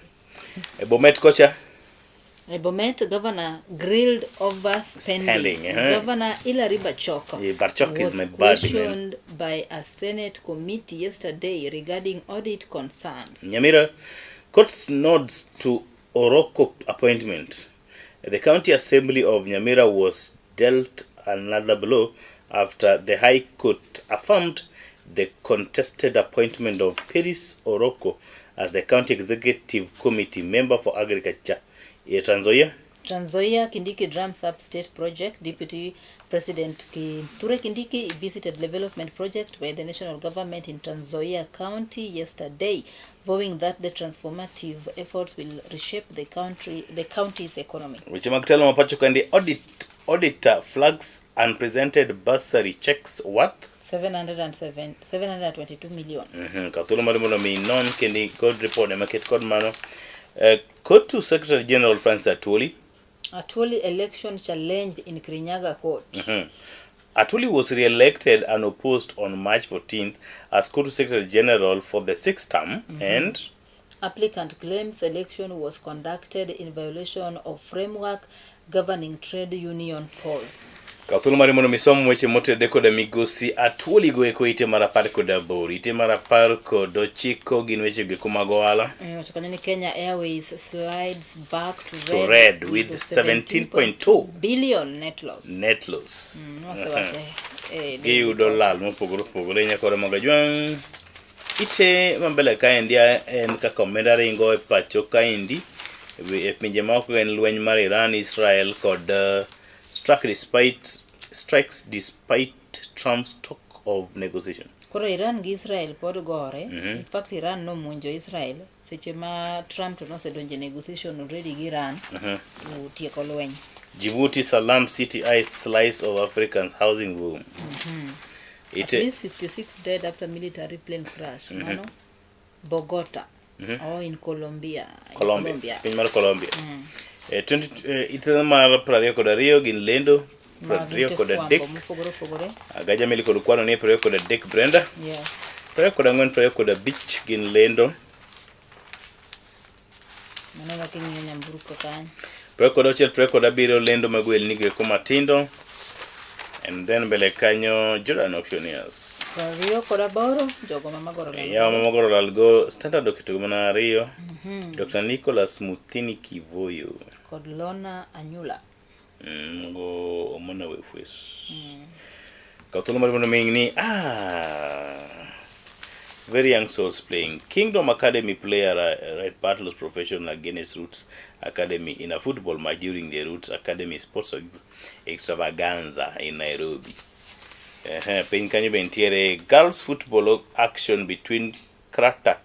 Bomet kocha. Bomet governor grilled over spending. Spending, eh. Governor Hilary Barchok Barchok is was my buddy, man. questioned by a Senate committee yesterday regarding audit concerns. Nyamira, courts nods to Oroko appointment. The County Assembly of Nyamira was dealt another blow after the High Court affirmed the contested appointment of Peris Oroko as the County Executive Committee member for Agriculture. Trans Nzoia? Trans Nzoia Kindiki drums up state project. Deputy President Kithure Kindiki visited development project by the national government in Trans Nzoia County yesterday, vowing that the transformative efforts will reshape the county's economy. Weche mag telo ma pacho kandi auditor flags unpresented bursary checks worth 722 million. Kaw thuolo mar mondo mi inon kendo igol report ema ket kod mano. COTU Secretary General Francis Atwoli. Atwoli election challenged in Kirinyaga court. Atwoli was re-elected and opposed on March 14th as COTU Secretary General for the sixth term and Applicant claims election was conducted in violation of framework governing trade union polls. Kaw thuolo mari mondo mi isom weche motedre koda migosi Atwoli go eko ite mar 18. Ite mar 19 gin weche go eko mag ohala. Wacho kanyo ni Kenya Airways slides back to red, To red with 17.2 billion net loss. Net loss. Wasewache, Giyudo lal mopogore opogore nyakore mag ajwang'. Ite mambele kaendi en kaka omenda ringo e pacho kaendi e pinje maoko en lweny mar Iran, Israel kod strikes despite Trump's talk of negotiation. Koro Iran gi Israel pod gore. In fact, Iran nomonjo Israel seche ma Trump to nosedonjo e negotiation already gi Iran otieko lweny. Djibouti Salam City eyes slice of Africa's housing boom. At least 66 dead after military plane crash. Mano Bogota. Or in Colombia. In Colombia. Piny mar Colombia. 20, ite mar 22 gin lendo Mag 23. ute fwambo mopogore opogore. Agaja meli kod kwano ni 23 Brenda. Yes. 24, 25 gin lendo. Mano kaka ing'iyo nyamburko kanyo. 26, 27 lendo mag welni go eko matindo. And then mbele kanyo Jordan Auctioneers. 28 jogo ma magoro lal. Yawa ma magoro lal go Standard oketo mana ariyo. Dr. Nicholas Muthini Kivoyo. Kod Lona Anyula. Go omona wefwes. Kaw thuolo mar mondo mi ni very young souls playing Kingdom Academy player right battles professional against Roots Academy in a football match during the Roots Academy Sports Extravaganza in Nairobi. Ehe, piny kanyo be nitiere girls football action between Krata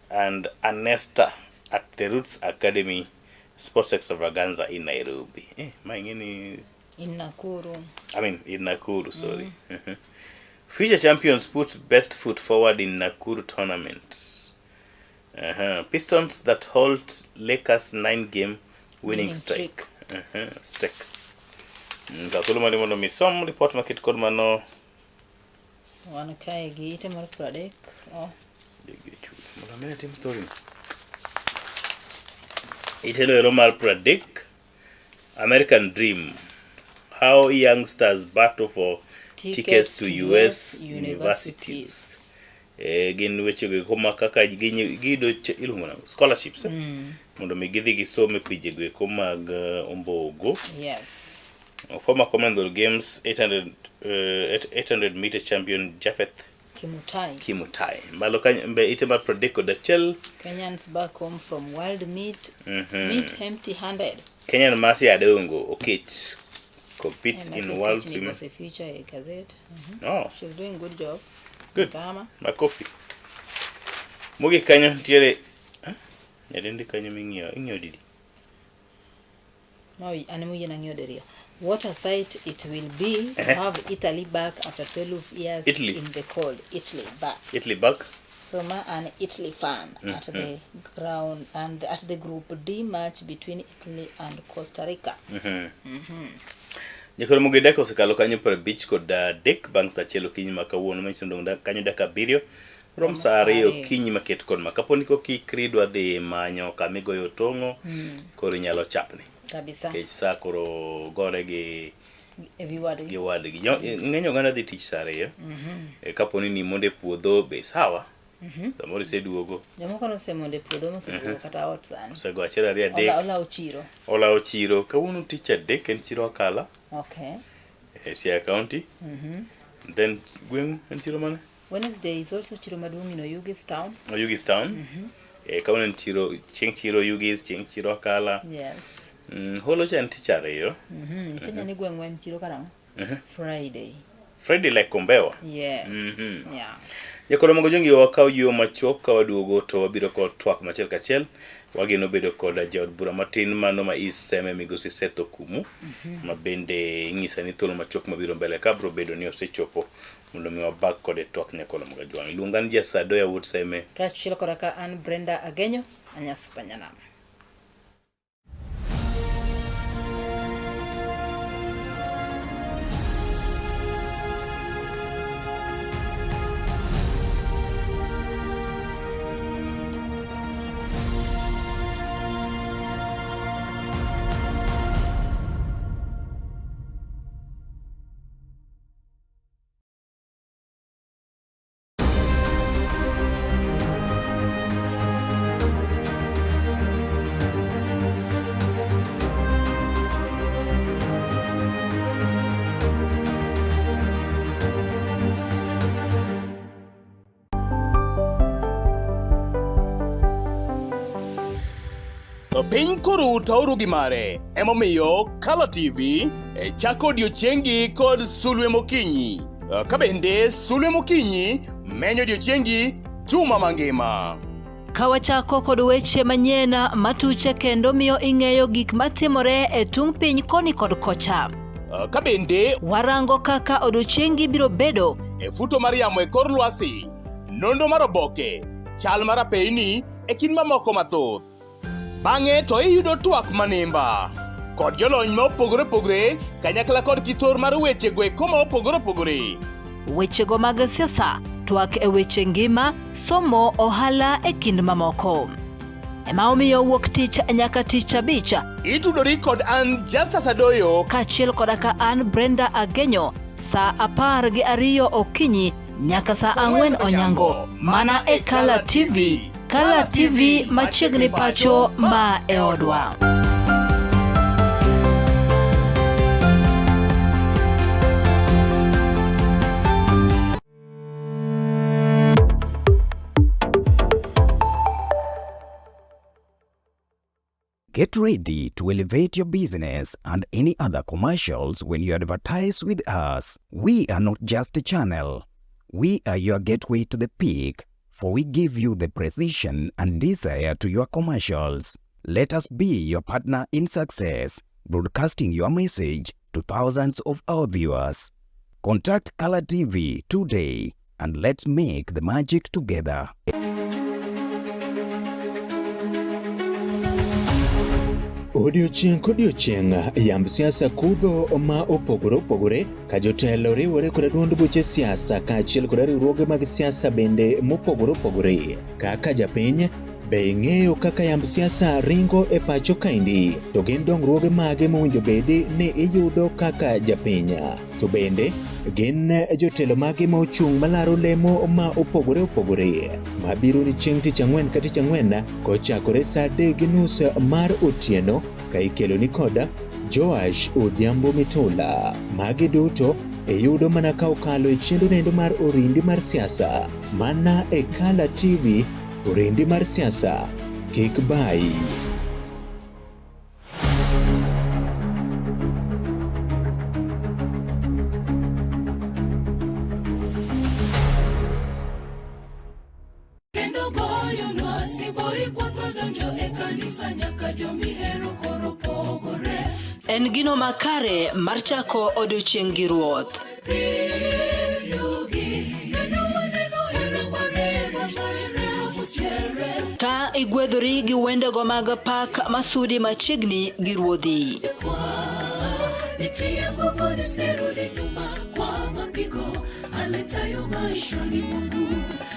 and Anesta at the Roots Academy Sports Extravaganza in Nairobi. Eh, ma ing'e ni In Nakuru. I mean in Nakuru, sorry. Future champions put best foot forward in Nakuru tournament. Pistons that hold Lakers 9-game winning Winning streak. Streak. Ka thuolo mari mondo mi som report maket kod mano Wan kae gi ite mar 30. Oh. Mondo mi atim story. Iteno ero mar 30. American Dream. How youngsters battle for tickets to US universities. Gin weche go eko ma kaka giyudo iluongo nang'o? Scholarships. Mondo mi gidhi gisom e pinje go eko mag ombogo. Yes. Former Commonwealth Games 800 meter champion Japheth Kimutai. Kimutai. Malo kanyo mbe ite mar 31. Kenyans back home from wild meat. Meat empty handed. Kenyan Mercy Adongo Okech competes Mercy in World Okech ni Women. was a feature e gazette. Oh. She's doing good job. Good. Kama. Makofi. Mogik kanyo nitiere huh? Nyadendi kanyo ming'iyo, ing'iyo didi? No, an ema ang'iyo diriyo. What a sight it will be to have Italy back after 12 years Italy. in the cold. Italy back. Italy back. So ma an Italy fan at the ground and at the Group D match between Italy and Costa Rica. Nyakoro mogik dakika osekalo kanyo 53 bang' saa achiel okinyi ma kawuono manyiso ni odong' kanyo dakika 7 rom saa 2 okinyi maket kod ma kapo ni kokikri idwa dhi manyo kama igoyo otong'o koro inyalo chapni Kabisa. nikech saa koro gore gi E wadgi. gi wadgi. Ng'eny oganda dhi tich saa 2. Kapo ni nimondo e puodho be sawa. Samoro iseduogo. Jomoko nosemondo e puodho moseduogo kata ot sani. Osego achiel ariyo adek. Olawo chiro. Olawo chiro. Kawuono tich adek en chiro Akala. Okay. E Siaya County. Then gweng' en chiro mane? Wednesday is also chiro maduong' in Oyugis town. Oyugis town. Kawuono en chiro chieng' chiro Oyugis, chieng' chiro Akala. Yes. Holo cha en tich ariyo. Ipenja ni gweng' en chiro karang'o? Friday. Friday like Kombewa. Yes. Yeah. Jakoro mogo jongi wakaw yo machuok ka waduogo to wabiro kod twak machiel kachiel. Wageno bedo kod jaod bura matin mano ma East Seme migosi Seth Okumu ma bende inyisa ni thuolo machuok mabiro mbele ka biro bedo ni osechopo mondo mi wabag kode twak nyakolo moga jwang'. Luonga ni Jasadoya wuod Seme. Kaachiel koda ka an Brenda Agenyo, anyasupa nyanam. Piny koro tauru gi mare, emomiyo Kala TV e chako odiochiengi kod sulwe mokinyi. Ka bende sulwe mokinyi menyo odiochiengi juma mangima. Ka wachako kod weche manyien matuche kendo miyo ing'eyo gik matimore e tung' piny koni kod kocha. Ka bende warango kaka odiochiengi biro bedo e futo mar yamo e kor lwasi, nonro mar oboke, chal mar apeyni e kind mamoko mathoth. Bang'e to iyudo twak manimba kod jolony ma opogore opogore kanyakla kod kithor mar weche go eko ma opogore opogore. Wechego mag siasa, twak e weche ngima, somo, ohala e kind mamoko. Ema omiyo wuok tich nyaka tich abich. Itudori kod an Justus Adoyo kaachiel koda ka an Brenda Agenyo saa apar gi ariyo okinyi nyaka saa ang'wen onyango mana e Kala TV. Kala TV machiegni pacho ma e odwa. Get ready to elevate your business and any other commercials when you advertise with us. We are not just a channel. We are your gateway to the peak, for we give you the precision and desire to your commercials. Let us be your partner in success, broadcasting your message to thousands of our viewers. Contact Color TV today and let's make the magic together. Odiochieng' kodiochieng' yamb siasa kudho ma opogore opogore ka jotelo riwore koda duond buche siasa kaachiel koda riwruoge mag siasa bende mopogore opogore. Kaka japiny, be ing'eyo kaka yamb siasa ringo e pacho kaendi? To gin dongruoge mage mowinjo bedi ni iyudo kaka japiny? To bende gin jotelo mage ma ochung' malaro lemo ma opogore opogore mabiro ni chieng' tich ang'wen ka tich ang'wen kochakore saa adek gi nus mar otieno ka ikelo ni koda Joash Odhiambo Mitula. Magi duto iyudo mana ka okalo e chenro nendo mar orindi mar siasa mana e Kala TV, orindi mar siasa kik bayi. Kendo goyonwa siboi kwatho donjo e kanisa nyaka jomihero koro pogore. En gino makare mar chako odiochieng' gi Ruoth. Ka igwedhori gi wendego mag pak masudi machiegni gi Ruodhi. Nitie nguvu nisirudi nyuma kwa mapigo aletayo maishani mwangu.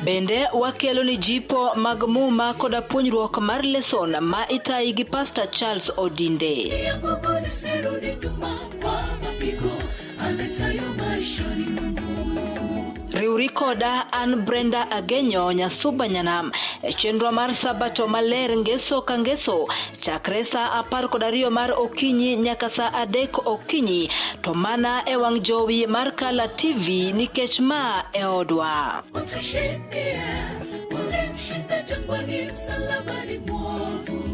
Bende wakelo ni jipo mag muma koda puonjruok mar leson ma itayi gi Pastor Charles Odinde. Nitie nguvu nisirudi nyuma kwa mapigo aletayo maishani mwangu. Riwri koda an Brenda Agenyo Nyasuba Nyanam e chenro mar Sabato maler ngeso ka ngeso chakre saa apar kod ariyo mar okinyi nyaka saa adek okinyi to mana e wang' jowi mar Kala TV nikech ma e odwa. Utushindie, ulimshinda jangwani msalabani mwovu.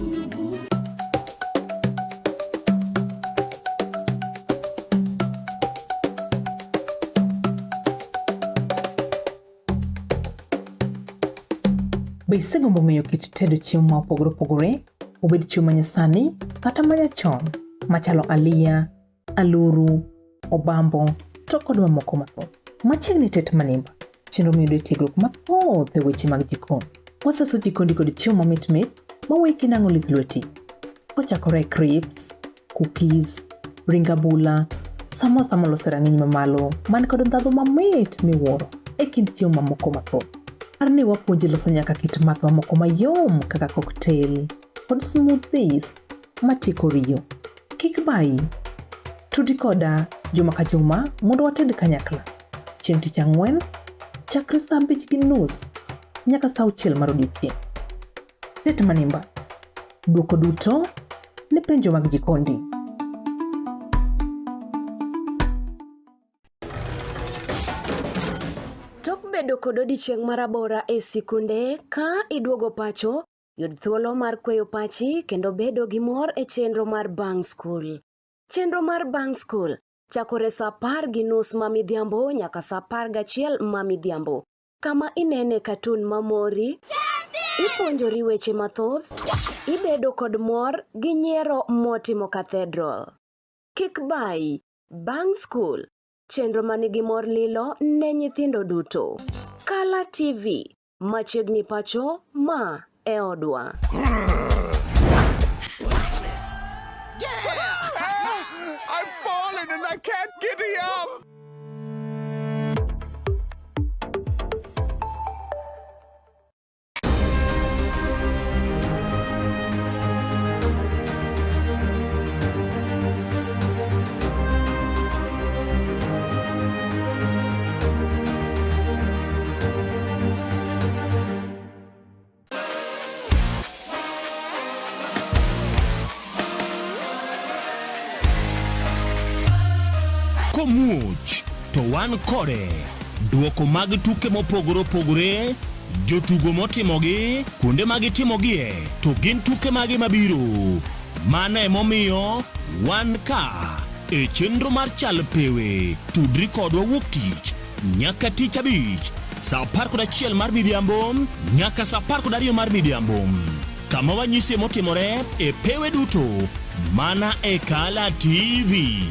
Be isegombo ng'eyo kit tedo chiemo ma opogore opogore, obed chiemo manyasani kata manyachon, machalo aliya, aluru, obambo, to kod mamoko mathoth? Machiegni tet manimba, chenro miyudo e tiegruok mathoth e weche mag jikon. Wasaso jikondi kod chiemo mamit mit maweki nang'o lith lweti. Kochakore e crisps, cookies, ring abula, samosa molos e rang'iny mamalo man kod ndhadhu mamit miwuoro e kind chiemo mamoko mathoth. Par ni wapuonji loso nyaka kit math mamoko mayom kaka cocktail kod smoothies matieko riyo. Kik bayi. Tudi koda juma ka juma mondo wated kanyakla. Chieng' tich ang'wen, chakre saa abich gi nus nyaka saa auchiel mar odiechieng'. Tet manimba. Dwoko duto ne penjo mag jikondi. Tok bedo kod odiechieng' marabora e sikunde, ka iduogo pacho, yud thuolo mar kweyo pachi kendo bedo gi mor e chenro mar Bang' Skul. Chenro mar Bang' Skul chakore saa apar gi nus ma midhiambo nyaka saa apar gachiel ma midhiambo, kama inene katun mamori, ipuonjori weche mathoth, ibedo kod mor gi nyiero motimo cathedral. Kik bayi, Bang' Skul, chenro manigi mor lilo ne nyithindo duto. Kala TV, machiegni pacho, ma e odwa. I've fallen and I can't giddy up. komuoch to wan kode. Duoko mag tuke mopogore opogore, jotugo motimogi, kuonde ma gitimogie, to gin tuke mage mabiro. Mano emomiyo wan ka e chenro mar Chal Pewe. Tudri kodwa wuok tich nyaka tich abich saa 11 mar midhiambo nyaka saa 12 mar midhiambo kama wanyisie motimore e pewe duto mana e Kala TV.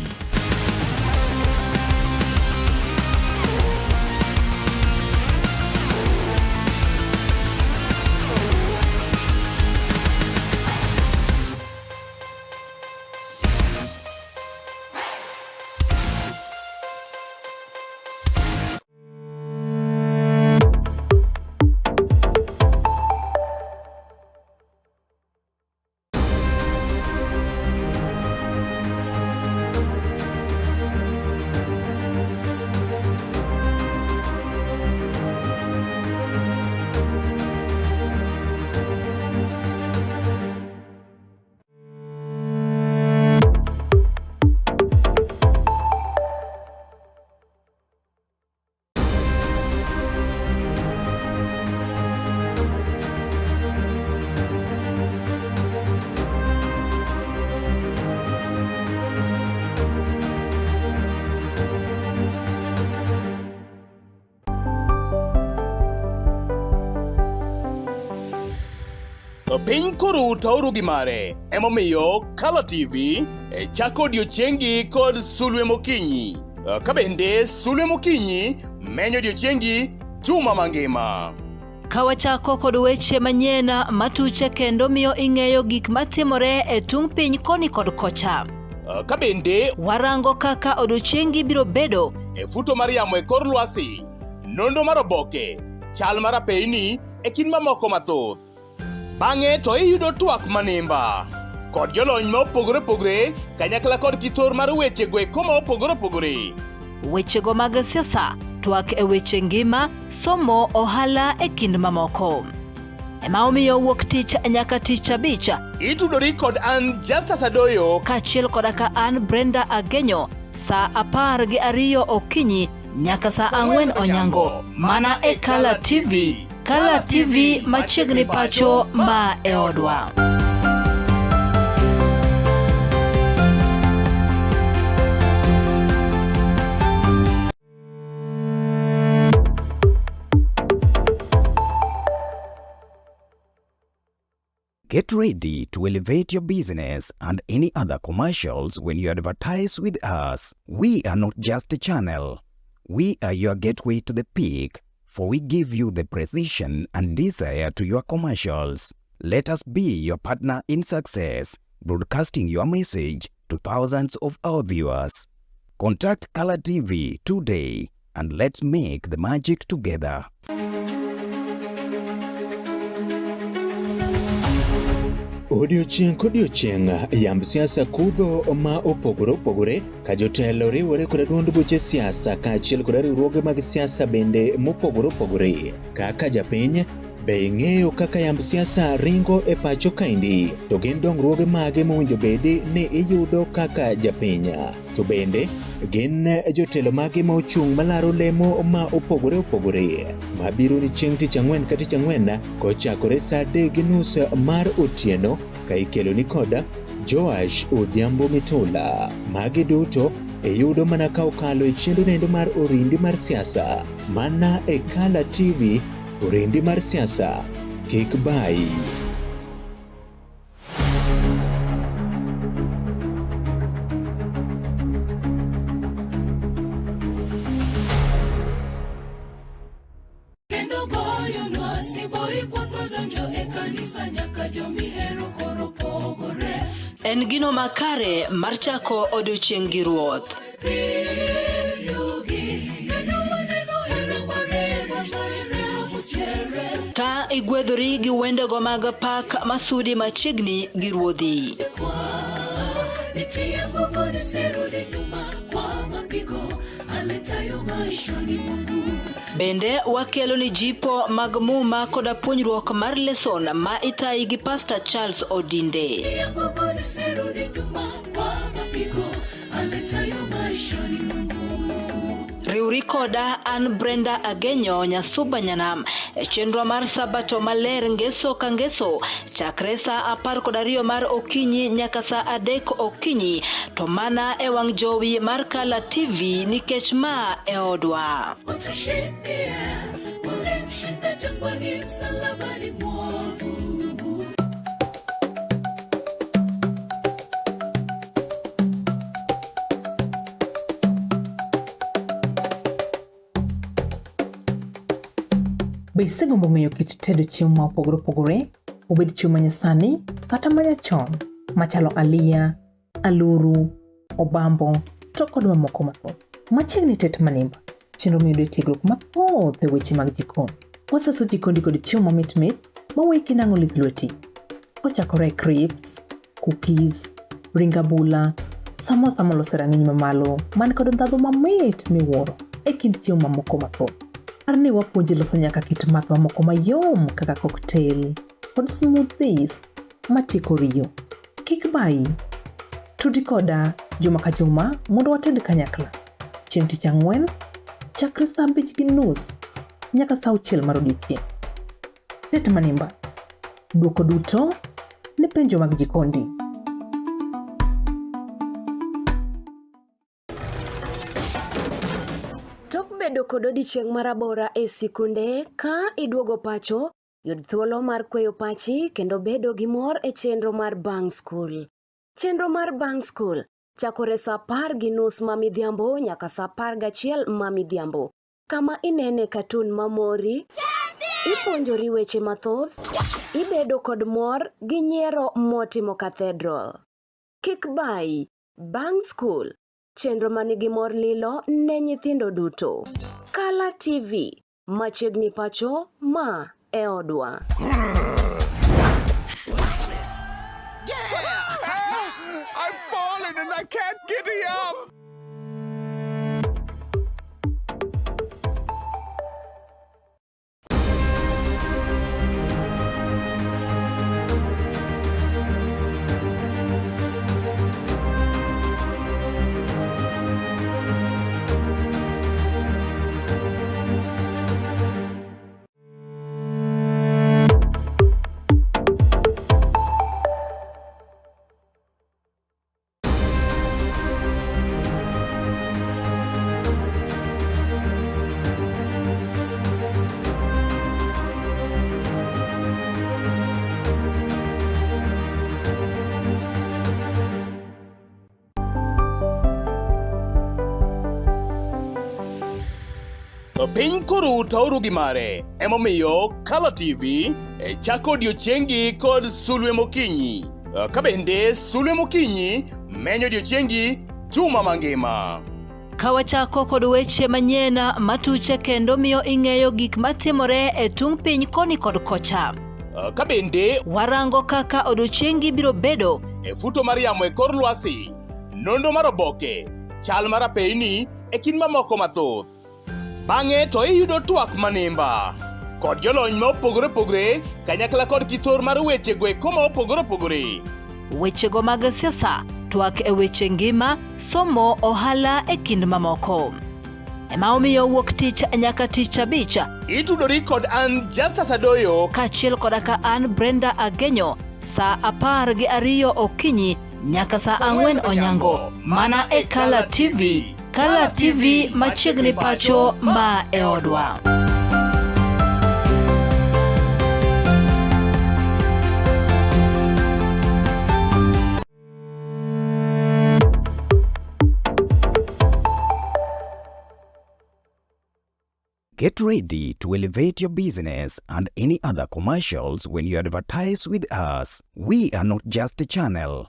To piny koru to oru gi mare. Emomiyo Kala TV e chako odiechiengi kod sulwe mokinyi. Ka bende sulwe mokinyi menyo odiechiengi juma mangima. Ka wachako kod weche manyien matuche kendo miyo ing'eyo gik matimore e tung' piny koni kod kocha. Ka bende warango kaka odiechiengi biro bedo e futo mar yamo e kor lwasi, nonro mar oboke, chal mar apeyni e kind mamoko mathoth. Bang'e to iyudo twak manimba kod jolony ma opogore opogore kanyakla kod kithor mar weche go eko ma opogore opogore. Wechego mag siasa, twak e weche ngima, somo, ohala e kind mamoko. Ema omiyo wuok tich nyaka tich abich. Itudori kod an Justus Adoyo kaachiel koda ka an Brenda Agenyo saa 12 okinyi nyaka saa 4 onyango mana e Kala TV. Kala TV machiegni pacho ma e odwa. Get ready to elevate your business and any other commercials when you advertise with us. We are not just a channel. We are your gateway to the peak, for we give you the precision and desire to your commercials. Let us be your partner in success, broadcasting your message to thousands of our viewers. Contact Color TV today and let's make the magic together. Odiochieng' kodiochieng' yamb siasa kudho ma opogore opogore ka jotelo riwore koda duond buche siasa kaachiel koda riwruoge mag siasa bende mopogore opogore. Kaka japiny, be ing'eyo kaka yamb siasa ringo e pacho kaendi? To gin dongruoge mage mowinjo bedi ni iyudo kaka japiny? To bende gin jotelo mage ma ochung' malaro lemo ma opogore opogore mabiro ni chieng' tich ang'wen ka tich ang'wen kochakore saa 3:30 mar otieno ka ikelo ni koda Joash Odhiambo Mitula. Magi duto iyudo mana ka okalo e chenro nendo mar orindi mar siasa mana e Kala TV, orindi mar siasa kik bayi. Kendo goyo lwasi boyi kwatho donjo e kanisa nyaka jomihero koro pogore. En gino makare mar chako odiochieng' gi Ruoth. Ka igwedhori gi wendego mag pak masudi machiegni gi Ruodhi. Nitie nguvu nisirudi nyuma kwa mapigo aletayo maishani mwangu. Bende wakelo ni jipo mag muma koda puonjruok mar leson ma itayi gi Pastor Charles Odinde. Nitie nguvu nisirudi nyuma kwa mapigo aletayo maishani mwangu. Riwri koda an Brenda Agenyo Nyasuba Nyanam e chenro mar Sabato Maler ngeso ka ngeso chakre saa 12 mar okinyi nyaka saa 3 okinyi to mana e wang' jowi mar Kala TV nikech ma e odwa. Utushindie, ulimshinda jangwani, msalabani mwovu. Be isegombo ng'eyo kit tedo chiemo ma opogore opogore, obed chiemo ma nyasani kata ma nyachon, machalo aliya, aluru, obambo, to kod mamoko mathoth? Machiegni Tet Manimba, chenro miyudo e tiegruok mathoth e weche mag jikon. Wasaso jikondi kod chiemo mamit mit ma weki nang'o lith lweti. Kochakore e crisps, cookies, ring abula, samosa molos e rang'iny mamalo man kod ndhadhu mamit miwuoro e kind chiemo mamoko mathoth. Par ni wapuonji loso nyaka kit math mamoko mayom kaka cocktail kod smoothies matieko riyo. Kik bayi. Tudi koda juma ka juma mondo wated kanyakla. Chieng' tich ang'wen, chakre saa 5:30 nyaka saa 6 mar odiechieng'. Tet Manimba. Dwoko duto ne penjo mag jikondi. Tok bedo kod odiechieng' marabora e sikunde, ka iduogo pacho, yud thuolo mar kweyo pachi kendo bedo gi mor e chenro mar Bang' Skul. Chenro mar Bang' Skul chakore saa 10:30 ma midhiambo nyaka saa 11 ma midhiambo, kama inene katun mamori, ipuonjori weche mathoth, ibedo kod mor gi nyiero motimo cathedral. Kik bayi, Bang' Skul, chenro manigi mor lilo ne nyithindo duto. Kala TV, machiegni pacho, ma e odwa. I've fallen and I can't giddy up. Piny koru tauru gi mare, emomiyo Kala TV e chako odiechiengi kod sulwe mokinyi. Ka bende sulwe mokinyi menyo odiechiengi juma mangima. Ka wachako kod weche manyien matuche kendo miyo ing'eyo gik matimore e tung' piny koni kod kocha. Ka bende warango kaka odiechiengi biro bedo e futo mar yamo e kor lwasi, nonro mar oboke, chal mar apeyni e kind mamoko mathoth. Bang'e to iyudo twak manimba kod jolony ma opogore opogore kanyakla kod kithor mar weche go eko ma opogore opogore. Wechego mag siasa, twak e weche ngima, somo, ohala e kind mamoko. Ema omiyo wuok tich nyaka tich abich. Itudori kod an Justus Adoyo kaachiel koda ka an Brenda Agenyo saa 12 okinyi nyaka saa 4 onyango mana e Kala TV. Kala TV machiegni pacho ma e odwa. Get ready to elevate your business and any other commercials when you advertise with us. We are not just a channel.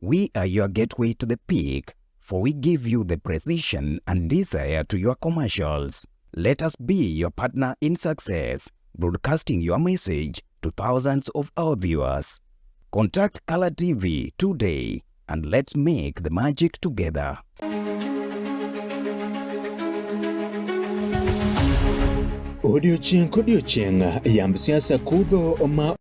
We are your gateway to the peak, for we give you the precision and desire to your commercials. Let us be your partner in success, broadcasting your message to thousands of our viewers. Contact Color TV today and let's make the magic together. Odiochieng' kodiochieng' yamb siasa kudho ma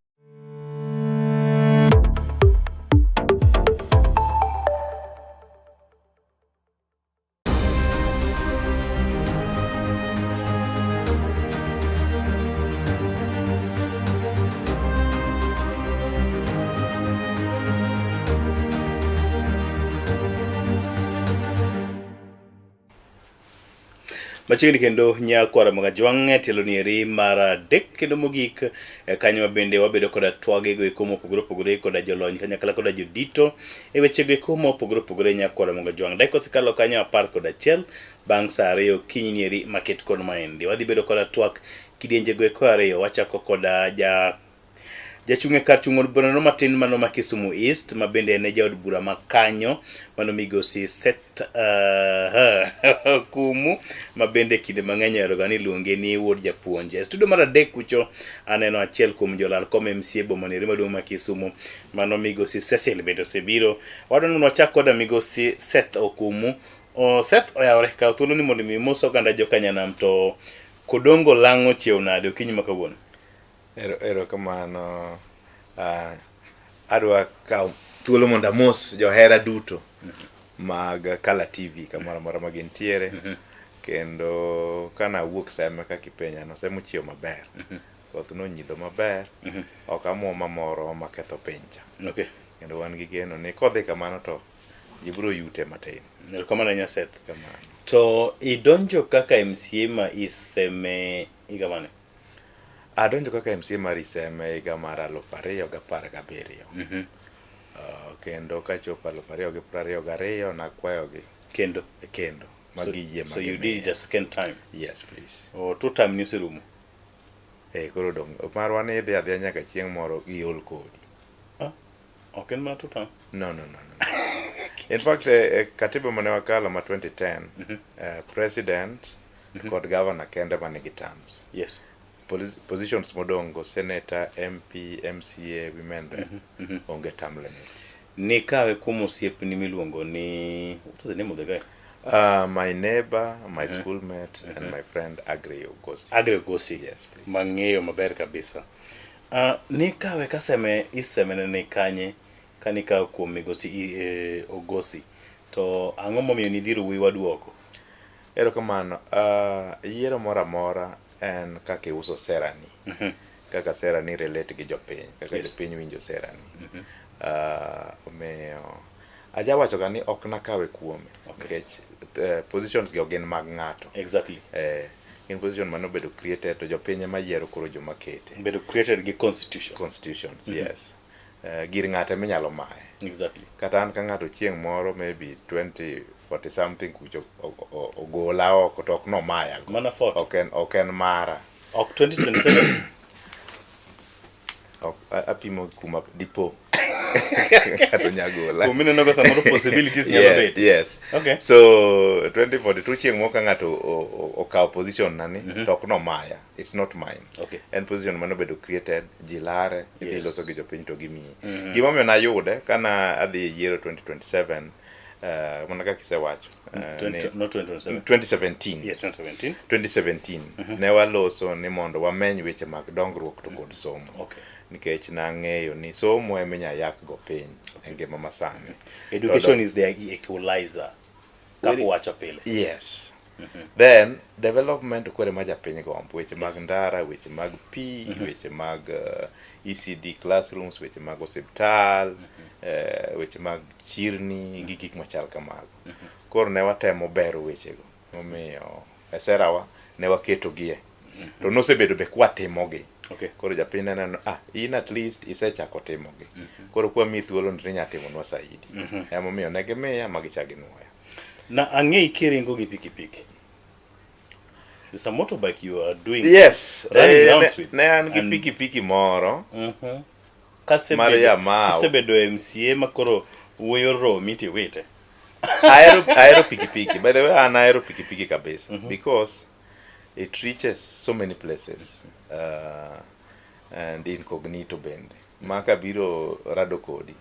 Machiegni kendo nyakwara Magajwang' e tielo nieri mar adek kendo mogik e kanyo ma bende wabedo koda twagego eko mopogore opogore koda jolony kanyakla koda jodito e wechego eko mopogore opogore nyakwara Magajwang'. Dakika osekalo kanyo 11 bang' saa ariyo okinyi nieri maket kod maendi. Wadhi bedo koda twak kidienjego eko ariyo wachako koda ja Jachung' e kar chung' od burano matin mano ma Kisumu East ma bende en e jaod bura ma kanyo mano migosi Seth Okumu ma bende kinde mang'eny oheroga ni iluonge ni wuod japuonj. E studio mar adek kucho aneno achiel kuom jolar kom MCA boma neri maduong' ma Kisumu mano migosi Cecil bende osebiro. Wadwa ni mondo wachak koda migosi Seth Okumu. O, Seth oyawore kaw thuolo ni mondo mi imos oganda jokanyanam to Kodongo lang'o chiew nade okinyi ma kawuono? Ero, erokamano. Uh, adwa kawo thuolo mondo amos johera duto mag Kala TV kamoro amora ma gintiere. Kendo kana awuok Seme kaka ipenja no, Seme ochiew maber. Koth nonyidho maber. Ok amuoma moro maketho piny cha. Okay. Kendo wan gi geno ni kodhi kamano to ji biro yute matin. Erokamano ahinya Seth. Kamano. To idonjo kaka MCA ma Iseme higa mane? Adonjo kaka MCA mar Iseme higa mar 2017. Kendo kachopo 2022 nakwayogi Kendo? Kendo. Ma So, giyie ma so you did it gimiya. a second time? Yes, please. Oh, two time ni oserumo? Eh, koro dong' marwa ni idhi adhiya nyaka chieng' moro giol kodi. Ah, ok en mana two term? No, no, no, no. In fact, eh, katiba mane wakalo ma 2010, president kod governor kende manigi terms. Yes. Positions modong' go senator, MP, MCA, women rep onge term limits. Nikawe kuom osiepni miluongo ni what was the name of the guy? My neighbor, my schoolmate and my friend Agri Ogosi. Agri Ogosi. Yes, please. Mang'eyo maber kabisa. Nikawe kaseme iseme ne ni kanye kanikawo kuom migosi Ogosi to ang'o momiyo nidhiro wuoyi wadu oko? Erokamano. Yiero moro amora en kaka iuso serani. Kaka serani relate gi jopiny, kaka jopiny winjo serani. Omiyo ajawacho ga ni ok nakawe kuome nikech positions gi ok gin mag ng'ato. Exactly. Gin position mane obedo created to jopiny ema yiero koro joma kete. Bedo created gi constitution. Constitutions, yes. Gir ng'ato ema inyalo maye. Exactly. Kata an ka ng'ato chieng' moro maybe 2040 something kucho ogola oko to ok nomaya go. Mana 40. Ok en mara. Ok 2027. Ok, apimo kuma dipo. Kata nyagola. Kuom mineno go samoro possibilities nyalo bet. Yes. Okay. So 2042 chieng' moro ka ng'ato okawo position na ni to ok nomaya. It's not mine. Okay. En position mane obedo created, ji lare, idhi loso gi jopiny to gimiyi. Gimomiyo nayude kana adhi e yiero 2027 mana kaka isewacho. Not 2027. 2017. Yes, 2017. 2017. Ne waloso ni mondo wameny weche mag dongruok to kod somo. Okay. Nikech nang'eyo ni somo ema inya yak go piny e ngima masani. Education is the equalizer. Kaka wacho pile. Yes. Then development kore ma japiny gombo, weche mag ndara, weche mag pi, weche mag ECD classrooms, weche mag osiptal, weche mag chirni gi gik machal kamago. Koro ne watemo bero wechego, momiyo e serawa ne waketogie. To nosebedo be kwatimogi. Okay. Koro japiny ne neno, in at least isechako timogi. Koro kwamiyi thuolo ni inya timonwa saidi. Emomiyo ne gimiya ma gichak ginuoya. Na ang'eyi kiringo gi pikipiki. There's a motorbike you are doing. Yes. Running rounds with. Ne an gi pikipiki moro. Kasebedo, Mar Yamaha. Kisebedo MCA ma koro wuoyo romi tiwite. Ahero pikipiki. By the way, an ahero pikipiki kabisa. Because it reaches so many places. And incognito bende. Ma kabiro rado kodi,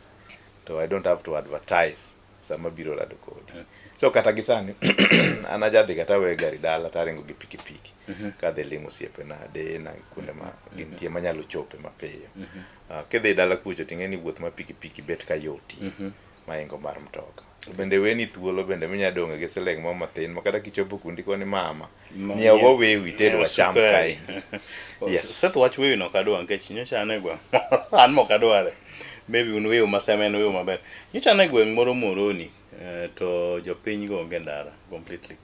to I don't have to advertise sama biro rado kodi. So kata gi sani, an ajadhi kata aweyo gari dala to aringo gi pikipiki. Kadhi limo osiepena, deyena, kuonde ma gintie manyalo chope mapiyo. Kidhi dala kucho ting'e ni wuoth ma pikipiki bet ka yoti maingo mar mtoka. Bende weni thuolo bende minya dong'e gi siling moro matin ma kata kichopo kundi koni mama, nyiew go wewi ted wacham kae. Yes. Seth wach wewi no ok adwar nikech nyocha an e gweng' an mok adware. Maybe un wewu ma seme en wewu maber. Nyocha an e gweng' moro Moroni to jopiny go onge ndara completely.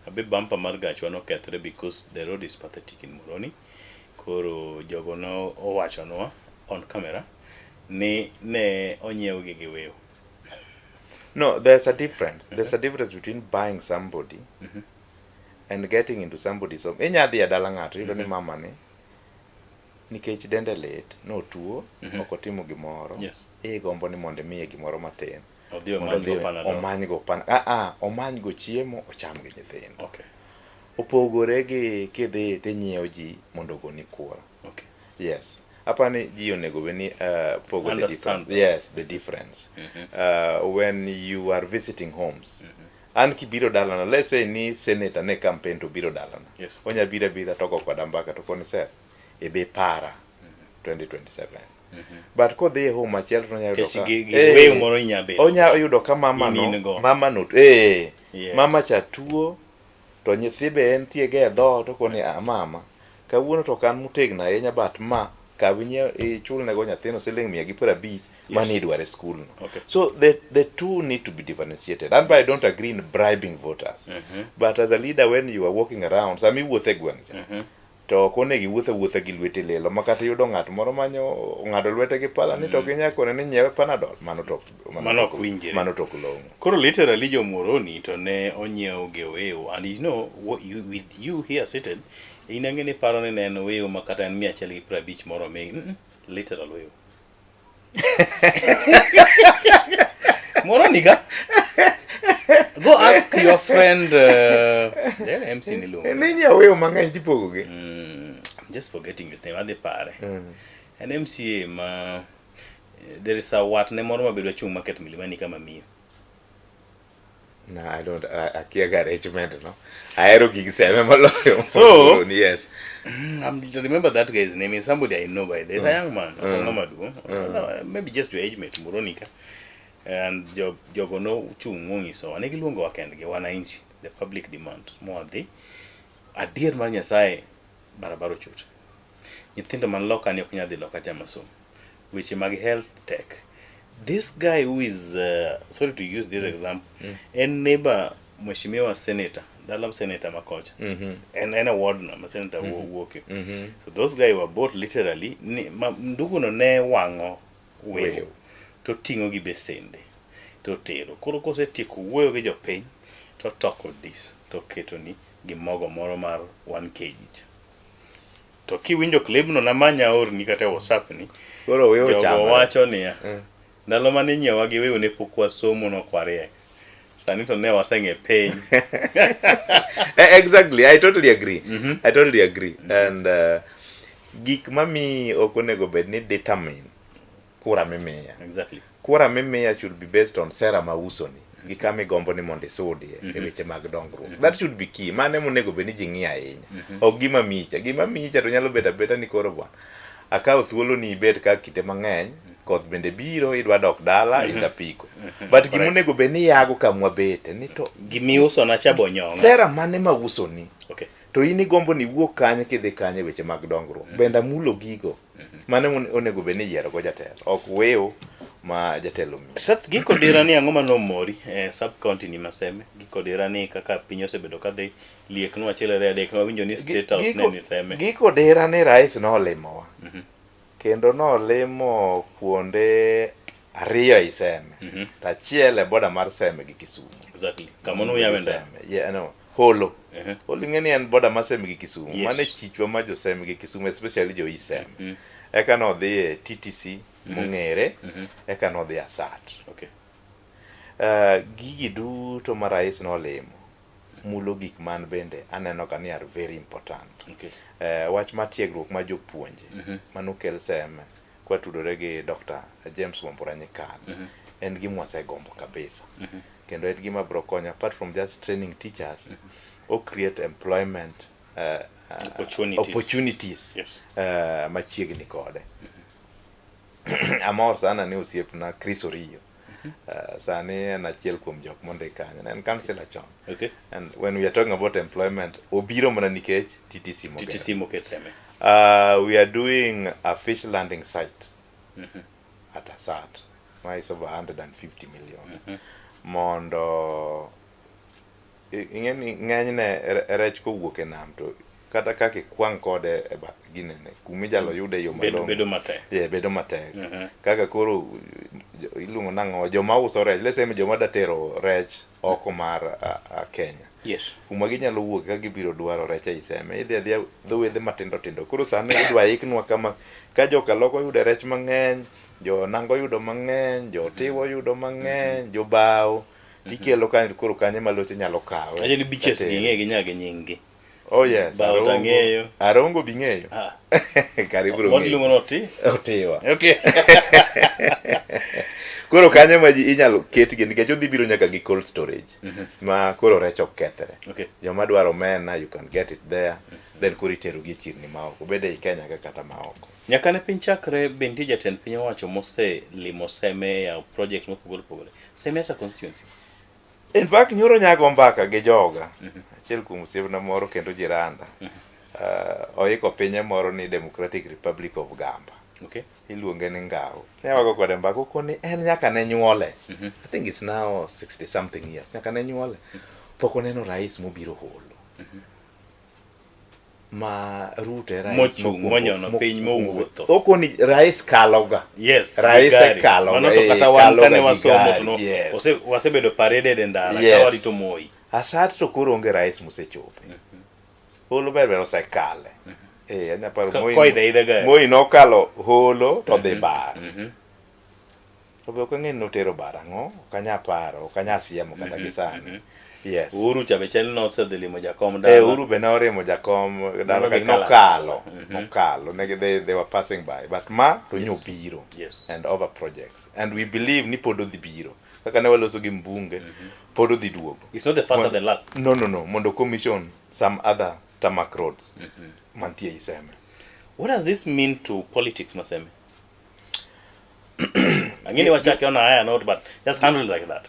Abe bumper mar gachwa nokethre because the road is pathetic in Moroni. Koro jogo no owachonwa on camera ni ne onyiewgi gi wiu. No, there's a difference. There's a difference between buying somebody and getting into somebody's home. Inya dhi e dala ng'ato iyudo ni mama ni nikech dende lit, notuo, ok otimo gimoro. Igombo ni mondo imiye gimoro matin. Odhi Mondo omanygo odhi Panadol. omanygo pan ah ah omanygo chiemo ocham gi nyithindo. Opogore gi kidhi tinyiewo ji mondo ogoni kura. Yes. Apani ji onego bed ni pogo the Understand difference. that. Yes, the difference. When you are visiting homes. An kibiro dalana, let's say ni senator ne campaign to biro dalana. Onya biro abira to go koda mbaka to koni Seth, ibi para 2027. But kodhi e home machielo to onya yudo Nikech ka gi Eh, weyo moro inya bedo. onya yudo ka mama In no, in go. mama no, eh, mama cha tuo to nyithi be entie go e dhoot to okoni ah mama kawuono to ok an motegno ahinya but ma kaw inyiew ichulnego nyathino siling 150 mane idwaro e skul no. So the two need to be differentiated. And I don't agree in bribing voters. But as a leader when you are walking around, sama iwuotho e gweng' cha, to ok onego iwuoth awuotha gi lweti lilo ma kata iyudo ng'at moro manyo ong'ado lwete gi pala ni to ok inyal kone ni nyiewe panadol mano to Mano ok winjre. mano to ok long'o. Koro literally jo Muhoroni to ne onyiew gi wiu and you know what you, with you here seated in ang'e ni paro ni ne en wiu ma kata en 150 moro mi literal wiu. Muhoroni ka Go ask your friend uh, MC niluongo. Ni nyiewo wiu mang'eny tipogo gi. I'm just forgetting his name adhi pare. En MCA ma there is a watne moro mabedo achung' market Milimani kama miyo. No, I don't. Akia ga arrangement no. Ahero gig seme moloyo. So, yes. I'm, remember that guy's name is somebody I know by this. A young man. Ng'ama duong'. Maybe just your age mate Muronika. And jogo no chung' monyisowa ne giluongowa kendgi wananchi the public demand mwadhi adier mar Nyasaye barabara ochot. Nyithindo man loka ni ok nyal dhi loka cha masomo. Weche mag health tech. This guy who is sorry to use this example, en neighbor mheshimiwa senator, dala senator makocha. En a ward no ma senator wuoke. So those guys were both literally ni, ma, ndugu no ne wang'o weyo to ting'o gi besende to tero. Koro kosetieko wuoyo gi jopiny to toko dis to keto ni gi mogo moro mar 1 kg cha. To kiwinjo clip no namanya orni kata e WhatsApp ni. Koro weyo Jogo chamre. wacho niya, ndalo mane inyiewa gi weyo ne pok wasomo nok wariek. Sani to ne waseng'e piny. Exactly, I totally agree. I totally agree. And gik mamiyi ok onego bed ni determine kura mimiya. Kura mimiya should be based on sera mausoni gi kama igombo ni mondo isudie e weche mag dongruok. That should be key. Mano ema onego bed ni ji ng'iyo ahinya. Ok gima miyi cha. Gima miyi cha to nyalo bedo abeda ni koro bwana akawo thuolo ni ibed ka kinde mang'eny koth bende biro idwa dok dala idh apiko. But gima onego bed ni iyago kama wabete ni to Gimiusona cha bonyong'a. Sera mane mausoni? To in igombo ni iwuog kanye kidhi kanye e weche mag dongruok. Bende amulo gigo. Mano ema onego bed ni iyiero go jatelo. Ok weyo ma jatelo miyi. Seth, giko dira ni ang'o mane omori e sub county ni Maseme? Giko dira ni kaka piny osebedo kadhi liek no achiel ariyo adek wawinjo ni state house ne ni Seme. Giko dira ni rais nolimowa. Kendo nolimo kuonde ariyo ei Seme. To achiel e boda mar Seme gi Kisumu. Exactly. Kama noyawe ndara. Seme. Yeah, no. Holo. Holo ing'e ni en boda mar Seme gi Kisumu. Mano e chichwa ma jo Seme gi Kisumu, especially jo East Seme. Eka nodhi e TTC mong'ere, eka nodhi Asat. Gigi duto ma rais nolimo mulo gik man bende aneno ka ni are very important. Wach mar tiegruok mar jopuonje manokel Seme kwatudore gi Dr. James Wambura Nyikal en gima wasegombo kabisa. Kendo en gima biro konyo apart from just training teachers, o create employment Opportunities. opportunities machiegni kode. Amor sana ni osiepna Chris Oriyo. Sani en achiel kuom jok mondik kanyo. Ne en councillor chon. And when we are talking about employment, obiro mana nikech TTC mogero. TTC moket Seme. We are doing a fish landing site at Asat. Ma is over 150 million. Mondo ing'e ni ng'enyne rech kowuok e nam to kata kaka ikwang' kode e bath ginene kuma inyalo yude e yo malong'o bedo matek. Yeah, bedo matek. Kaka koro iluongo nang'o joma uso rech, let's say joma da tero rech oko mar Kenya. Yes. Kuma ginyalo wuok ka gibiro dwaro rech ei Seme, idhi adhiya dho wedhe matindo tindo. Koro sani idwa iknwa kama ka joka loko yude rech mang'eny, jo nango yudo mang'eny, jo tiwo yudo mang'eny, jo bao tikelo kanyo koro kanyo ema loche nyalo kawe. Ajo ni beaches Katere. gi ng'e gi nyaka gi nying gi. Oh yes. Bao to Arongo. ang'eyo. Arongo bi ng'eyo. Ah. Karibu What iluongo ni oti? Otiwa. Okay. Koro kanyo ma ji inyalo ketgi nikech odhi biro nyaka gi cold storage. Ma koro rech ok kethre. Okay. Joma dwaro omena you can get it there. Then koro itero gi e chirni maoko. Obed ei Kenya ka kata maoko. Nyaka ne piny chakre be nitie jatend piny owacho moselimo Seme e yawo project mopogore opogore. Seme as a constituency. In fact, nyoro nyago mbaka gi joga. Achiel kuom osiepna moro kendo jiranda. Oiko pinye moro ni Democratic Republic of Gamba. Okay. Iluonge ni Ngao. Ne wago kode mbaka okoni en nyaka ne nyuole. I think it's now 60 something years. Nyaka ne nyuole. Pok oneno rais mobiro holo. Ma Ruto e rais Mochung', mokwongo- monyono piny mowuotho. Okoni rais kaloga. Yes, Rais gi gari. kaloga. Mano to eh, kata wan kaloga kane gi wasomo gari, to no, yes. wasebedo paraded e ndara ka Yes. warito Moi. Asat to koro onge rais mosechope. Holo ber ber osekale. Eh, anya paro Ka- Moi. koidho aidha gari. Moi nokalo holo to dhi bar. To be ok ang'e ni notero bar ang'o, ok anya paro, ok anya siemo kata gi sani. Yes. Uhuru cha be chal ni nosedhi limo jakom dala. Eh, Uhuru be norimo jakom dala Mano ka gi kala. nokalo, nokalo. Ne, they were passing by. But ma to nyo biro. Yes. And other projects. And we believe ni pod odhi biro. Kaka ne waloso gi mbunge, pod odhi duogo. It's not the first and the last. No, no, no. Mondo commission some other tarmac roads mantie Iseme. What does this mean to politics, Maseme? Ang'e ni wachake on a higher note, but just handle it like that.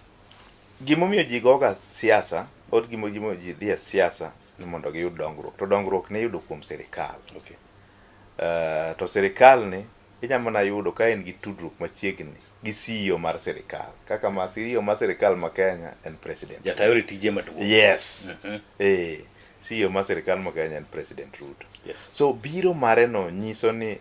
Gimomiyo ji goga siasa, or gimomiyo ji dhi e siasa ni mondo giyud dongruok. To dongruok ne iyudo kuom sirikal. Okay. To sirikal ni inyalo mana yudo ka in gi tudruok machiegni gi CEO mar sirikal. Kaka ma CEO mar sirikal ma Kenya en president. Jatayo tije maduong'. Yes. CEO mar sirikal ma Kenya en President Ruto. Yes. So biro mare no nyiso ni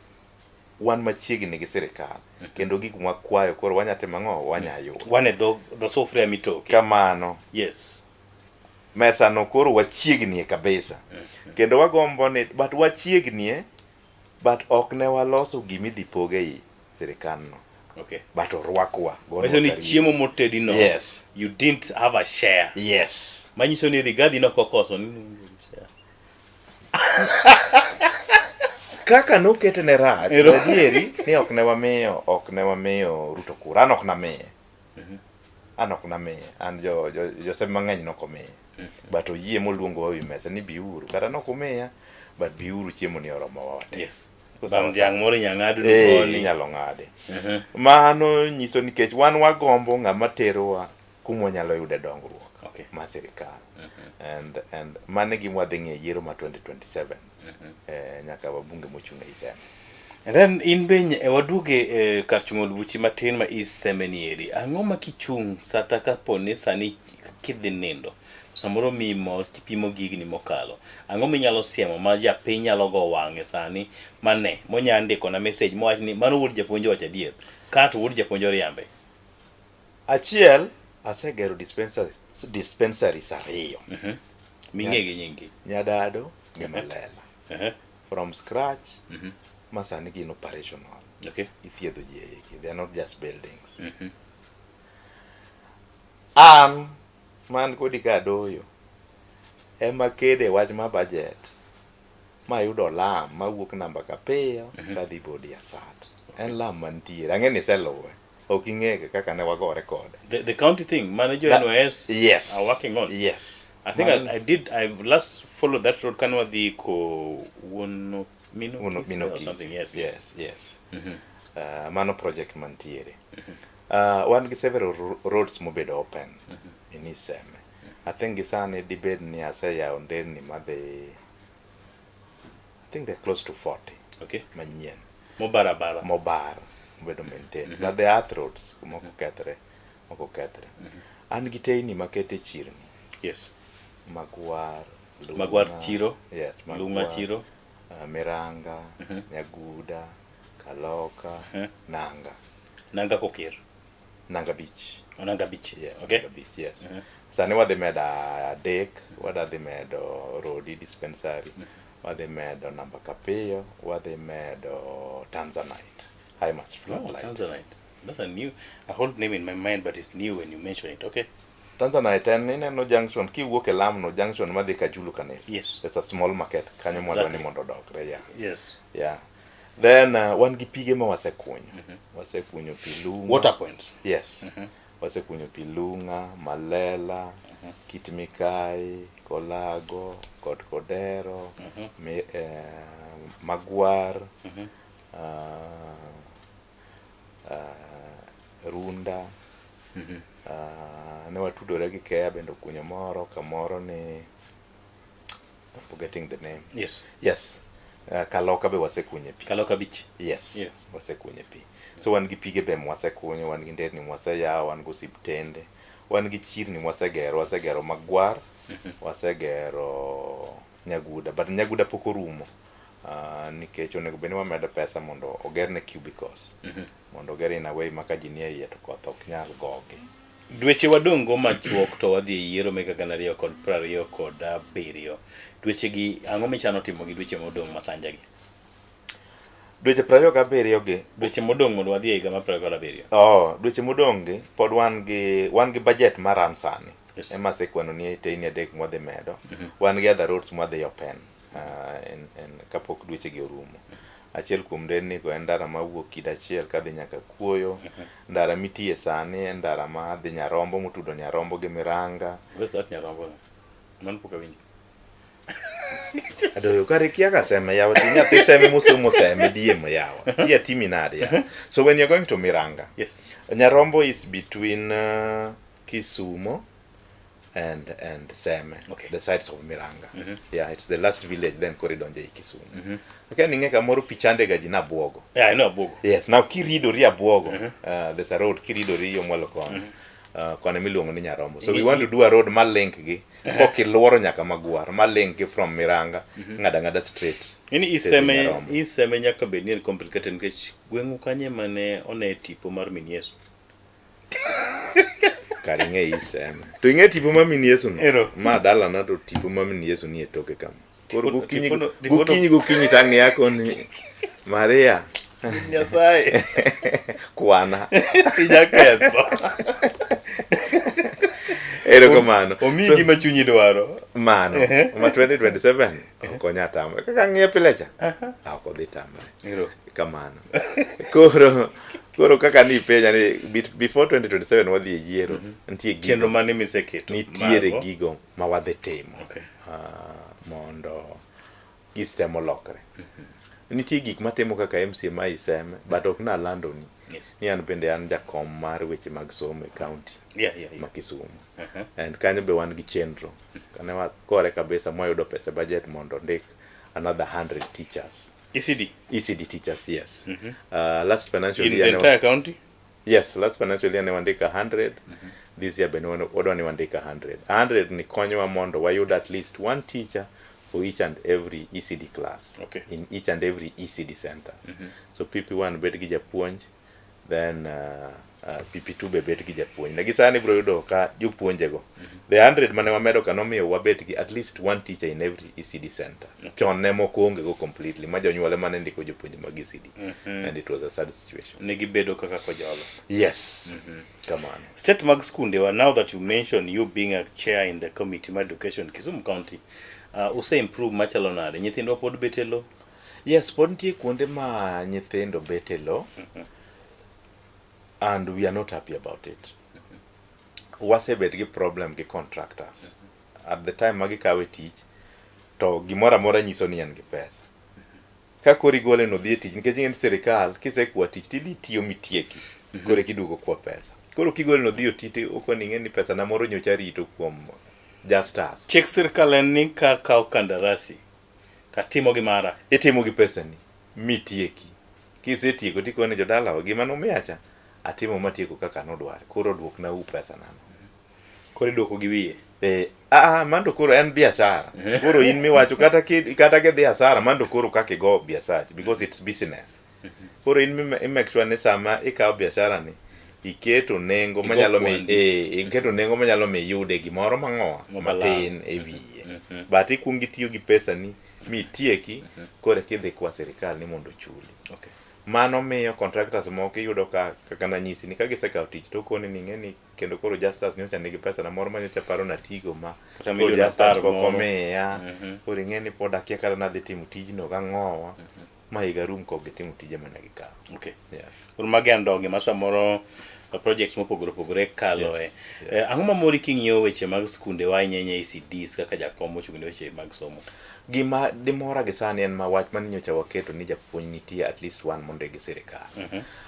wan machiegni gi sirikal kendo gik mwakwayo koro wanya timo ang'o wanya yudo. Wan e dho sufria mitoke. Kamano. Yes. Mesa no koro wachiegnie kabisa. Kendo wagombo ni but wachiegnie but ok ne waloso gima idhi pog ei sirikal no. Okay. But orwakwa. gonwa Manyiso ni karibu. chiemo motedi no. Yes. You didn't have a share. Yes. Manyiso ni Rigathi nokokoso ni share. Kaka nokete ne rach, Ero. adieri ni ok ne wamiyo, ok ne wamiyo Ruto kura. An ok namiye. An ok namiye. An jo jo josem mang'eny nok omiye. But oyie moluongowa ewi mesa ni biuru. Kata nok umiya, but biuru chiemo ni oromowa wate. Yes. Bang' dhiang' moro inyalo ng'ad Eh, koni. inyalo ng'adi. Mano nyiso nikech wan wagombo ng'ama terowa kuma wanyalo yude dongruok Okay. mar sirikal. And mano e gima wadhi ng'iyo e yiero ma 2027. Nyaka wabunge mochung' e Iseme. And then in be waduoge kar chung' od buchi matin ma East Seme ni eri. Ang'o ma kichung' sata kapo ni sani kidhi nindo samoro miyi mor kipimo gi higni mokalo. Ang'o minyalo siemo ma japiny nyalo go wang'e sani mane monya ndiko na message mowach ni mano wuod japuonj owacho adier. Kato wuod japuonj oriambe. Achiel, asegero dispensaries ariyo. Ming'e gi nying gi. Nyadado gi Malela. From scratch, ma sani gin operational. Okay. Ithiedho ji e igi. They are not just buildings. An, man kodi ka doyo, ema kede wach ma budget, mayudo lam mawuok namba kapiyo kadhi body asat. En lam mantiere. Ang'e ni iseluwe. Ok ing'e kaka ne wagore kode. The county thing, manager NYS yes. are working on. Yes. I think I did. I last followed that road kanwa dhi ko Wuono Mino Wuono Kise Mino or Kise. something. Yes, yes, yes. Mano project mantiere. Wan gi several roads mobedo open in Iseme. I think gi sani dibed ni aseyawo nderni madhi I think they're close to 40. Okay. Manyien. Mobarabara. Mobar. Mobedo maintained. But the earth roads moko kethre, moko kethre. An gi teyni makete chirni. Yes. Magwar, Lung'a, Magwar chiro, yes, Lung'a chiro. Miranga, Nyaguda, Kaloka, Nanga. Nanga Kokir. Nanga Beach. Oh, Nanga Beach. Yes, Okay. Nanga Beach, yes. Sani wadhi medo adek, wadhi medo Rodi Dispensary, wadhi medo Namba Kapiyo, wadhi medo Tanzanite. High mast Oh, floodlight. Tanzanite. That's a new, a whole name in my mind, but it's new when you mention it. Okay. Tanzanite en ineno junction kiwuok e Lamno junction madhi Kajulu Kanisa. Yes. It's a small market kanyo mwadwa ni Exactly. mondo odokre, yeah. Yes. Yeah. Then wan gi pige ma wasekunyo. Wasekunyo pi Lung'a. Water points. Yes. Wasekunyo pi Lung'a, Malela, Kitmikai, Kolago, kod Kodero, Magwar, Runda. Ne watudore gi Kea bende okunyo moro kamoro ni I'm forgetting the name. Yes. Yes. Kaloka be wasekunye pi. Kaloka Beach. Yes. Yes. Wasekunye pi. So wan gi pige be mwasekunyo, wan gi nderni mwaseyawo, wan gi osiptende, wan gi chirni mwasegero, wasegero Magwar, wasegero Nyaguda, but Nyaguda pok orumo. Nikech onego bed ni wamedo pesa mondo ogerne cubicles. Mondo oger in a way ma ka ji nie iye to koth ok nyal gogi. Dweche wadong' go machuok to wadhi e yiero meka 2027. Dweche gi ang'o michano timo gi dweche modong' masanja gi? Dweche 27 gi. Dweche modong' mondo wadhi e higa mar 27. Oh, dweche modong' gi pod wan gi budget mar ran sani. Yes. Ema asekwano ni teyni adek mwadhi medo. Wan gi other roads mwadhi open en kapok dweche gi orumo. Achiel kuom nderni go en ndara mawuok Kida achiel kadhi nyaka Kuoyo. Ndara mitiye sani en ndara madhi Nyarombo motudo Nyarombo gi Miranga. Where's that Nyarombo? Mano pok awinjo. Adoyo kare kia ka seme yawa ti nyathi seme mosomo seme diem yawa. Iya timi nade yawa. So when you're going to Miranga. Yes. Nyarombo is between Kisumo and Seme. Okay. The sides of Miranga. Yeah, it's the last village then koro idonjo ei Kisumu. Okay, ning'e kamoro pichande ga ji Nabuogo. Yeah, I know Abuogo. Yes, now kiridori Abuogo, there's a road kiridori yo mwalo kono. Kono miluongo ni Nyarombo. So we want to do a road ma link gi pok iluoro nyaka Magwar, ma link gi from Miranga, ng'ada ng'ada straight. Ini Tedhi iseme Nyarombo. iseme nyaka bed ni en complicated nikech gweng'u kanye mane one tipo mar min Yesu. Kar ing'e iseme. To ing'e tipo ma min Yesu no? Ero. Ma dalana to tipo ma min Yesu ni e toke kama. Koro gokinyi Tipo gokinyi gokinyi to ang'iya koni Maria. Nyasaye. Kwana. Ijaketho. Erokamano. Omiyi gima chunyi dwaro. Mano. Ma 2027 ok onya tamre. Kaka ang'iye pile cha. Ok odhi tamre. Ero. Kamano. Koro kaka ni penja ni before 2027 wadhi e yiero, nitie gigo. Chenro mane miseketo? Nitiere Mago? gigo ma wadhi timo. Okay. Mondo system olokre. Nitie gik matimo kaka MCA ma Iseme, but ok nalandoni. Yes. Ni an bende an jakom mar weche mag somo e county Yeah. ma Kisumu. And kanyo be wan gi chenro. Kane wakore kabisa mwayudo pesa budget mondo ndik another 100 teachers. ECD? ECD teachers, yes. Last financial In year the ne entire county? Yes, last financial year ne wandiko 100. This year bende wadwa ni wandik 100. 100 ni konyowa mondo wayud at least one teacher for each and every ECD class. Okay. In each and every ECD centers. So PP1 bed gi japuonj, then PP2 be bet gi japuonj. Ne gi sani ibiro yudo ka jopuonjego. The 100 mane wamedo ka nomiyo wabet gi at least one teacher in every ECD center. Chon ne moko onge go completely, ma jonyuol ema ne ndiko jopuonje mag ECD. And it was a sad situation. Ne gibedo kaka kojolo. Yes. Kamano. State mag skundewa, now that you mention you being a chair in the committee mar education Kisumu County, use improve machalo nade? Nyithindwa pod bet e lowo? Yes, pod nitie kuonde ma nyithindo bet e lowo. And we are not happy about it. Wasebet gi problem gi contractors. At the time ma gikawe tich, to gimoro amora nyiso ni en gi pesa. Ka koro igole no dhi e tich, nikech ing'e ni sirikal kisekwa tich tidhi tiyo mitieki, koro eka iduogo kwa pesa. Koro kigole no dhi oti to okoni ing'e ni pesa na moro nyocha rito kuom Justus. Chik sirikal en ni ka kawo kandarasi, katimo gi mara. Itimo gi pesani mitieki. Kisetieko tikone jodalawa gima nomiya cha atimo matieko kaka nodware. Koro duokna u pesa nano. Koro iduoko gi wiye. Ah, ah, mano koro en biashara. Koro in miwacho kata ki, kata kidhi hasara mano koro kaka igo biasach because it's business. Koro in mi make sure ni sama ikawo biashara ni iketo nengo Igo manyalo mi kwandi. eh, iketo nengo manyalo mi iyude gimoro mang'owa Mabalang. matin e wiye. But ikuong itiyo gi pesa ni mitieki koro eka idhi kwa sirikal ni mondo ochuli. Okay. Mano miyo contractors moko iyudo ka kaka nanyisi ni ka gisekawo tich to okoni ni ing'e ni kendo koro Justus nyocha nigi pesa na moro ma nyocha paro natigo ma Kata koro milion Justus apar pok moro. omiya koro ing'e ni pod akia kata nadhi timo tijno gang'owa ma higa rum kok gitimo tije mane gikawo. Okay. Yes. Koro magi andonge ma samoro projects mopogore opogore kaloe. Yes, Eh, ang'o mamori king'iyo weche mag skunde wa ahinya ahinya ECDs kaka jakom mochung' ne weche mag somo? Gima dimora gi sani en ma wach mane nyocha waketo ni japuonj nitie at least one mondik gi sirikal.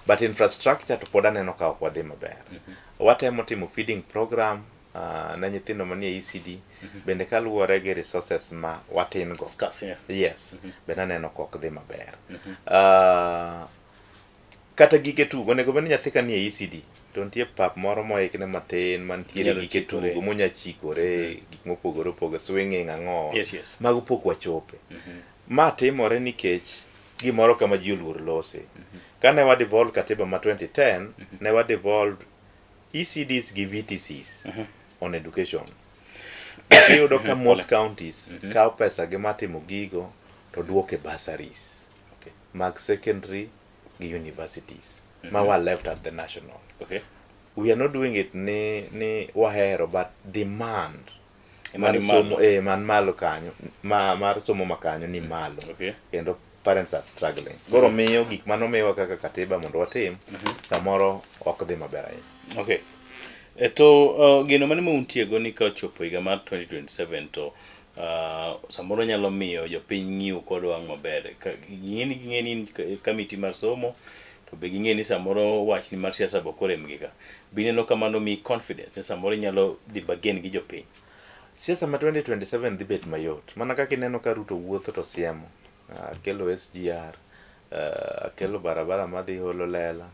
But infrastructure to pod aneno ka ok wadhi maber. Watemo timo feeding program ne nyithindo manie ECD bende kaluwore gi resources ma watin go. Scarce, yeah. Yes, bende aneno ka ok dhi maber. Kata gige tugo onego bed ni nyathi ka nie ECD to nitie pap moro moikne matin mantiere Inyalo gike chikore. tugo monya chikore gik mopogore opogore swinging ang'owa Yes, yes. mago pok wachope ma timore nikech gimoro kama ji oluor lose kane wa devolve katiba ma 2010 ne wa devolve ECDs gi VTCs on education iyudo ka most counties kawo pesa gi matimo gigo to duoke bursaries Okay. mag secondary gi universities ma wa left at the national Okay. we are not doing it ni ni wahero but demand Ema mar ni malo. somo eh man malo kanyo ma mar somo ma kanyo ni malo Okay. kendo parents are struggling koro miyo gik manomiwa kaka katiba mondo watim samoro ok dhi maber ahinya Okay. E, to geno mane ma untiego ni ka ochopo higa mar 2027 to samoro nyalo miyo jopiny ng'iu kod wang' maber. Ka- Ging'e ni ging'e ni in kamiti mar somo to be ging'e ni samoro wachni mar siasa be ok orem gi ka. Be ineno ka mano miyi confidence ni samoro inyalo dhi bargain gi jopiny? Siasa ma 2027 dhi bet mayot. Mana kaka ineno ka Ruto wuotho to siemo. Akelo SGR, akelo barabara madhi Holo Lela,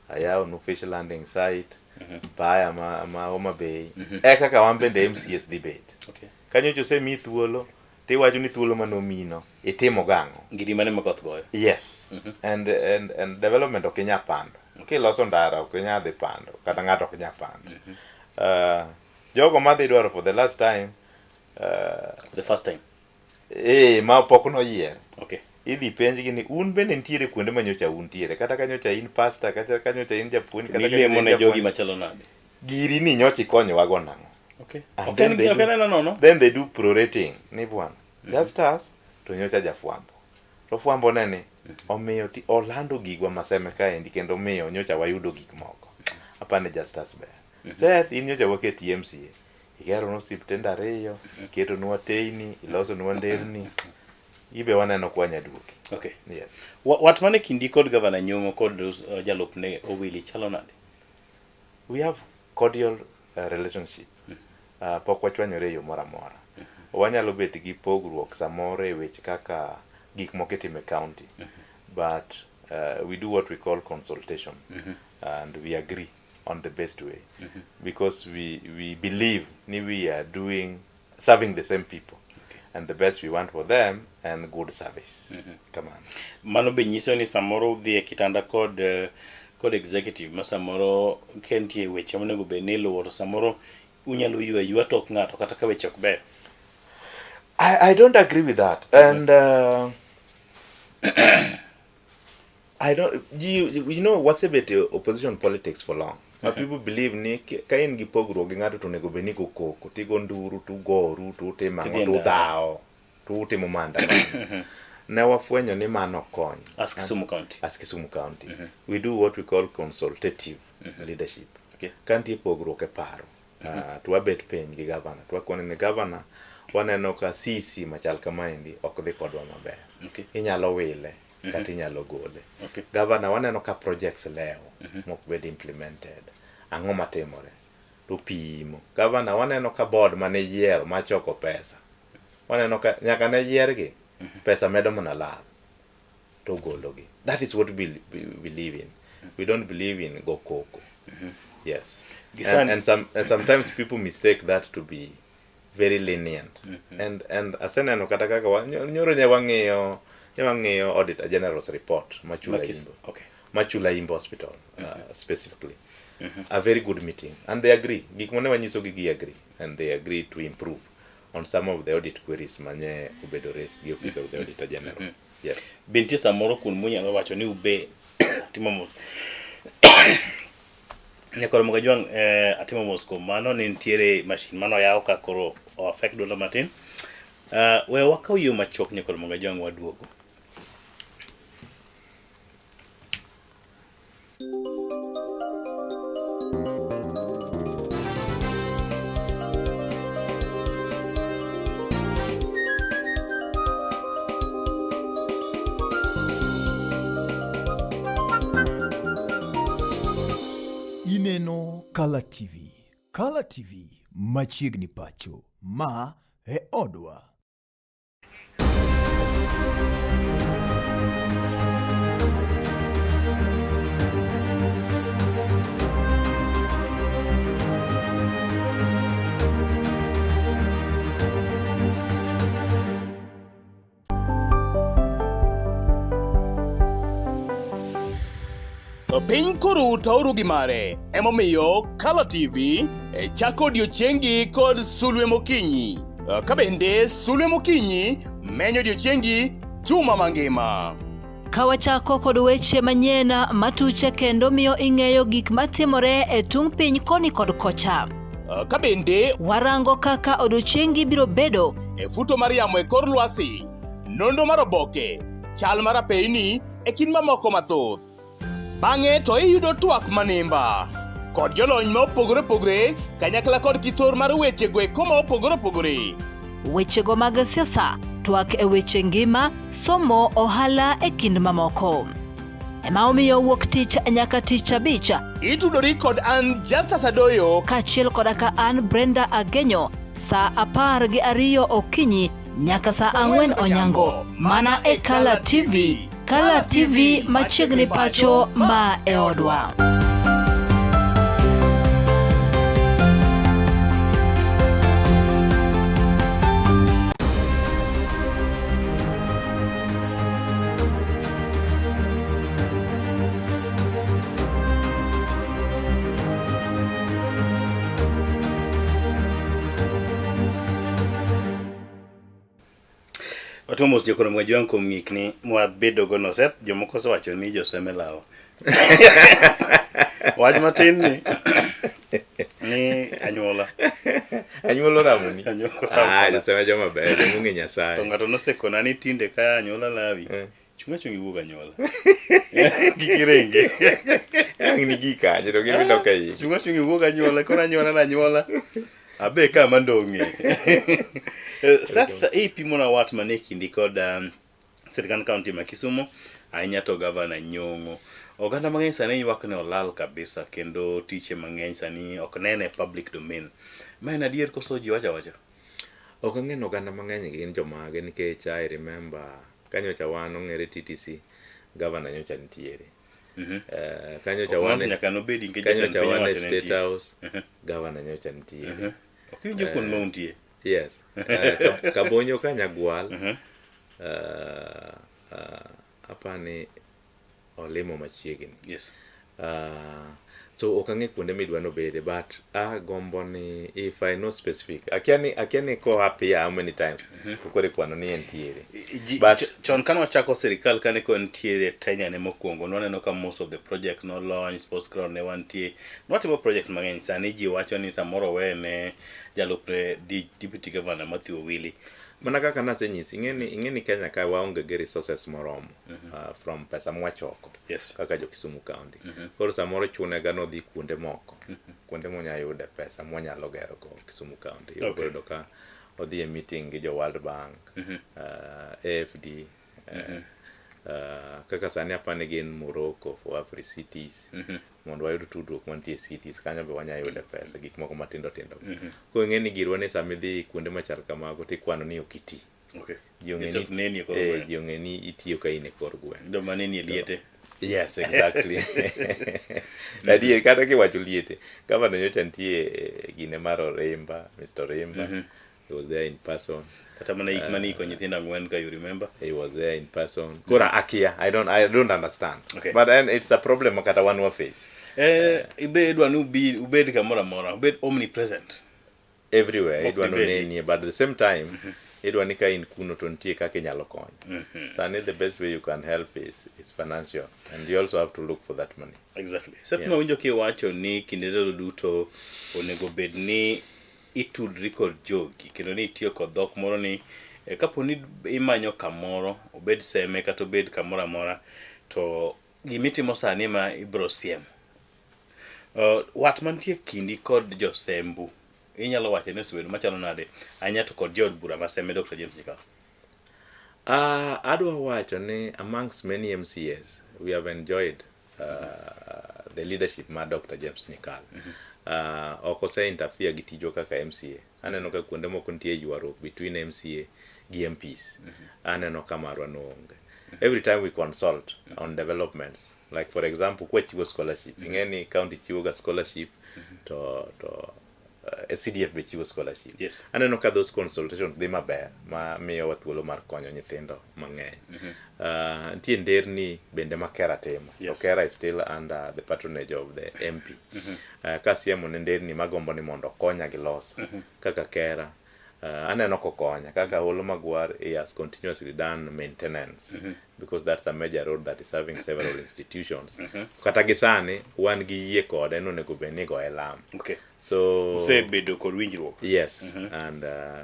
ayawo nu fish landing site, paya ma, ma Homa Bay. E kaka wan bende MCAs dhi bet. Okay. Ka nyocha osemiyi thuolo, tiwacho ni thuolo mane omiyino, itimo gang'o? Ngiri mane ma koth goyo? Yes. And, and, and development ok inyal pando. Kiloso ndara ok inyal dhi pando, kata ng'ato ok nyal pando. Jogo madhi dwaro for the last time, The first time. Eh, ma pok noyier. Okay. Idhi penjgi ni un bende nitiere kuonde ma nyocha untiere, kata ka nyocha in pastor, kata ka nyocha in japuonj, kata ka nyocha Nilemo in ne jogi japuonj. machalo nade? Giri ni nyocha ikonyowa go nang'o? Okay. And Ok then en they ok do- en ena nono. Then they do prorating ni bwana. Justus to nyocha jafwambo. To fwambo ne ni omiyo ti olando gigwa maseme kaendi kendo omiyo nyocha wayudo gik moko. Apani Justus ber. Seth in nyocha waketi MCA. Igeronwa osiptende ariyo, iketonwa teyni, ilosonwa nderni. Ibe waneno kwa nyaduoki. Okay. Yes. Wat mane kindi kod gavana Nyong'o kod jalupne Owili chalo nade? We have cordial relationship. Pok wachwanyore e yo moro amora. Wanyalo bet gi pogruok samoro e weche kaka gik moko itimo e county. But we do what we call consultation. And we agree on the best way. Because we believe ni we are doing serving the same people. And the best we want for them and good service. Come on. Mano be nyiso ni samoro udhi e kitanda kod kod executive ma samoro ka nitie weche monego bed ni iluwo to samoro unyalo ywa ywa tok ng'ato kata ka weche ok beyo. I don't agree with that. And I don't you know wasebet e opposition politics for long. Ma people believe ni ka in gi pogruok gi ng'ato to onego bed ni go koko, tigo nduru, tugoru, tutimo ang'o, Tidhi e ndara. tudhawo, tutimo maandamano. Ne wafwenyo ni mano ok kony. As Kisumu County. As Kisumu County. We do what we call consultative leadership. Okay. Ka nitie pogruok e paro, to wabet piny gi gavana, to wakone ni gavana, waneno ka CC machal kamaendi ok dhi kodwa maber. Okay. Inyalo wile kata inyalo gole. Okay. Gavana waneno ka projects lewo mok bed implemented. Ang'o matimore? To pimo. Gavana waneno ka board mane iyiero machoko pesa. Waneno ka nyaka ne yiergi, pesa medo mana lal. To gologi. That is what we believe in. We don't believe in go koko. Yes. Gisani- And sometimes people mistake that to be very lenient and and aseneno kata kaka wa, nyoro ne wang'iyo ne wang'iyo auditor general's report machula Makis- imbo okay. machula imbo hospital specifically a very good meeting and they agree gik mane wanyisogi gi agree and they agree to improve on some of the audit queries mane obedo raised gi office of the auditor general yes Be nitie samoro kuond munyalo wacho ni ube timo mos Nyakoro Mogajwang' eh, atimo mos kuom mano ni nitiere mashin mano oyaw ka koro o affect duonda matin. Uh, we wakaw yo machuok Nyakoro Mogajwang' waduogo. Ineno Kala TV. Kala TV machiegni pacho. Ma e odwa. Piny koru tauru gi mare, emomiyo Kala TV e chako odiechiengi kod sulwe mokinyi. Ka bende sulwe mokinyi menyo odiechiengi juma mangima. Ka wachako kod weche manyien matuche kendo miyo ing'eyo gik matimore e tung' piny koni kod kocha. Ka bende warango kaka odiechiengi biro bedo e futo mar yamo e kor lwasi, nonro mar oboke, chal mar apeyni e kind mamoko mathoth. Bang'e to iyudo twak manimba kod jolony ma opogore opogore kanyakla kod kithor mar weche go eko ma opogore opogore. Wechego mag siasa, twak e weche ngima, somo, ohala e kind mamoko. Ema omiyo wuok tich nyaka tich abich. Itudori kod an Justus Adoyo kaachiel koda ka an Brenda Agenyo saa 12 okinyi nyaka saa 4 onyango mana e Kala TV. Kala TV machiegni pacho ma e odwa. Watimo mos jokono mwajwang' kuom ng'ikni mwabedo go no Seth jomoko osewacho ni joseme lawa. Wach matin ni ni anyuola. Anyuola oramoni. Anyuola Ah, oramona. joseme joma beyo, joma ong'e Nyasaye. To ng'ato nosekona ni tinde ka anyuola lawi, chung' achung' iwuog anyuola. Kik iringi. Ang' ni gi kanyo to gin gidok e iye. Chung' achung' iwuog anyuola, koro anyuola na anyuola. Abe ka mandong'e. Eh, Seth, ipimona wat manie kindi kod um, sirkand kaunti ma Kisumu, ahinya to gavana Nyong'o. Oganda mang'eny sani ywak ni olal kabisa kendo tiche mang'eny sani ok nene e public domain. Ma en adier koso ji wacho awacha? Ok ang'e ni oganda mang'eny gin jomage nikech I remember ka nyocha wan ong'ere TTC, gavana nyocha nitiere. Eh, ka nyocha Ok wan ng'ato nyaka nobedi nikech ka jatend nyocha piny wan e owacho ne State nitie. House, gavana nyocha nitiere. Ok iwinjo kuond ma untie. Yes. Eh, Kabonyo ka Nyagwal, eh, eh, apani olimo machiegni. Yes. So ok ang'e kuonde midwa nobede but agombo ni if I know specific akia ni akia ni ko appear how many times to koro ikwano ni entiere But chon kane wachako sirikal kane ko nitiere tenure ne mokwongo nwaneno ka most of the projects no launch sports ground ne wantie nwatimo projects mang'eny sani ji wacho ni samoro owene jalupne deputy governor Matthew Owili mana kaka nasenyisi ing'e ni Kenya ka waonge gi resources moromo from pesa mwachoko kaka jo Kisumu County. Koro samoro chune ga nodhi kuonde moko kuonde mwanya yude pesa mwanyalo gero go Kisumu County. Ibiro yudo ka odhi e meeting gi jo World Bank, AFD, kaka sani apani gin Morocco for Afri Cities mondo wayud tudruok mantie e cities kanyo be wanya yude pesa gik moko matindo tindo. Koro ing'e ni girwa ni sama idhi kuonde machal kamago tikwano ni ok iti. Ji ong'e Chak neni e kor ni, gweng'. ji ong'e ni itiyo ka in e kor gweng'. Joma neni e liete. Yes, exactly. Adier kata kiwacho liete, gavana nyocha nitie e gine mar Orimba, Mr. Orimba. He was there in person. Kata mana ik mane iko nyithindo ang'wen ka you remember. He was there in person. Koro akia, I don't understand. Okay. But then it's a problem ma kata wan wa face. Eh, ibe idwa ni ubi ubed kamoro amora, ubed omnipresent. Everywhere Ok idwa ni dibedi. onenie but at the same time idwa ni ka in kuno to nitie kaka inyalo konyo. Sani the best way you can help is financial and you also have to look for that money. Exactly. Seth Yeah. mawinjo kiwacho ni kinde ndalo duto onego bed ni itudri kod jogi kendo ni itiyo kod dhok moro ni eh, kapo ni imanyo kamoro obed seme kata obed kamoro amora to gimitimo sani ma ibro siemo. Wat mantie kindi kod josembu inyalo wacho ni osebedo machalo nade ahinya to kod jaod bura ma Seme Dr. James Nyikal? Adwa wacho ni amongst many MCAs we have enjoyed the leadership mar Dr. James Nyikal. Ok ose interfere gi tijwa kaka MCA. Aneno ka kuonde moko nitie ywaruok between MCA gi MPs. Aneno ka marwa no onge. Every time we consult on developments, like for example, kwachiwo scholarship, ing'e ni county chiwo ga scholarship to CDF be chiwo scholarship. Aneno ka those consultations dhi maber ma miyowa thuolo mar konyo nyithindo mang'eny. Nitie nderni bende ma Kera timo. To Kera is still under the patronage of the MP. Kasiemo ne nderni magombo ni mondo okonya gi loso kaka Kera aneno kokonya kaka Holo Magwar he has continuously done maintenance because that's a major road that is serving several institutions. Kata gi sani wan gi yie kode ni onego bed ni igoye lam. Okay. So Usebedo kod winjruok. Yes, and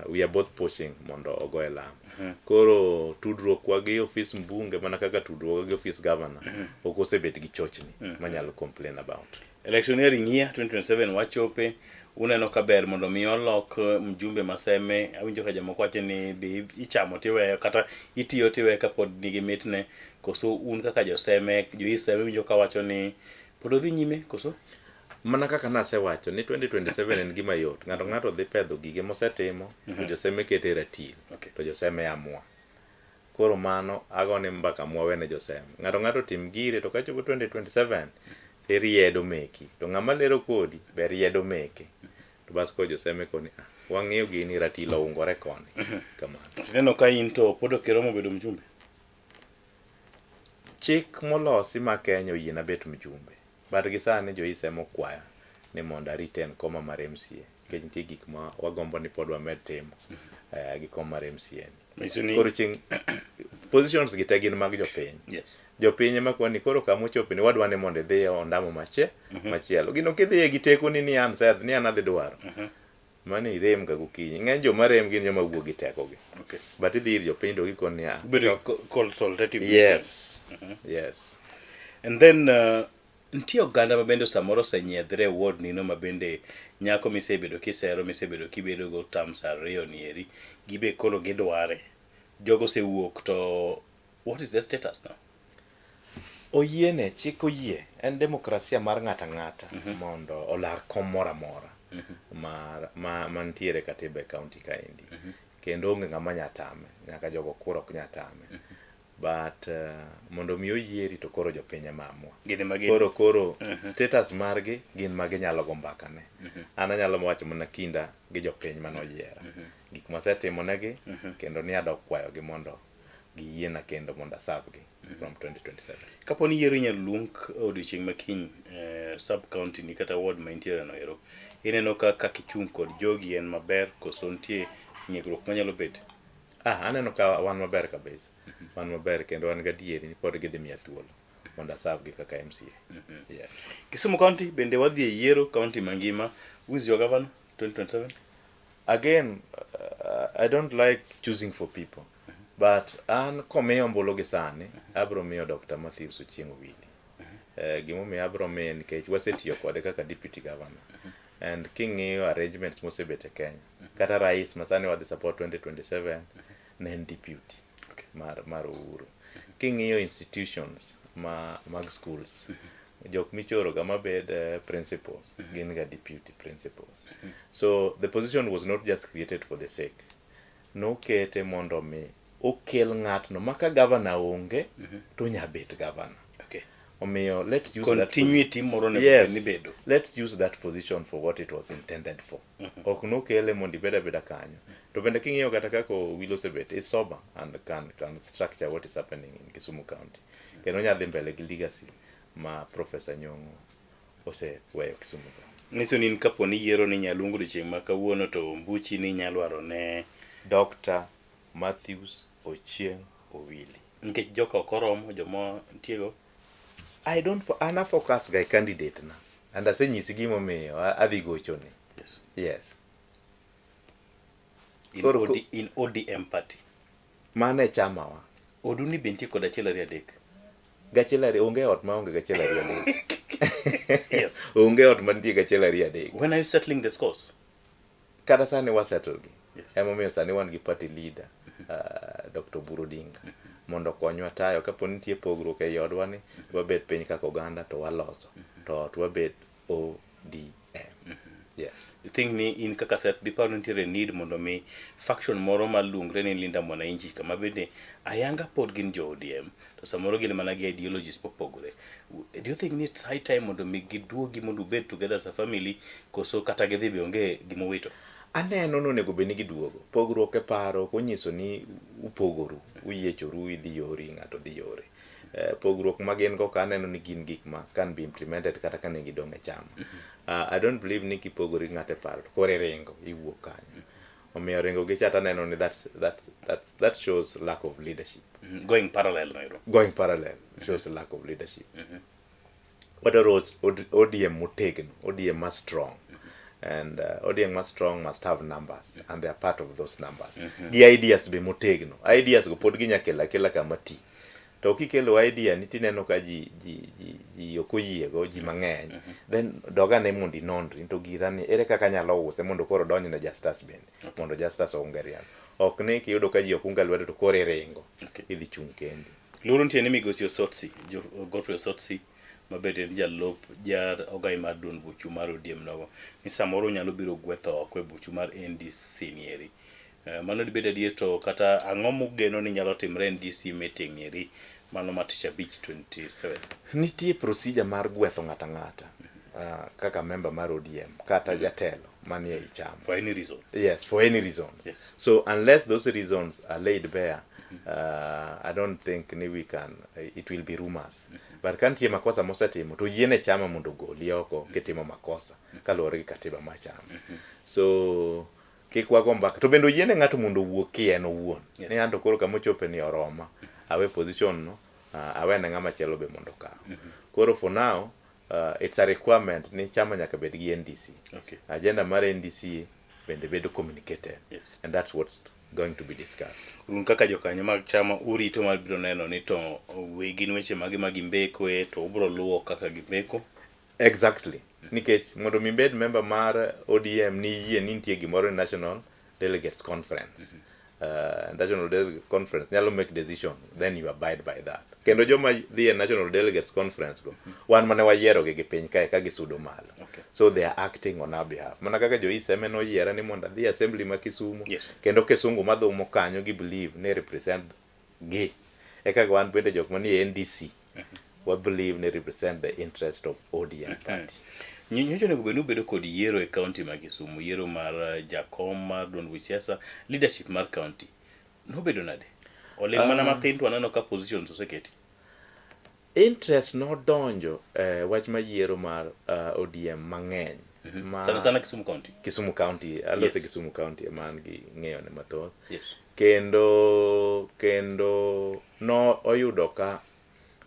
we are both pushing mondo ogoye lam. Koro tudruok wa gi ofis mbunge mana kaka tudruok gi ofis governor ok osebet gi chochni manyalo complain about. Electioneering year 2027 wachope uneno ka ber mondo mi olok mjumbe ma Seme awinjo ka jomoko wacho ni be ichamo tiweyo kata itiyo tiweyo kapod nigi mitne koso un kaka joseme jo Seme winjo ka wacho ni pod odhi nyime koso Mana kaka nasewacho ni 2027 en gima yot. Ng'ato ng'ato dhi pedho gige mosetimo to joseme kete e ratil to joseme amua. Koro mano agone mbaka mwawene joseme. Ng'ato ng'ato tim gire to kachopo 2027 tiriedo meki. To ng'ama lero kodi be riedo meke. To bas koro joseme koni ah, wang'iyo gini ratil oungore koni. Kamano. Tineno ka in to pod ok iromo bedo mjumbe. Chik molosi ma Kenya oyiena bet mjumbe. But gi sani jo Isem okwaya ni mondo a retain koma mar MCA nikech nitie gik ma wagombo ni pod wamed timo gi kom mar MCA Manyiso ni. ni- Koro chieng' positions gi te gin mag jopiny. Jopiny ema kwa ni koro kama ochope ni wadwa ni mondo idhi e ondamo machielo. Gino kidhiye gi tekoni ni an Seth ni an adhi dwaro. Mano irem ga gokinyi. Ng'eny joma rem gin joma wuok gi tekogi. But idhi ir jopiny to gikoni niya. Bedo consultative Yes. meeting. Yes. And then nitie oganda ma bende samoro osenyiedhre e ward nino ma bende nyako misebedo kisero misebedo kibedo go terms ariyo nieri gibe koro gidware jogo osewuok to what is their status now Oyiene, chik oyie. En demokrasia mar ng'ato ang'ata mondo olar kom moro amora mar ma mantiere e katiba e county kaendi. Kendo onge ng'ama nya tame, nyaka jogo kura ok nya tame. But mondo mi oyieri to koro jopiny ema amua. Gin ema gin. Koro status margi gin ma ginyalo go mbaka ne. An anyalo wacho mana kinda gi jopiny mane oyiera. Gik masetimo negi kendo ni adok kwayogi mondo giyiena kendo mondo aserve gi from 2027. Kapo ni yiero inyalo luong odiochieng' ma kiny sub county ni kata ward ma intiere no ero ineno ka kaka ichung' kod jogi en maber koso nitie ng'ikruok manyalo bet? Ah, aneno ka wan maber kabisa. Wan maber kendo wan gadieri ni pod gidhi miya thuolo mondo aserve gi kaka MCA. Yes. Kisumu County bende wadhi e yiero county mangima. Who is your governor 2027? Again, I don't like choosing for people. But an komiya ombulu gi sani, abro miyo Dr. Matthews Ochieng' Owili. Gimomiyo abro miye nikech wasetiyo kode kaka deputy governor. And king'iyo arrangements mosebet e Kenya, kata rais ma sani wadhi support 2027 ne en deputy mar Uhuru. King'iyo institutions ma mag schools, jok michoro ga mabed principals gin ga deputy principals. So the position was not just created for the sake. Nokete mondo mi okel ng'atno ma ka governor onge to onya bet governor. Omiyo let's use Continue that tim moro onego yes, bed ni bedo. Let's use that position for what it was intended for. Ok nokele mondo ibed abeda kanyo. To bende king'iyo kata kaka Owilo osebet, is sober and can structure what is happening in Kisumu County. Kendo onyalo dhi mbele gi legacy ma Professor Nyong'o oseweyo Kisumu ka. Nyiso ni in kapo ni yiero ni nyaluong odiochieng' ma kawuono to ombuchi ni inyalo lwaro ne Dr. Mathews Ochieng' Owili. Nikech joka ok oromo joma nitiego. I don't an a focus ga e candidate na and asenyisi gimomiyo adhi gochone. Yes. Yes. In, Koro OD, in ODM party. Mano e chamawa. Odu ni be nitie kod achiel ariyo adek. Gachiel ariyo onge ot maonge gachiel ariyo adek. Yes. Onge ot mantie gachiel ariyo adek. When are you settling the scores? Kata sani wa settle gi. Emomiyo sani wan gi party leader Dr. Oburu Odinga mondo okonywa tayo kapo ni nitie pogruok ei odwa ni wabet piny kaka oganda to waloso to ot wabet ODM. Yes. You think ni in kaka Seth diparo ni nitiere need mondo mi faction moro maluongre ni Linda Mwananchi kama bende ayanga pod gin jo ODM to samoro gin mana gi ideologies mopogore. Do you think ni it's high time mondo mi giduogi mondo ubed together as a family koso kata gidhi be onge gimowito? Aneno ni onego bed ni giduogo. Pogruok e paro ok onyiso ni upogoru, uyiechoru idhi yori ng'ato dhi yore. Pogruok ma gin go ka aneno ni gin gik ma can be implemented kata ka ne gidong' e chama. I don't believe ni kipogori gi ng'ato e paro to koro iringo iwuok kanyo. Omiyo ringo gi cha to aneno ni that shows lack of leadership. Going parallel no ero. Going parallel shows lack of leadership. Wadwaro ODM motegno, ODM ma strong. And ODM ma strong must have numbers, and they are part of those numbers. Gi ideas be motegno. Ideas go pod ginya kelo akela kama ti. To kikelo idea ni tineno ka ji ok oyiego, ji mang'eny, then dog ane mondo inonri to gira ni ere kaka anyalo use mondo koro odonj ne Justus bende, mondo Justus ounge rialo. Ok ni kiyudo ka ji ok unga lwedo to koro iringo, idhi chung' kendi. Luoro nitie ni migosi Osotsi, Godfrey Osotsi, ma bende en jalup ja ogai mar duond buchu mar ODM nogo, ni samoro onyalo biro gwetho oko e buchu mar NDC nieri. Mano dibed adier to kata ang'o mugeno ni nyalo timre NDC meeting nieri mano ma tich abich 27? Nitie procedure mar gwetho ng'ato ang'ata kaka member mar ODM kata jatelo manie ei chama. For any reason. Yes, for any reason. Yes. So unless those reasons are laid bare, I don't think ni we can, it will be rumors. But ka nitie makosa mosetimo to yiene chama mondo ogoli oko kitimo makosa kaluwore gi katiba mar chama. So kik wago mbaka. To bende oyiene ng'ato mondo owuo ki en owuon. Ni anto koro kama ochope ni oroma. Awe position no, awene ng'ama chielo be mondo okaw. Koro for now, it's a requirement ni chama nyaka bed gi NDC. Agenda mar NDC bende bedo communicated. And that's what's going to be discussed. Un kaka jokanyo mag chama urito mar biro neno ni to gin weche mage ma gimbekoe to ubiro luwo kaka gimbeko? Exactly. Nikech mondo mi ibed member mar ODM ni yie ni nitie gimoro ni National Delegates Conference. National Delegates Conference nyalo make decision, then you abide by that. Kendo joma dhi e National Delegates Conference go, wan mane wayierogi gi piny kae ka gisudo malo. So they are acting on our behalf. Mana kaka jo East ema noyiera ni mondo adhi assembly ma Kisumu, kendo Kisungu madhumo kanyo gi believe ni represent gi. E kaka wan bende jok manie NDC, wa believe ni represent the interest of ODM party. Nyocha onego bed ni ubedo kod yiero e county ma Kisumu, yiero mar jakom mar duond buch siasa, leadership mar county. Nobedo nade? Oling' mana mathin to waneno ka positions oseketi. Interest nodonjo e wach mar yiero mar ODM mang'eny. Sana sana Kisumu County. Kisumu County, alose Kisumu County ema an gi ng'eyo ne mathoth. Kendo no oyudo ka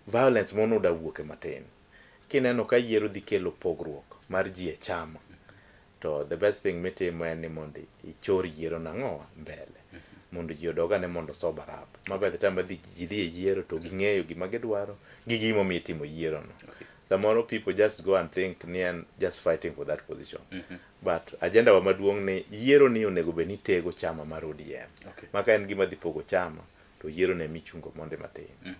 violence moro noda wuoke matin. Kineno ka yiero dhi kelo pogruok mar ji e chama, to the best thing mitimo en ni mondo ichor yiero nang'owa mbele. Mondo ji odog ane mondo sober up. Ma by the time ma ji dhi e yiero to ging'eyo gima gidwaro gi gimomiyo itimo yiero no. Samoro people just go and think ni en just fighting for that position. But agenda wa maduong' ni yiero ni onego bed ni tego chama mar ODM. Ma ka en gima dhi pogo chama, to yiero ne michungo mondi matin.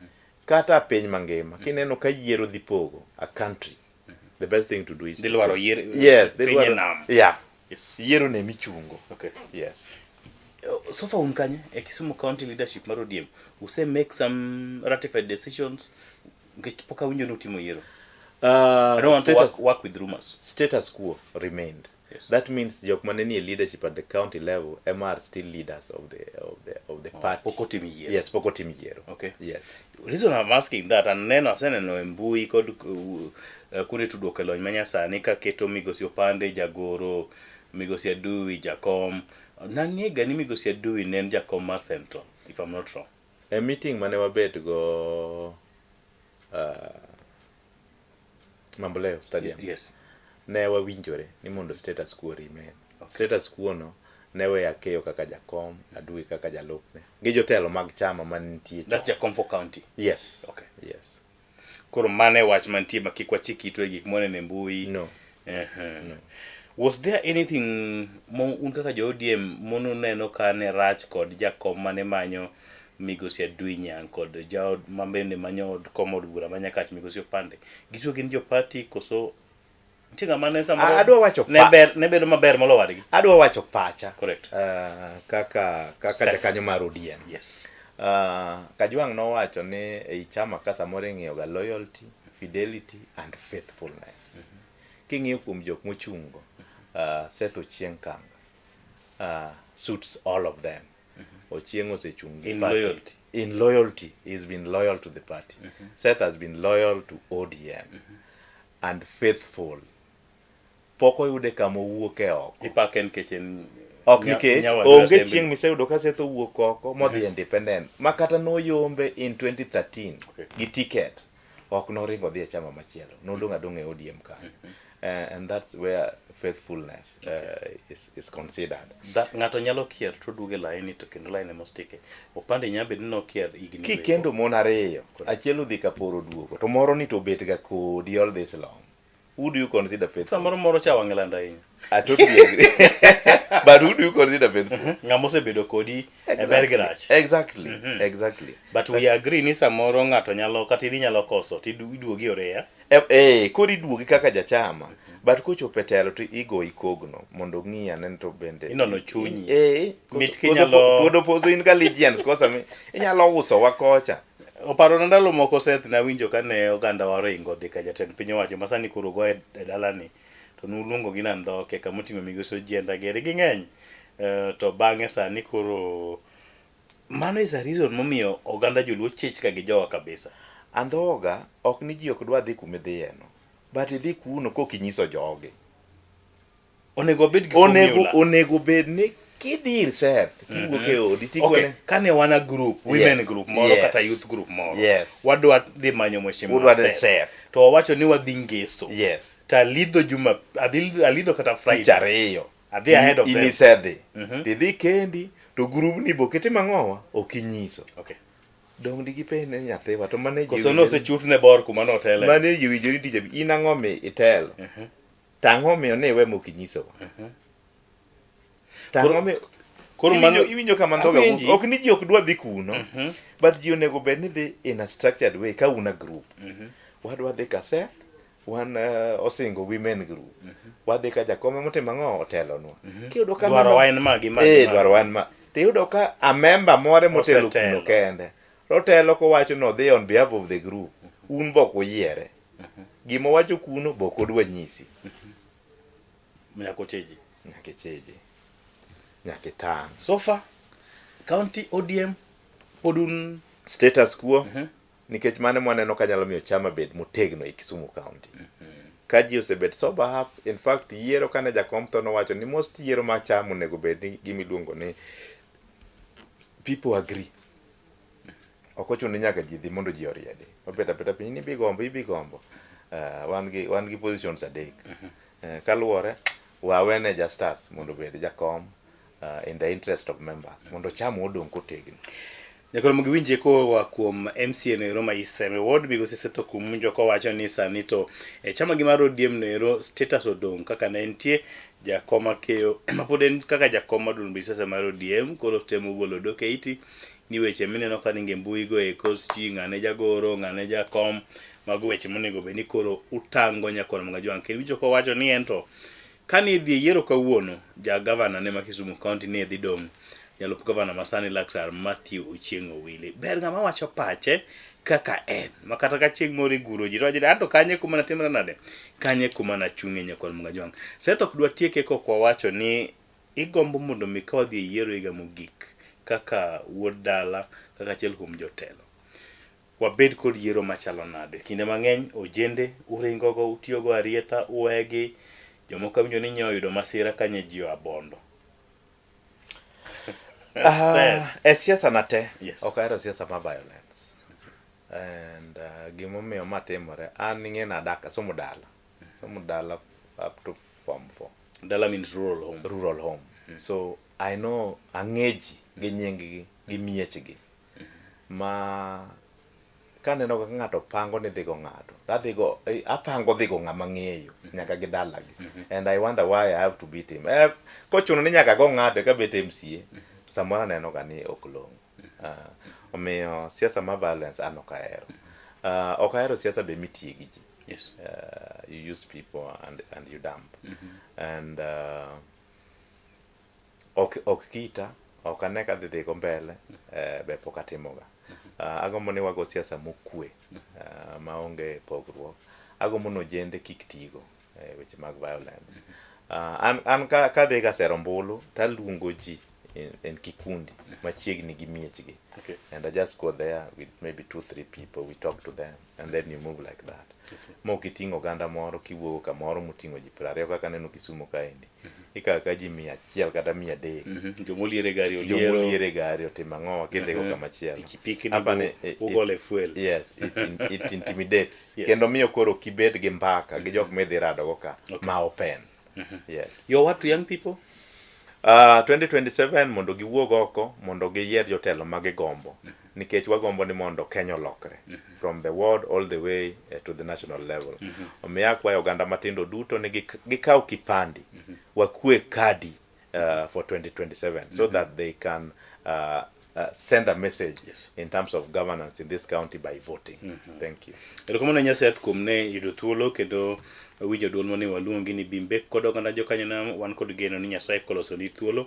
Kata piny mangima, kineno ka yiero dhi pogo a country, the best thing to do is Dhi lwaro yier Yes, dhi piny e lwaro. nam. Yeah. Yiero ne michungo. Yes. So far un kanye e Kisumu County leadership mar ODM, use make some ratified decisions? Nikech pok awinjo ni utimo yiero. I don't want to work with rumors. Status quo remained. Yes. That means jok mane nie leadership at the county level ema are still leaders of the Oh, party. pok otim yiero. Yes, pok otim yiero. Okay. Yes. Reason I'm asking that, aneno aseneno e mbui kod kuonde tudruok e lony manyasani ka keto Migosi Opande jagoro, Migosi Aduwi jakom. Nang'ega ni Migosi Aduwi ne en jakom mar Central, if I'm not wrong. E meeting mane wabet go Mamboleo Stadium. Yes. Ne wawinjore ni mondo status quo remain. Okay. Status quo no ne weyo Akeyo kaka jakom, Aduwi kaka jalupne, gi jotelo mag chama manitie. That's jakom for county. Yes. Okay. Yes. Koro mano e wach mantie ma kik wachik itwa e gik mwaneno e mbui. No. No. Was there anything mo un kaka jo ODM monuneno ka ne rach kod jakom mane manyo Migosi Adui Nyang' kod jaod ma bende manyo od kom od bura ma Nyakach Migosi Opande? Giduto gin jo party koso nitie ng'ama ne samoro Adwa wacho ne ber ne bedo maber molo wadgi? Adwa wacho pacha. Correct. Kaka jakanyo mar ODM. Yes. Kajwang' nowacho ni ei chama ka samoro ing'iyo ga loyalty, fidelity and faithfulness. King'iyo kuom jok mochung' go, Seth Ochieng Kanga suits all of them. Ochieng osechung' gi In party. loyalty. In loyalty, he's been loyal to the party. Seth has been loyal to ODM and faithful. Pok oyude kama owuok e oko. Ipake nikech en Ok nikech onge chieng' miseyudo ka Seth owuok oko modhi independent ma kata noyombe in 2013 gi ticket ok noringo odhi e chama machielo nodong' adong'a e ODM kanyo. And that's where faithfulness is considered. Ng'ato nyalo kier to oduogo e laini to kendo line ema ostike. Opande nyalo bedo ni nokier higni go. Kikendo mon ariyo, achiel odhi ka poro oduogo, to moro ni to obet ga kodi all this long. Who do you consider faithful? Samoro moro cha wang'e lando ahinya. I totally agree. But who do you consider faithful? Ng'ama osebedo kodi e ber gi rach. Exactly. Exactly. But we agree ni samoro ng'ato nyalo kata in inyalo koso to iduogi oreya. Koro iduogi kaka jachama. But kochopo e telo to igoyi kogno mondo ong'i ane to bende. Inono chunyi. Mit kinyalo Pod opozo in ka allegiance kosa inyalo uso wa kocha. Oparona ndalo moko Seth nawinjo kane oganda waringo dhi ka jatend piny owacho ma sani koro go e dalani to nuluongo gi Nandhoke kama oting'o migosi Ojienda geri ging'eny to bang'e sani koro mano is a reason momiyo oganda joluo chich ka gi jowa kabisa. Andhoga ok ni ji ok dwa dhi kuma idhiyeno but idhi kuno kok inyiso jogi. Onego wabed gi formula. Onego bed ni kidhi ir Seth tiwuok e odi tikone. Okay, kane wan a group, women group moro kata youth group moro. Wadwa dhi manyo mheshimiwa Seth. To wawacho ni wadhi Ngeso. To alidho Juma, alidho kata Friday. Tich ariyo. Adhi ahead of them. In isedhi. Tidhi kendi to grubni bo kitimo ang'owa ok inyiso. Okay. Dong digi penj ne nyathiwa to mane ji Koso nosechutne bor kuma notele. Mane ji winjori tich in ang'o mi itelo. To ang'o miyo ne iwe mok inyisowa? To ang'o miyo Koro mano iwinjo kama ndhoga wuok. Ok ni ji ok dwa dhi kuno. But ji onego bed ni dhi in a structured way ka un a group. Wadwa dhi ka Seth, wan osingo women group. Wadhi ka jakome motimo ang'o otelonwa. Kiyudo ka Dwarowa en ma gi ma gi ma. Dwarowa en ma. To iyudo ka a member moro motelo kuno kende. Otelo kowacho ni odhi on behalf of the group. Un be ok uyiere. Gima owacho kuno be ok odwa nyisi. Nyaka ocheji. Nyaka icheji. Nyaka itang'. So far, county ODM pod un status quo nikech mano mwaneno ka nyalo miyo chama bed motegno e Kisumu County. Ka ji osebet sober up, in fact yiero kane jakom tho nowacho ni most yiero mar chama onego bed ni gima iluongo ni people agree. Ok ochuno ni nyaka ji dhi mondo ji oriedi. Obet abeta piny ni ibi gombo, ibi gombo. Wan gi positions adek. Kaluwore, wawene Justus mondo obed jakom in the interest of members mondo chama odong' kotegno. Nyakoro mondo giwinje koa kuom MCA noero ma Iseme Ward migosi Seth Okumunjo kowacho ni sani to e chama gi mar ODM noero status odong' kaka ne entie jakom Akeyo ma pod en kaka jakom mar duond siasa mar ODM koro temo golo odok e iti ni weche mineno ka ringe mbui go eko sijui ng'ane jagoro ng'ane jakom mago weche monego bed ni koro utango nyakoro Mgajwang' kendo winjo kowacho ni en to kane idhi e yiero kawuono ja gavana ne ma Kisumu County ne dhi dong' Jalup gavana masani Laktar Mathew Ochieng' Owili. Ber ng'ama wacho pache kaka en. Ma kata ka chieng' moro iguro ji to wacho ni anto kanye kuma natimra nade? Kanye kuma nachung'e nyakwar Mugajwang'. Seth ok dwa tieke kok wawacho ni igombo mondo mi ka wadhi e yiero higa mogik kaka wuod dala kaka achiel kuom jotelo. Wabed kod yiero machalo nade? Kinde mang'eny ojende uringogo, utiyogo arietha, uwegi. Jomoko awinjo ni nyo oyudo masira ka nye ji oa Bondo. Ah, e siasa na te Yes. ok ahero siasa ma violence and gimomiyo ma timore an ing'e ni adak asomo dala asomo dala up to form 4 Dala means rural home. Rural home. So I know ang'e ji gi nying-gi gi miechgi ma kaneno kaka ng'ato pango ni dhi go ng'ato adhi go eh, apango dhi go ng'ama ng'eyo nyaka gi dalagi and I wonder why I have to beat him eh, kochuno ni nyaka go ng'ato eka bet MCA samoro aneno ga ni ok long'o omiyo siasa ma violence an ok ahero ok ahero siasa be mitiye gi ji Yes. You use people and you dump and ok ok kita ok ane ka dhi dhigo mbele eh, be pok atimoga agombo ni wago siasa mokwe maonge pogruok agombo ni ojende kik tigo eh, weche mag violence an, an ka, kadhi ka sero ombulu taluongo ji in kikundi machiegni gi miechgi Okay. and I just go there with maybe 2 3 people we talk to them and then you move like that mok iting'o oganda moro kiwuogo kamoro moting'o ji 20 kaka aneno Kisumu kaendi ikawo ka ji 100 kata 300 Jomoliere gari oliero. Jomoliere gari otimo ang'owa kidhigo kama chielo Pikipiki ni Apa ni ugole fuel. Yes, it intimidates Yes. kendo miyo koro kibed gi mbaka gi jok midhi radogo ka ma open yes Your word to young people? 2027 mondo giwuog oko mondo giyier jotelo ma gigombo nikech wagombo ni mondo Kenya olokre from the ward all the way to the national level. Omiyo akwayo oganda matindo duto ni gikaw kipandi wakwe kadi for 2027 so that they can send a message in terms of governance in this county by voting. Thank you. Erokamano Nyasaye kuom ne yudo thuolo kendo winjo duol mane waluongi ni Bimbe kod oganda jokanyanam wan kod geno ni Nyasaye koloso ni thuolo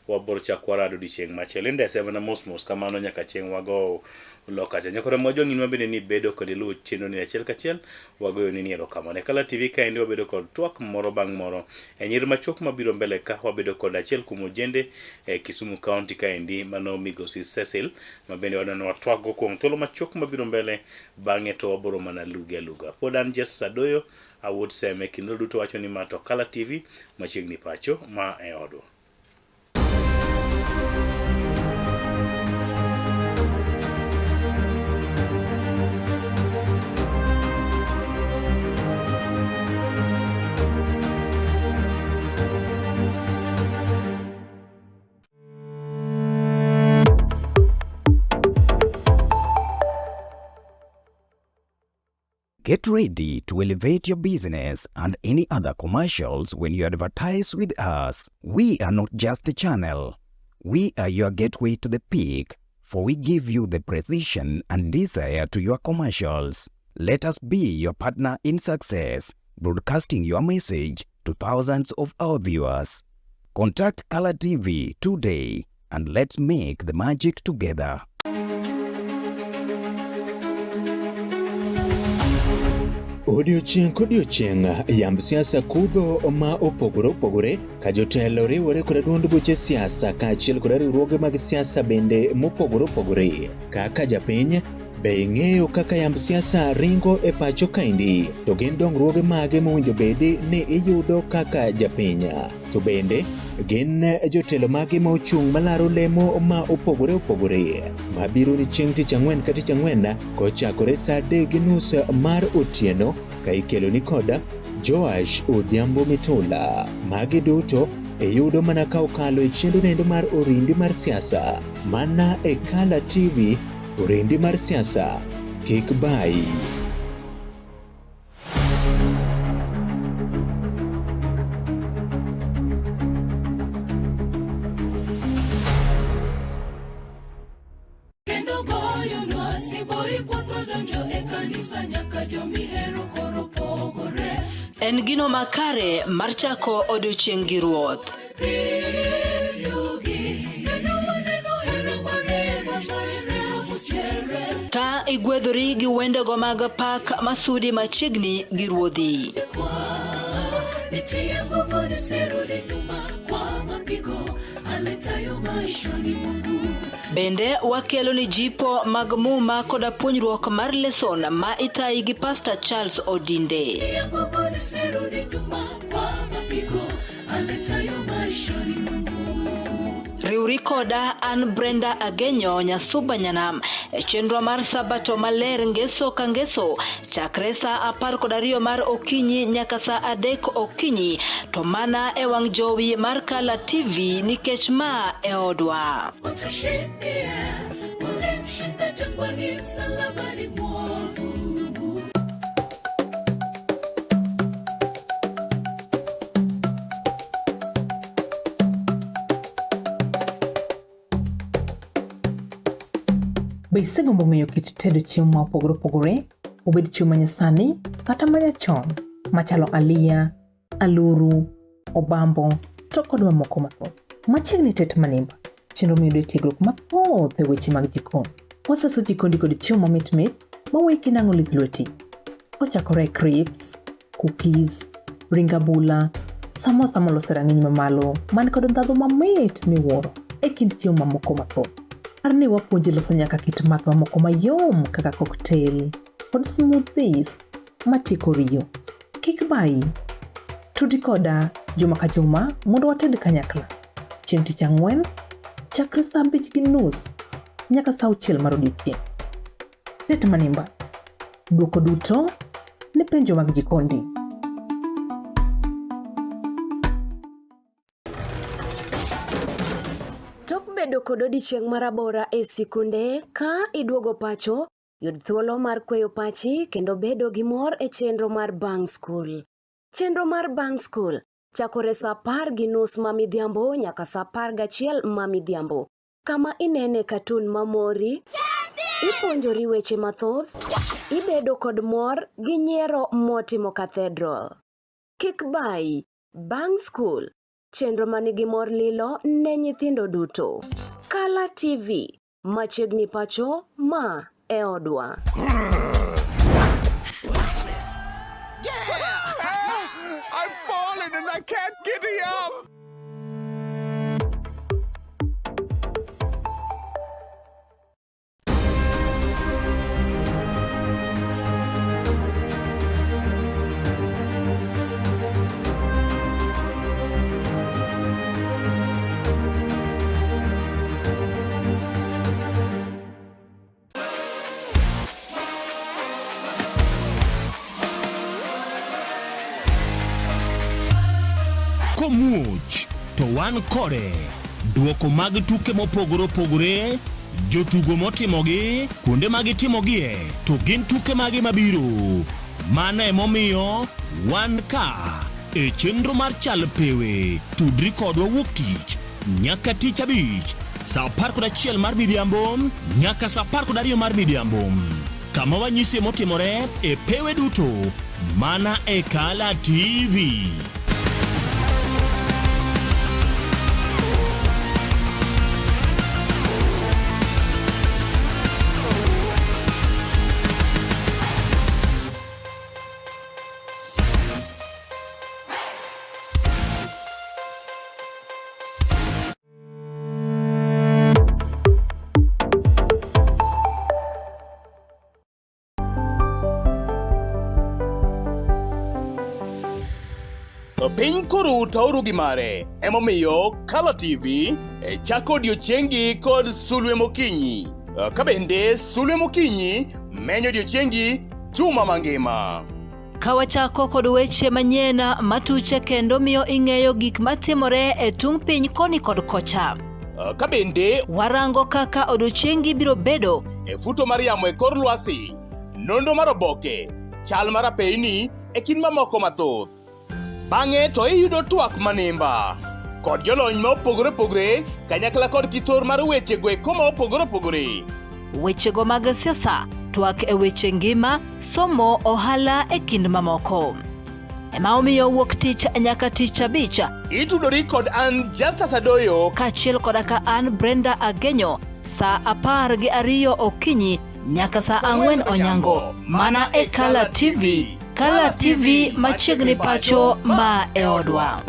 wabor chak warado odiochieng' machielo. Indese mana mos mos kamano nyaka chieng' wago loka cha. Nyakora mwajwang' in mabende ni bedo kod iluwo chenro ni achiel kachiel wagoyo ni erokamano. E Kala TV kaendi wabedo kod twak moro bang' moro. E nyiri machuok mabiro mbele ka wabedo kod achiel kuom ojende e Kisumu County kaendi mano Migosi Cecil mabende wadwani watwak go kuom thuolo machuok mabiro mbele bang'e to waboro mana luge aluga. Pod an Jess Sadoyo awuod Seme kendo duto wacho ni ma to Kala TV machiegni pacho ma e odwa. Get ready to elevate your business and any other commercials when you advertise with us. We are not just a channel. We are your gateway to the peak, for we give you the precision and desire to your commercials. Let us be your partner in success, broadcasting your message to thousands of our viewers. Contact Color TV today and let's make the magic together. Odiochieng' kodiochieng' yamb siasa kudho ma opogore opogore ka jotelo riwore kod duond buche siasa kaachiel kod riwruoge mag siasa bende mopogore opogore. Kaka japiny, be ing'eyo kaka yamb siasa ringo e pacho kaendi? To gin dongruoge mage mowinjo bedi ni iyudo kaka japiny? To bende gin jotelo mage ma ochung' malaro lemo ma opogore opogore mabiro ni chieng' tich ang'wen ka tich ang'wen kochakore saa 3:30 mar otieno ka ikelo ni koda Joash Odhiambo Mitula. Magi duto iyudo mana ka okalo e chenro nendo mar Orindi mar siasa mana e Kala TV. Orindi mar siasa kik bayi. Kendo goyonwa siboi kwatho donjo e kanisa nyaka jomihero koro pogore. En gino makare mar chako odiochieng' gi Ruoth. Yugi kendo Kama igwedhori gi wendego mag pak masudi machiegni gi Ruodhi. Nitie nguvu nisirudi nyuma kwa mapigo aletayo maishani mwangu. Bende wakelo ni jipo mag muma koda puonjruok mar leson ma itayi gi Pastor Charles Odinde. Nitie nguvu nisirudi nyuma kwa mapigo aletayo maishani mwangu. Riwri koda an Brenda Agenyo Nyasuba Nyanam e chenro mar Sabato maler ngeso ka ngeso chakre saa 12 mar okinyi nyaka saa 3 okinyi to mana e wang' jowi mar Kala TV nikech ma e odwa. Utushindie, ulimshinda jangwani msalabani mwovu. Be isegombo ng'eyo kit tedo chiemo ma opogore opogore, obed chiemo manyasani kata manyachon, machalo aliya, aluru, obambo, to kod mamoko mathoth? Machiegni tet manimba, chenro miyudo e tiegruok mathoth e weche mag jikon. Wasaso jikondi kod chiemo mamit mit maweki kinang'o lith lweti. Kochakore e crisps, cookies, ring abula, samosa molos e rang'iny mamalo man kod ndhadhu mamit miwuoro e kind chiemo mamoko mathoth. Par ni wapuonji loso nyaka kit math mamoko mayom kaka cocktail kod smoothies matieko riyo. Kik bayi. Tudi koda juma ka juma mondo wated kanyakla. Chieng' tich ang'wen, chakre saa 5:30 nyaka saa 6 mar odiechieng'. Tet Manimba. Dwoko duto ne penjo mag jikondi. Tok bedo kod odiechieng' marabora e sikunde, ka iduogo pacho, yud thuolo mar kweyo pachi kendo bedo gi mor e chenro mar Bang' Skul. Chenro mar Bang' Skul chakore saa 10:30 ma midhiambo nyaka saa 11 ma midhiambo, kama inene katun mamori, ipuonjori weche mathoth, ibedo kod mor gi nyiero motimo cathedral. Kik bayi, Bang' Skul, chenro manigi mor lilo ne nyithindo duto. Kala TV, machiegni pacho, ma e odwa. I've fallen and I can't giddy up. Komuoch to wan kode. Duoko mag tuke mopogore opogore, jotugo motimogi, kuonde ma gitimogie, to gin tuke mage mabiro. Mano emomiyo wan ka e chenro mar Chal Pewe. Tudri kodwa wuok tich nyaka tich abich saa 11 mar midhiambo nyaka saa 12 mar midhiambo kama wanyisie motimore e pewe duto mana e Kala TV. To piny koru tauru gi mare. Emomiyo Kala TV e chako odiechiengi kod sulwe mokinyi. Ka bende sulwe mokinyi menyo odiechiengi juma mangima. Ka wachako kod weche manyien matuche kendo miyo ing'eyo gik matimore e tung' piny koni kod kocha. Ka bende warango kaka odiechiengi biro bedo e futo mar yamo e kor lwasi, nonro mar oboke, chal mar apeyni e kind mamoko mathoth. Bang'e to iyudo twak manimba kod jolony ma opogore opogore kanyakla kod kithor mar weche go eko ma opogore opogore. Wechego mag siasa, twak e weche ngima, somo, ohala e kind mamoko. Ema omiyo wuok tich nyaka tich abich. Itudori kod an Justus Adoyo kaachiel koda ka an Brenda Agenyo saa 12 okinyi. nyaka saa ang'wen onyango mana e Kala TV. Kala TV machiegni pacho ma e odwa.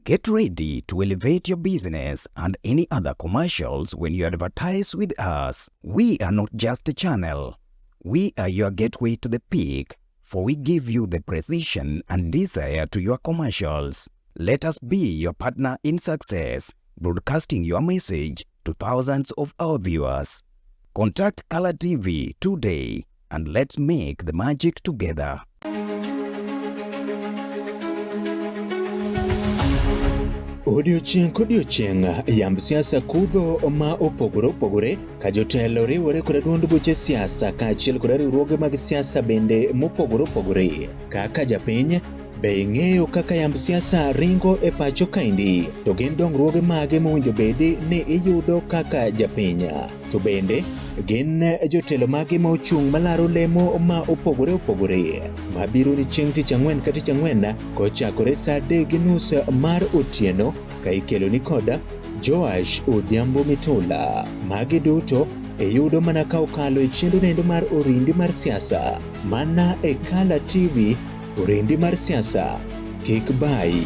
Get ready to elevate your business and any other commercials when you advertise with us. We are not just a channel. We are your gateway to the peak, for we give you the precision and desire to your commercials. Let us be your partner in success, broadcasting your message to thousands of our viewers. Contact Color TV today and let's make the magic together. Odiochieng' kodiochieng' yamb siasa kudho ma opogore opogore ka jotelo riwore kod duond buche siasa kaachiel kod riwruoge mag siasa bende mopogore opogore. Kaka japiny, be ing'eyo kaka yamb siasa ringo e pacho kaendi? To gin dongruoge mage mowinjo bedi ni iyudo kaka japiny? To bende gin jotelo mage ma ochung' malaro lemo ma opogore opogore mabiro ni chieng' tich ang'wen ka tich ang'wen kochakore saa 3:30 mar otieno ka ikelo ni koda Joash Odhiambo Mitula. Magi duto iyudo mana ka okalo e chenro nendo mar Orindi mar siasa mana e Kala TV. Orindi mar siasa kik bayi.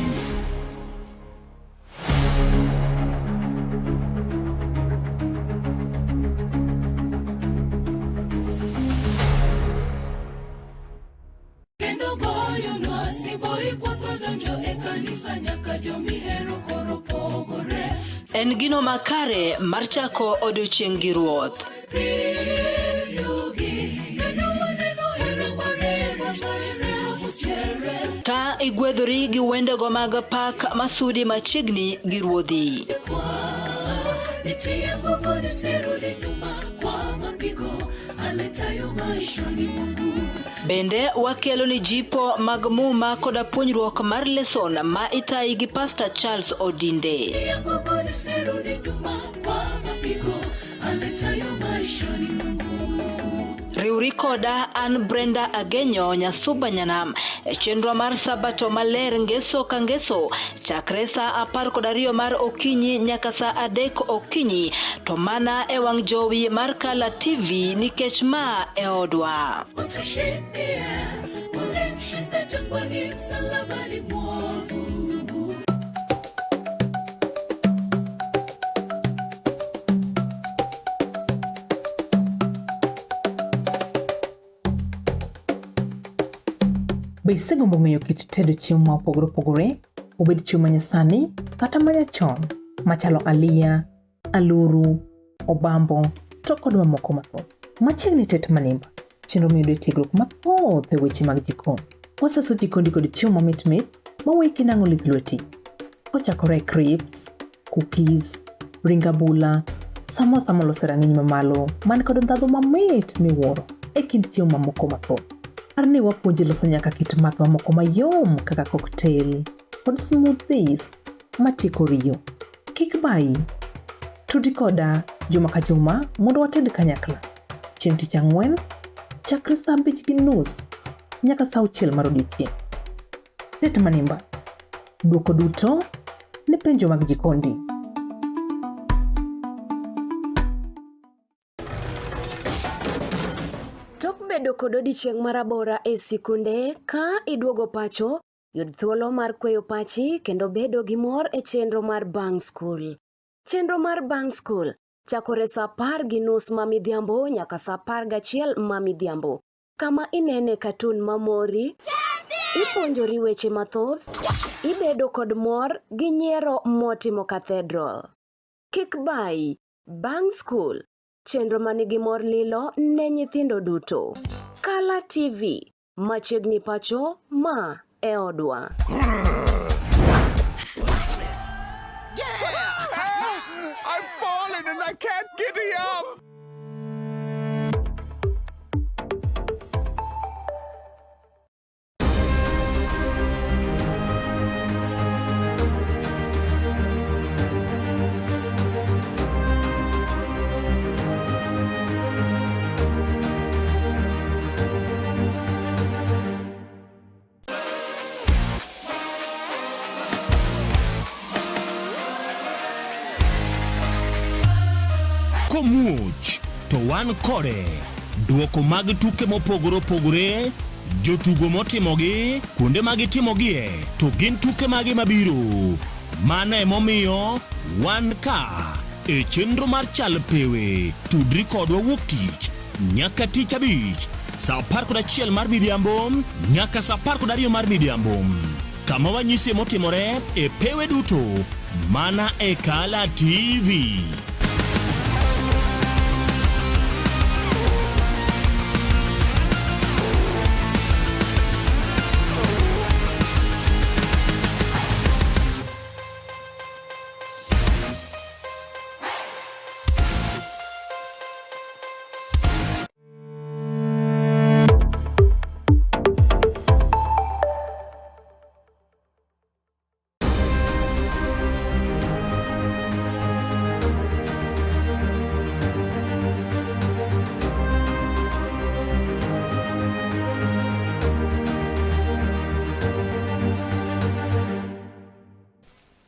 Kendo goyo lwasi boyi kwatho donjo e kanisa nyaka jomihero koro pogore. En gino makare mar chako odiochieng' gi Ruoth. Ka igwedhori gi wendego mag pak masudi machiegni gi Ruodhi. Nitie nguvu nisirudi nyuma kwa mapigo aletayo maishani mwangu. Bende wakelo ni jipo mag muma koda puonjruok mar leson ma itayi gi Pastor Charles Odinde. Nitie nguvu nisirudi nyuma kwa mapigo aletayo maishani mwangu. Riwri koda an Brenda Agenyo Nyasuba Nyanam e chenro mar Sabato maler ngeso ka ngeso chakre saa 12 mar okinyi nyaka saa 3 okinyi to mana e wang' jowi mar Kala TV nikech ma e odwa. Utushindie, ulimshinda jangwani msalabani mwovu. Be isegombo ng'eyo kit tedo chiemo ma opogore opogore, obed chiemo ma nyasani kata ma nyachon, machalo aliya, aluru, obambo, to kod mamoko mathoth? Machiegni Tet Manimba, chenro miyudo e tiegruok mathoth e weche mag jikon. Wasaso jikondi kod chiemo mamit mit maweyi kinang'o lith lweti. Kochakore e crisps, cookies, ring abula, samosa molos e rang'iny mamalo man kod ndhadhu mamit miwuoro e kind chiemo mamoko mathoth. Par ni wapuonji loso nyaka kit math mamoko mayom kaka cocktail kod smoothies matieko riyo. Kik bayi. Tudi koda juma ka juma mondo wated kanyakla. Chieng' tich ang'wen, chakre saa 5:30 nyaka saa 6 mar odiechieng'. Tet Manimba. Dwoko duto ne penjo mag jikondi. Tok bedo kod odiechieng' marabora e sikunde, ka iduogo pacho, yud thuolo mar kweyo pachi kendo bedo gi mor e chenro mar Bang' Skul. Chenro mar Bang' Skul chakore saa 10:30 ma midhiambo nyaka saa 11 ma midhiambo, kama inene katun mamori, ipuonjori weche mathoth, ibedo kod mor gi nyiero motimo cathedral. Kik bayi, Bang' Skul, chenro manigi mor lilo ne nyithindo duto. Kala TV, machiegni pacho, ma e odwa. I've fallen and I can't giddy up. to wan kode. Duoko mag tuke mopogore opogore, jotugo motimogi, kuonde ma gitimogie, to gin tuke mage mabiro. Mano emomiyo wan ka e chenro mar Chal Pewe. Tudri kodwa wuok tich nyaka tich abich saa 11 mar midhiambo nyaka saa 12 mar midhiambo kama wanyisie motimore e pewe duto mana e Kala TV.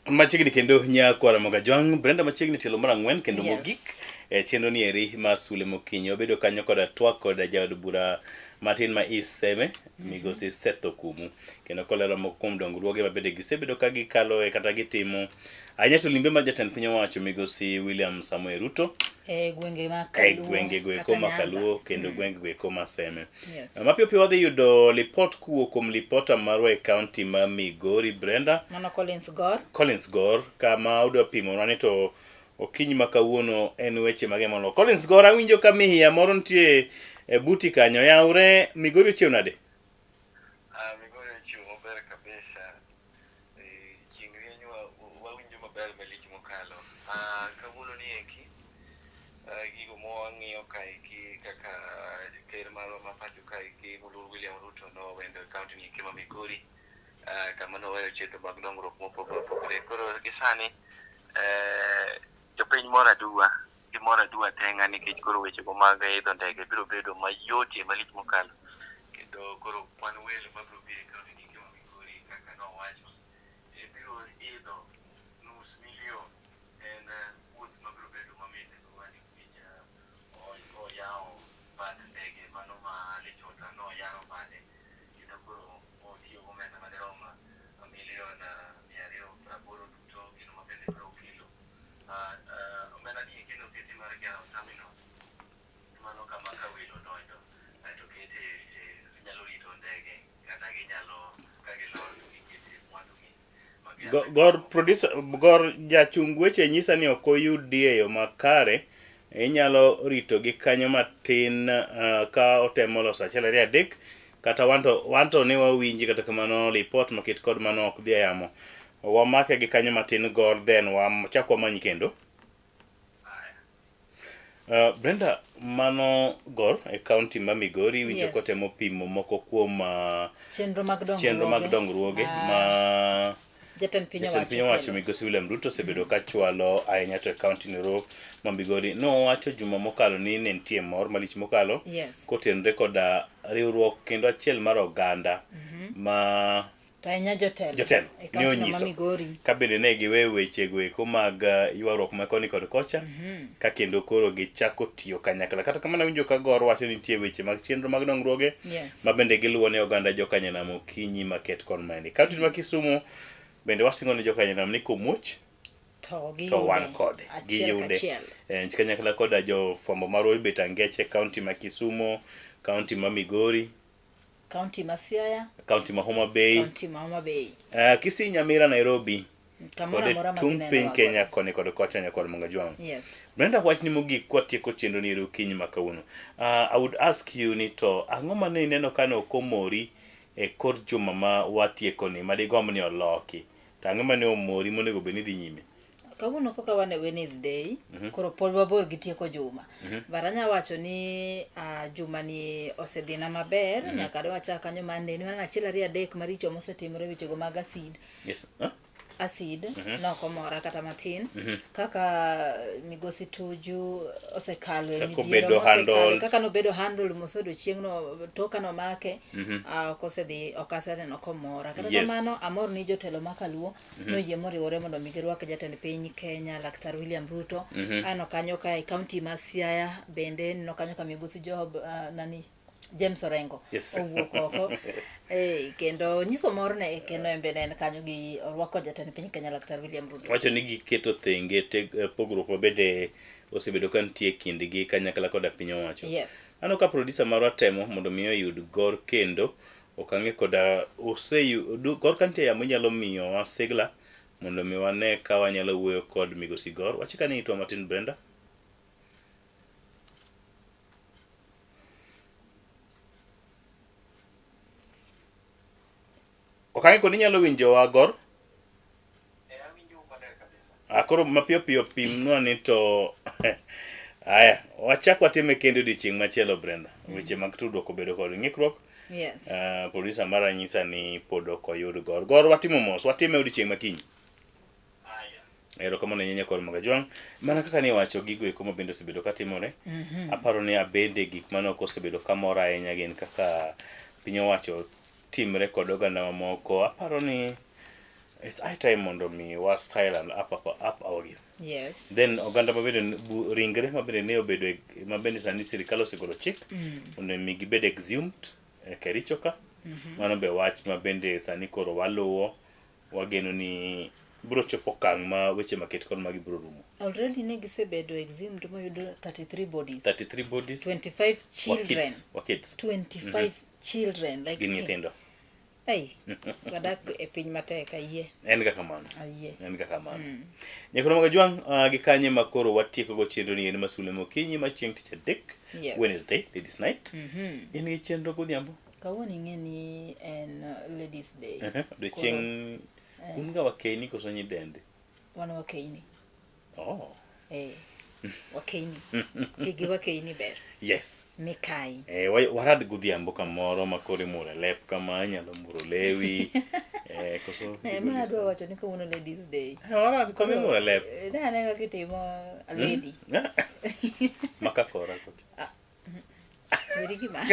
Machiegni kendo nyakwara Mogajwang' Brenda machiegni tielo mar ang'wen kendo Yes. mogik e chenro ni eri mar sule mokinyi wabedo kanyo koda twak koda jaod bura matin ma Iseme migosi Seth Okumu kendo kolero moko kuom dongruoge ma bende gisebedo ka gikaloe kata gitimo ahinya to limbe mar jatend piny owacho migosi William Samoei Ruto e gwenge ma e Kaluo gwenge go kata eko ma Nyanza. Kaluo kendo gwenge go eko ma Seme. Yes. Mapiyo piyo wadhi yudo lipot kowuok kuom lipota marwa e kaunti ma Migori Brenda Mano Collins Gor. Collins Gor kama odwa pimonwa ni to okinyi ma kawuono en weche mage molo. Collins Gor awinjo ka mihiya moro nitie e buti kanyo yawre Migori ochiew nade? Ah, Migori ochiew maber kabisa. Eh, chieng' rieny wawinjo maber malich mokalo. Ah, kawuono ni eki, ah, gigo mwang'iyo ka eki kaka ker marwa ma pacho ka eki moluor William Ruto nowendo e kaunti ni eki ma Migori, ah, kama noweyo chenro mag dongruok mopogore opogore. Koro gi sani, eh, jopiny mor aduwa, gimor aduwa teng'a nikech koro wechego mag idho ndege biro bedo mayotie malich mokalo. Kendo koro kwan welo mabiro biro e kaunti ni eki ma Migori kaka nowacho, eh, biro idho nus milion. En eh, wuoth mabiro bedo mamit aduwa nikech eh, oyawo bad ndege mano ma Lichota noyaro bade kendo koro otiyo gomenda madirom milion 280 duto gino ma bende biro kelo omenda ni eki noketi mar gero terminal mano kama ka welo donjo to kete ginyalo rito ndege kata ginyalo ka gilor to gikete mwandugi Gor producer Gor jachung weche nyisa ni ok oyudi e yo makare. Inyalo rito gi kanyo matin uh, ka otemo loso achiel ariyo adek kata wanto wanto ne wawinji kata kamano lipot moket kod mano ok dhi e yamo. Wamake gi kanyo matin Gor then wachak wamanyi kendo. Uh, Brenda, mano Gor e kaunti ma Migori winjo Yes. kotemo pimo moko kuom uh, Chenro mag dongruoge. chenro mag dongruoge ma jatend piny jatend piny owacho owacho migosi William Ruto osebedo ka chwalo ahinya to e kaunti nero ma Migori. Nowacho juma mokalo ni ne nitie mor malich mokalo Yes. kotenore koda riwruok kendo achiel mar oganda ma To ahinya jotelo. Jotelo E ne kaunti no ma onyiso Migori. ka bende ne giweyo wechego eko mag eh, ywaruok ma koni kod kocha ka kendo koro gichako tiyo kanyakla. Kata kamano awinjo ka Gor wacho ni nitie weche mag chenro mag dongruoge Yes. ma bende giluwo ne oganda jokanyanam okinyi maket kon maendi. Kaunti ma Kisumu bende wasingo ne jokanyanam ni komuoch To to wan giyude. kode Achiel giyude kachiel. Eh, nikech kanyakla koda jofwambo marwa obet angeche kaunti ma Kisumu, kaunti ma Migori, Kaunti ma Siaya, kaunti ma Homa Bay, kaunti ma Homa Bay. Kisii, Nyamira, Nairobi Kamoro kod amora ma tung' gineno piny wago. Kenya koni kod kocha nyakwar Mangajwang'. Yes. Brenda, wachni mogik kwatieko chenro ni eri okinyi ma kawuono. I would ask you ni to ang'o mane ineno kane ok omori e kor juma ma watieko ni madigomb ni oloki? To ang'o mane omori monego bed ni dhi nyime? Kawuono koka wan e Wednesday, Mhm. koro pod wabor gi tieko juma. Mhm. But anya wacho ni uh, juma ni osedhina maber, mm -hmm. nyaka ne wachak kanyo mane ni mana achiel ariyo adek maricho mosetimore wechego mag acid. Yes. Huh? acid nok omora kata matin kaka migosi Tuju osekalo e Kaka midhiero obedo mosekale, handled. kaka nobedo handled mosedo chieng'no tok ka nomake ok osedhi ok aseneno komora kata kamano amor ni jotelo ma kaluo noyie moriwore mondo mi girwak jatend piny Kenya Laktar William Ruto aneno kanyo ka e kaunti ma Siaya bende neno kanyo ka migosi Job nani James Orengo owuok oko eh, kendo nyiso morne kendo en bende en kanyo gi orwako jatend piny Kenya Laktar William Ruto. Wacho ni giketo thenge pogruok mabende osebedo ka nitie e kindgi kanyakla koda piny owacho. Aneno ka producer marwa temo mondo mi oyud Gor kendo ok ang'e koda oseyu Gor ka nitie yamo inyalo miyowa sigla mondo mi wane ka wanyalo wuoyo kod migosi Gor. Wachik ane itwa matin Brenda. Ok ang'e koni inyalo winjowa Gor? Ah, koro mapiyo piyo pimnwa ni to aya wachak watime kendo odiochieng' machielo Brenda. Weche mag tudruok obedo kod ng'ikruok. Producer mara nyisa ni pod ok oyud Gor. Gor watimo mos, watime odiochieng' makinyi. Erokamano ahinya kor Magajwang'. Mana kaka ne iwacho gigo eko ma bende osebedo ka timore. Aparo ni abende gik mane ok osebedo ka mora ahinya gin kaka piny owacho timre kod oganda mamoko. Aparo ni it's high time mondo mi wa style and up our game. Then oganda ma bende ringre ma bende ne obedo e, ma bende sani sirikal osegolo chik mondo mi gibed exhumed e Kericho ka. Mano be wach ma bende sani koro waluwo wageno ni biro chopo okang' ma weche maket kod magi biro rumo. Already ne gisebedo exhumed moyudo 33 bodies. 33 bodies. 25 children. Wa kids. Wa kids. 25 children like Gin nyithindo. Hey, wadak e piny matek ayie. En ga kamano. Ayie. En ga kamano. Nyakoro mag Ajwang', gi kanye ma koro watieko go chenro ni en masule mokinyi ma chieng' tich adek. Wednesday, ladies night. In gi chenro godhiambo? Kawuono ing'e ni en ladies day. Odiochieng' un ga wakeini koso nyidendi? Wan wakeini. Oh. Wakeini. Ti gi wakeini ber. Mikayi. Warad godhiambo kamoro ma koro imuro e lep kama inyalo muro lewi. Koso Ma adwa wacho ni kawuono ladies day. Warad kama imuro e lep. Ne ane kaka itimo lady. Maka kora kocha. Weri gima.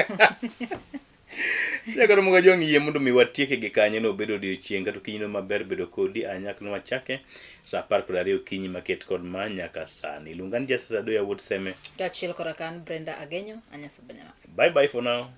Nyakoro moga jwang' yie mondo mi watieke gi kanyo no obedo odiochieng' kata okinyi no maber bedo kodi anyakno wachake saa 12 okinyi maket kod ma nyaka sani. Luonga ni Justice Adoya wuod Seme. Kaachiel koda ka an Brenda Agenyo, Anyasuba Nyalamo. Bye bye for now.